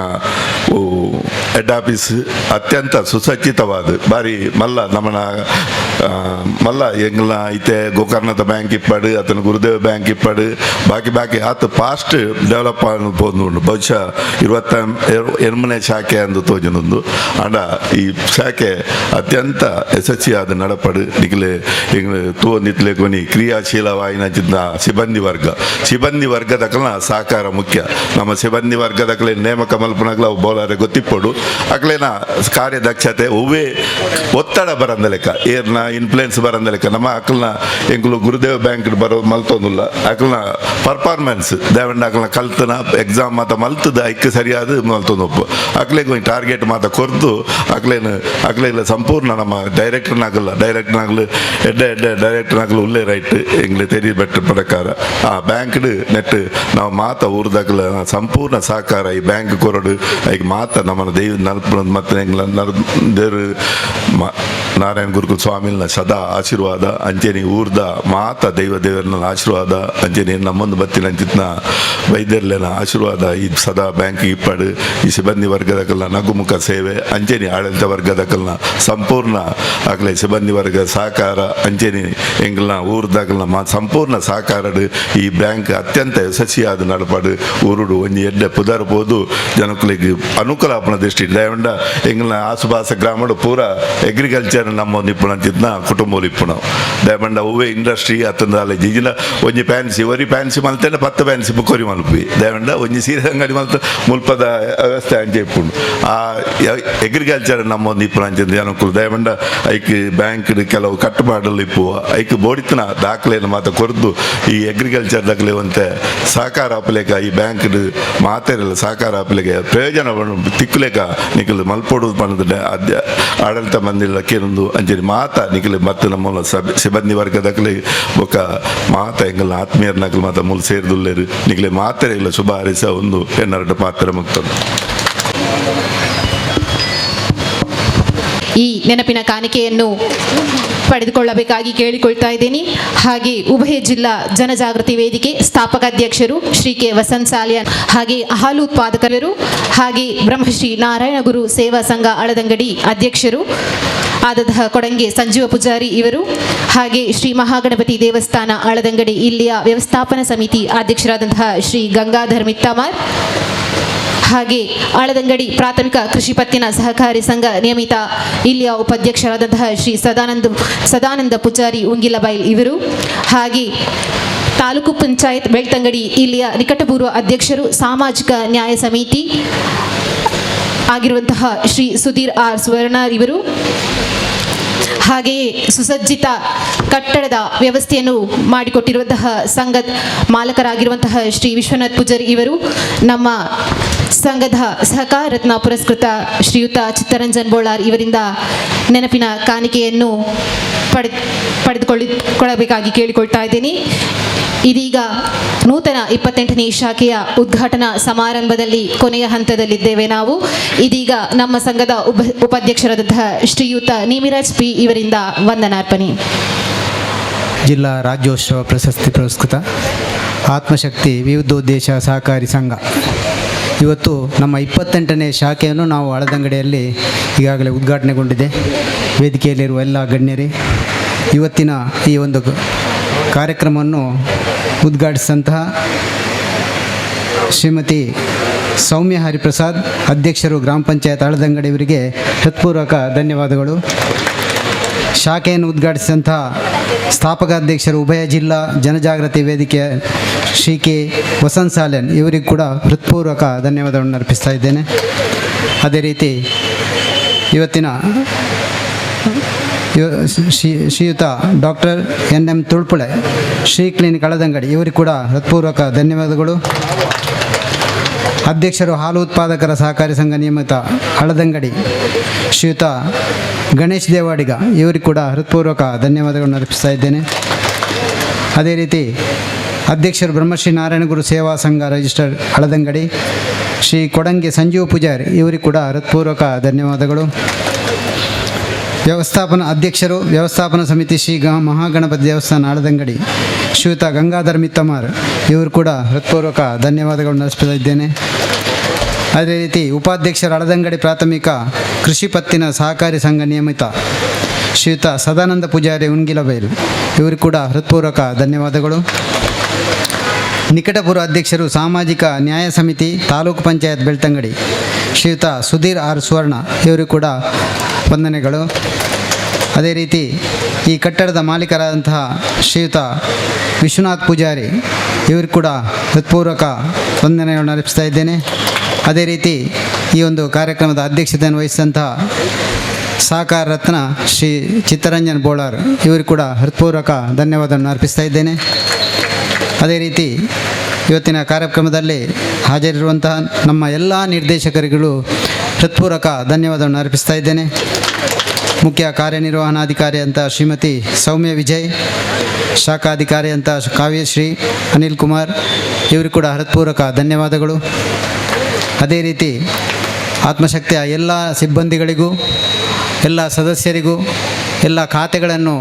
ಹೆಡ್ ಆಫೀಸ್ ಅತ್ಯಂತ ಸುಸಜ್ಜಿತವಾದ ಬಾರಿ ಮಲ್ಲ ನಮ್ಮನ ಮಲ್ಲ ಎಂಗ್ಲ ಐತೆ ಗೋಕರ್ಣದ ಬ್ಯಾಂಕ್ ಇಪ್ಪಡು ಅತನ ಗುರುದೇವ್ ಬ್ಯಾಂಕ್ ಇಪ್ಪಡು ಬಾಕಿ ಬಾಕಿ ಆತ ಫಾಸ್ಟ್ ಡೆವಲಪ್ ಪೋಂದುಂಡು. ಬಹುಶಃ 28ನೇ ಶಾಖೆ ಅಂದು ತೋಜನೊಂದು ಅಂಡ ಈ ಶಾಖೆ ಅತ್ಯಂತ ಯಶಸ್ವಿಯಾದ ನಡಪಡು ನಿಕ್ಲೆ ಎಂಗ್ಲ ತೂವೊಂದಿತ್ಲೆ ಕೊನಿ ಕ್ರಿಯಾಶೀಲವಾಯಿನ ಸಿಬ್ಬಂದಿ ವರ್ಗ ಸಿಬ್ಬಂದಿ ವರ್ಗದಕಲ್ನ ಸಹಕಾರ ಮುಖ್ಯ. ನಮ್ಮ ಸಿಬ್ಬಂದಿ ವರ್ಗದಕಲೆ ನೇಮಕ ಮಲ್ಪನಗ್ಲ ಅವು ಬೋಲಾರೆ ಗೊತ್ತಿಪ್ಪಡು ಅಕ್ಲೇನ ಕಾರ್ಯದಕ್ಷತೆ ಒವ್ವೇ ಒತ್ತಡ ಬರಂದ ಲೆಕ್ಕ ಏರ್ನ ಇನ್ಫ್ಲುಯೆನ್ಸ್ ಬರಂದ ಲೆಕ್ಕ ನಮ್ಮ ಅಕ್ಲನ ಎಂಕುಲು ಗುರುದೇವ್ ಬ್ಯಾಂಕ್ ಬರೋ ಮಲ್ತೊಂದುಲ್ಲ ಅಕ್ಲನ ಪರ್ಫಾರ್ಮೆನ್ಸ್ ದೇವಂಡ ಅಕ್ಲನ ಕಲ್ತನ ಎಕ್ಸಾಮ್ ಮಾತ ಮಲ್ತದ ಐಕ್ ಸರಿಯಾದ ಮಲ್ತೊಂದು ಒಪ್ಪು ಅಕ್ಲೆಗ್ ಒಂಜಿ ಟಾರ್ಗೆಟ್ ಮಾತ ಕೊರ್ದು ಅಕ್ಲೇನು ಅಕ್ಲೆಗ್ಲ ಸಂಪೂರ್ಣ ನಮ್ಮ ಡೈರೆಕ್ಟರ್ನಾಗಲ್ಲ ಡೈರೆಕ್ಟರ್ನಾಗಲು ಎಡ್ಡೆ ಎಡ್ಡೆ ಡೈರೆಕ್ಟರ್ನಾಗಲು ಉಲ್ಲೇ ರೈಟ್ ಎಂಗ್ಲೆ ತೆರಿ ಬೆಟ್ಟ ಪ್ರಕಾರ ಆ ಬ್ಯಾಂಕ್ಡ್ ನೆಟ್ ನಾವು ಮಾತ ಊರ್ದಾಗಲ ಸಂಪೂರ್ಣ ಸಹಕಾರ ಈ ಬ್ಯಾಂಕ್ ಕೊರಡು ಐಕ್ ಮಾತ ನಮ್ಮನ್ನ ದೈವ ನಲ್ಪುನ ಮತ್ತೆ ಎಂಗ್ಲ ದೇವರು ನಾರಾಯಣ ಗುರುಕುಲ ಸ್ವಾಮಿನ ಸದಾ ಆಶೀರ್ವಾದ ಅಂಚೆನಿ ಊರ್ದ ಮಾತ ದೈವ ದೇವರನ್ನ ಆಶೀರ್ವಾದ ಅಂಚೆನಿ ನಮ್ಮೊಂದು ಬತ್ತಿನ ಅಂಚಿತ್ನ ವೈದ್ಯರ್ಲೆನ ಆಶೀರ್ವಾದ ಈ ಸದಾ ಬ್ಯಾಂಕ್ ಇಪ್ಪಡು ಈ ಸಿಬ್ಬಂದಿ ವರ್ಗದಕಲ್ನ ನಗುಮುಖ ಸೇವೆ ಅಂಚೆನಿ ಆಡಳಿತ ವರ್ಗದಕಲ್ನ ಸಂಪೂರ್ಣ ಅಕ್ಲೆ ಸಿಬ್ಬಂದಿ ವರ್ಗ ಸಹಕಾರ ಅಂಚೆನಿ ಎಂಗ್ಲನ ಊರ್ದಾಗಲ್ನ ಮಾ ಸಂಪೂರ್ಣ ಸಹಕಾರಡು ಈ ಬ್ಯಾಂಕ್ ಅತ್ಯಂತ ಯಶಸ್ವಿಯಾದ ನಡಪಾಡು ಊರುಡು ಒಂಜಿ ಎಡ್ಡೆ ಪುದರ್ ಪೋದು ಜನಕುಲೆಗ್ ಅನುಕೂಲ ಆಪುನ ದೃಷ್ಟಿ ದಯವಂಡ ಎಂಗ್ಲನ ಆಸುಪಾಸ ಗ್ರಾಮಡು ಪೂರ ಅಗ್ರಿಕಲ್ಚರ್ ನಮ್ಮ ನಿಪ್ಪುಣ ಅಂಚಿತ್ನ ಕುಟುಂಬ ಇಪ್ಪುಣ ದಯಮಂಡ ಒವ್ವೇ ಇಂಡಸ್ಟ್ರಿ ಅತ್ತಂದಾಲೆ ಜಿಜಿನ ಒಂಜಿ ಫ್ಯಾನ್ಸಿ ಒರಿ ಫ್ಯಾನ್ಸಿ ಮಲ್ತೇನೆ 10 ಫ್ಯಾನ್ಸಿ ಬುಕ್ಕೊರಿ ಮಲ್ಪಿ ದಯಮಂಡ ಒಂಜಿ ಸೀರೆ ಅಂಗಡಿ ಮಲ್ತ ಮುಲ್ಪದ ವ್ಯವಸ್ಥೆ ಅಂಚೆ ಇಪ್ಪುಂಡು ಆ ಅಗ್ರಿಕಲ್ಚರ್ ನಮ್ಮ ನಿಪ್ಪುಣ ಅಂಚಿನ ಜನಕುಲು ದಯಮಂಡ ಐಕ್ ಬ್ಯಾಂಕ್ ಕೆಲವು ಕಟ್ಟುಪಾಡಲು ಇಪ್ಪುವ ಐಕ್ ಬೋಡಿತನ ದಾಖಲೆಯನ್ನು ಮಾತ ಕೊರ್ದು ಈ ಅಗ್ರಿಕಲ್ಚರ್ ದಾಖಲೆ ಒಂತೆ ಸಹಕಾರ ಆಪಲೇಕ ಈ ಬ್ಯಾಂಕ್ ಮಾತೆರೆಲ್ಲ ಸಹಕಾರ ಆಪಲೇಕ ಪ್ರಯೋಜನ ತಿಕ್ಕುಲೇಕ ನಿಕಲು ಮಲ್ಪೊಡು ಪಂಡದ ಆಡಳಿತ ಮಂದಿರ ಕೇನೊಂದು ಅಂಚನೆ ಮಾತ ನಿಕಲು ಮತ್ತು ನಮ್ಮ ಸಿಬ್ಬಂದಿ ವರ್ಗದಕಲೆ ಬೊಕ್ಕ ಮಾತ ಎಂಗಲ್ನ ಆತ್ಮೀಯರ್ನಕಲು ಮಾತ ಮೂಲ ಸೇರ್ದುಲ್ಲೇರು ನಿಕಲೆ ಮಾತೆರೆ ಇಲ್ಲ ಶುಭ ಹಾರೈಸ ಒಂದು ಎನ್ನರಡು ಪಾತ್ರ ಮುಕ್ತರು. ಈ ನೆನಪಿನ ಕಾಣಿಕೆಯನ್ನು ಪಡೆದುಕೊಳ್ಳಬೇಕಾಗಿ ಕೇಳಿಕೊಳ್ತಾ ಇದ್ದೀನಿ. ಹಾಗೆ ಉಭಯ ಜಿಲ್ಲಾ ಜನಜಾಗೃತಿ ವೇದಿಕೆ ಸ್ಥಾಪಕ ಅಧ್ಯಕ್ಷರು ಶ್ರೀ ಕೆ ವಸಂತ್ ಸಾಲಿಯಾನ್, ಹಾಗೆ ಹಾಲು ಉತ್ಪಾದಕರು, ಹಾಗೆ ಬ್ರಹ್ಮಶ್ರೀ ನಾರಾಯಣ ಗುರು ಸೇವಾ ಸಂಘ ಅಳದಂಗಡಿ ಅಧ್ಯಕ್ಷರು ಆದಂತಹ ಕೊಡಂಗೆ ಸಂಜೀವ ಪೂಜಾರಿ ಇವರು, ಹಾಗೆ ಶ್ರೀ ಮಹಾಗಣಪತಿ ದೇವಸ್ಥಾನ ಅಳದಂಗಡಿ ಇಲ್ಲಿಯ ವ್ಯವಸ್ಥಾಪನಾ ಸಮಿತಿ ಅಧ್ಯಕ್ಷರಾದಂತಹ ಶ್ರೀ ಗಂಗಾಧರ್ ಮಿತ್ತಮಾರ್, ಹಾಗೆ ಅಳದಂಗಡಿ ಪ್ರಾಥಮಿಕ ಕೃಷಿ ಪತ್ತಿನ ಸಹಕಾರಿ ಸಂಘ ನಿಯಮಿತ ಇಲ್ಲಿಯ ಉಪಾಧ್ಯಕ್ಷರಾದಂತಹ ಶ್ರೀ ಸದಾನಂದ ಸದಾನಂದ ಪೂಜಾರಿ ಉಂಗಿಲಬೈಲ್ ಇವರು, ಹಾಗೆ ತಾಲೂಕು ಪಂಚಾಯತ್ ಬೆಳ್ತಂಗಡಿ ಇಲ್ಲಿಯ ನಿಕಟಪೂರ್ವ ಅಧ್ಯಕ್ಷರು, ಸಾಮಾಜಿಕ ನ್ಯಾಯ ಸಮಿತಿ ಆಗಿರುವಂತಹ ಶ್ರೀ ಸುಧೀರ್ ಆರ್ ಸುವರ್ಣ ಇವರು, ಹಾಗೆಯೇ ಸುಸಜ್ಜಿತ ಕಟ್ಟಡದ ವ್ಯವಸ್ಥೆಯನ್ನು ಮಾಡಿಕೊಟ್ಟಿರುವಂತಹ ಸಂಘ ಮಾಲಕರಾಗಿರುವಂತಹ ಶ್ರೀ ವಿಶ್ವನಾಥ್ ಪೂಜಾರಿ ಇವರು, ನಮ್ಮ ಸಂಘದ ಸಹಕಾರ ರತ್ನ ಪುರಸ್ಕೃತ ಶ್ರೀಯುತ ಚಿತ್ತರಂಜನ್ ಬೋಳಾರ್ ಇವರಿಂದ ನೆನಪಿನ ಕಾಣಿಕೆಯನ್ನು ಪಡೆದುಕೊಳ್ಳಬೇಕಾಗಿ ಕೇಳಿಕೊಳ್ತಾ ಇದ್ದೀನಿ. ಇದೀಗ ನೂತನ 28ನೇ ಶಾಖೆಯ ಉದ್ಘಾಟನಾ ಸಮಾರಂಭದಲ್ಲಿ ಕೊನೆಯ ಹಂತದಲ್ಲಿದ್ದೇವೆ ನಾವು. ಇದೀಗ ನಮ್ಮ ಸಂಘದ ಉಪಾಧ್ಯಕ್ಷರಾದಂತಹ ಶ್ರೀಯುತ ನೇಮಿರಾಜ್ ಪಿ ಇವರಿಂದ ವಂದನಾರ್ಪಣೆ. ಜಿಲ್ಲಾ ರಾಜ್ಯೋತ್ಸವ ಪ್ರಶಸ್ತಿ ಪುರಸ್ಕೃತ ಆತ್ಮಶಕ್ತಿ ವಿವಿಧೋದ್ದೇಶ ಸಹಕಾರಿ ಸಂಘ ಇವತ್ತು ನಮ್ಮ 28ನೇ ಶಾಖೆಯನ್ನು ನಾವು ಅಳದಂಗಡಿಯಲ್ಲಿ ಈಗಾಗಲೇ ಉದ್ಘಾಟನೆಗೊಂಡಿದೆ. ವೇದಿಕೆಯಲ್ಲಿರುವ ಎಲ್ಲ ಗಣ್ಯರೇ, ಇವತ್ತಿನ ಈ ಒಂದು ಕಾರ್ಯಕ್ರಮವನ್ನು ಉದ್ಘಾಟಿಸಿದಂತಹ ಶ್ರೀಮತಿ ಸೌಮ್ಯ ಹರಿಪ್ರಸಾದ್, ಅಧ್ಯಕ್ಷರು, ಗ್ರಾಮ ಪಂಚಾಯತ್ ಅಳದಂಗಡಿ ಇವರಿಗೆ ಹೃತ್ಪೂರ್ವಕ ಧನ್ಯವಾದಗಳು. ಶಾಖೆಯನ್ನು ಉದ್ಘಾಟಿಸಿದಂತಹ ಸ್ಥಾಪಕ ಅಧ್ಯಕ್ಷರು, ಉಭಯ ಜಿಲ್ಲಾ ಜನಜಾಗೃತಿ ವೇದಿಕೆಯ ಶ್ರೀ ಕೆ ವಸಂತ್ ಸಾಲ್ಯಾನ್ ಇವರಿಗೂ ಕೂಡ ಹೃತ್ಪೂರ್ವಕ ಧನ್ಯವಾದಗಳನ್ನು ಅರ್ಪಿಸ್ತಾ ಇದ್ದೇನೆ. ಅದೇ ರೀತಿ ಇವತ್ತಿನ ಶ್ರೀಯುತ doctor N M Tulpule, Shri clinic Aladangady ಇವರಿಗೂ ಕೂಡ ಹೃತ್ಪೂರ್ವಕ ಧನ್ಯವಾದಗಳು. ಅಧ್ಯಕ್ಷರು, ಹಾಲು ಉತ್ಪಾದಕರ ಸಹಕಾರಿ ಸಂಘ ನಿಯಮಿತ ಅಳದಂಗಡಿ ಶ್ರೀಯುತ ಗಣೇಶ್ ದೇವಾಡಿಗ ಇವರಿಗೂ ಕೂಡ ಹೃತ್ಪೂರ್ವಕ ಧನ್ಯವಾದಗಳನ್ನು ಅರ್ಪಿಸ್ತಾ ಇದ್ದೇನೆ. ಅದೇ ರೀತಿ ಅಧ್ಯಕ್ಷರು, ಬ್ರಹ್ಮಶ್ರೀ ನಾರಾಯಣಗುರು ಸೇವಾ ಸಂಘ ರಿಜಿಸ್ಟರ್ಡ್ ಅಳದಂಗಡಿ ಶ್ರೀ ಕೊಡಂಗೆ ಸಂಜೀವ ಪೂಜಾರಿ ಇವರಿಗೂ ಕೂಡ ಹೃತ್ಪೂರ್ವಕ ಧನ್ಯವಾದಗಳು. ವ್ಯವಸ್ಥಾಪನಾ ಅಧ್ಯಕ್ಷರು, ವ್ಯವಸ್ಥಾಪನಾ ಸಮಿತಿ, ಶ್ರೀ ಮಹಾಗಣಪತಿ ದೇವಸ್ಥಾನ ಅಳದಂಗಡಿ ಶ್ರೀಯುತ ಗಂಗಾಧರ್ ಮಿತ್ತಮಾರ್ ಇವರು ಕೂಡ ಹೃತ್ಪೂರ್ವಕ ಧನ್ಯವಾದಗಳನ್ನು ಅರ್ಪಿಸ್ತಾ ಇದ್ದೇನೆ. ಅದೇ ರೀತಿ ಉಪಾಧ್ಯಕ್ಷರ, ಅಳದಂಗಡಿ ಪ್ರಾಥಮಿಕ ಕೃಷಿ ಪತ್ತಿನ ಸಹಕಾರಿ ಸಂಘ ನಿಯಮಿತ ಶ್ರೀಯುತ ಸದಾನಂದ ಪೂಜಾರಿ ಉಣ್ಗಿಲಬೈಲು ಇವರು ಕೂಡ ಹೃತ್ಪೂರ್ವಕ ಧನ್ಯವಾದಗಳು. ನಿಕಟಪೂರ್ವ ಅಧ್ಯಕ್ಷರು, ಸಾಮಾಜಿಕ ನ್ಯಾಯ ಸಮಿತಿ, ತಾಲೂಕು ಪಂಚಾಯತ್ ಬೆಳ್ತಂಗಡಿ ಶ್ರೀಯುತ ಸುಧೀರ್ ಆರ್ ಸುವರ್ಣ ಇವರು ಕೂಡ ವಂದನೆಗಳು. ಅದೇ ರೀತಿ ಈ ಕಟ್ಟಡದ ಮಾಲೀಕರಾದಂತಹ ಶ್ರೀಯುತ ವಿಶ್ವನಾಥ್ ಪೂಜಾರಿ ಇವರು ಕೂಡ ಹೃತ್ಪೂರ್ವಕ ವಂದನೆಗಳನ್ನು ಅರ್ಪಿಸ್ತಾ ಇದ್ದೇನೆ. ಅದೇ ರೀತಿ ಈ ಒಂದು ಕಾರ್ಯಕ್ರಮದ ಅಧ್ಯಕ್ಷತೆಯನ್ನು ವಹಿಸಿದಂತಹ ಸಹಕಾರ ರತ್ನ ಶ್ರೀ ಚಿತ್ತರಂಜನ್ ಬೋಳಾರ್ ಇವರು ಕೂಡ ಹೃತ್ಪೂರ್ವಕ ಧನ್ಯವಾದವನ್ನು ಅರ್ಪಿಸ್ತಾ ಇದ್ದೇನೆ. ಅದೇ ರೀತಿ ಇವತ್ತಿನ ಕಾರ್ಯಕ್ರಮದಲ್ಲಿ ಹಾಜರಿರುವಂತಹ ನಮ್ಮ ಎಲ್ಲ ನಿರ್ದೇಶಕರುಗಳು ಹೃತ್ಪೂರ್ವಕ ಧನ್ಯವಾದವನ್ನು ಅರ್ಪಿಸ್ತಾ ಇದ್ದೇನೆ. ಮುಖ್ಯ ಕಾರ್ಯನಿರ್ವಹಣಾಧಿಕಾರಿ ಅಂತ ಶ್ರೀಮತಿ ಸೌಮ್ಯ ವಿಜಯ್, ಶಾಖಾಧಿಕಾರಿ ಅಂತ ಕಾವ್ಯಶ್ರೀ ಅನಿಲ್ ಕುಮಾರ್ ಇವರು ಕೂಡ ಹೃತ್ಪೂರ್ವಕ ಧನ್ಯವಾದಗಳು. ಅದೇ ರೀತಿ ಆತ್ಮಶಕ್ತಿಯ ಎಲ್ಲ ಸಿಬ್ಬಂದಿಗಳಿಗೂ, ಎಲ್ಲ ಸದಸ್ಯರಿಗೂ, ಎಲ್ಲ ಖಾತೆಗಳನ್ನು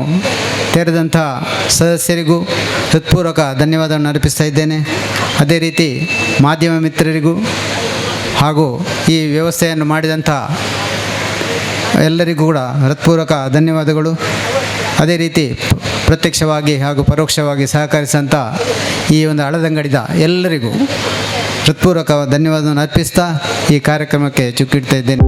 ತೆರೆದಂಥ ಸದಸ್ಯರಿಗೂ ಹೃತ್ಪೂರ್ವಕ ಧನ್ಯವಾದವನ್ನು ಅರ್ಪಿಸ್ತಾ ಇದ್ದೇನೆ. ಅದೇ ರೀತಿ ಮಾಧ್ಯಮ ಮಿತ್ರರಿಗೂ ಹಾಗೂ ಈ ವ್ಯವಸ್ಥೆಯನ್ನು ಮಾಡಿದಂಥ ಎಲ್ಲರಿಗೂ ಕೂಡ ಹೃತ್ಪೂರ್ವಕ ಧನ್ಯವಾದಗಳು. ಅದೇ ರೀತಿ ಪ್ರತ್ಯಕ್ಷವಾಗಿ ಹಾಗೂ ಪರೋಕ್ಷವಾಗಿ ಸಹಕರಿಸಿದಂಥ ಈ ಒಂದು ಅಳದಂಗಡಿದ ಎಲ್ಲರಿಗೂ ಹೃತ್ಪೂರ್ವಕ ಧನ್ಯವಾದವನ್ನು ಅರ್ಪಿಸ್ತಾ ಈ ಕಾರ್ಯಕ್ರಮಕ್ಕೆ ಚುಕ್ಕಿಡ್ತಾ ಇದ್ದೇನೆ.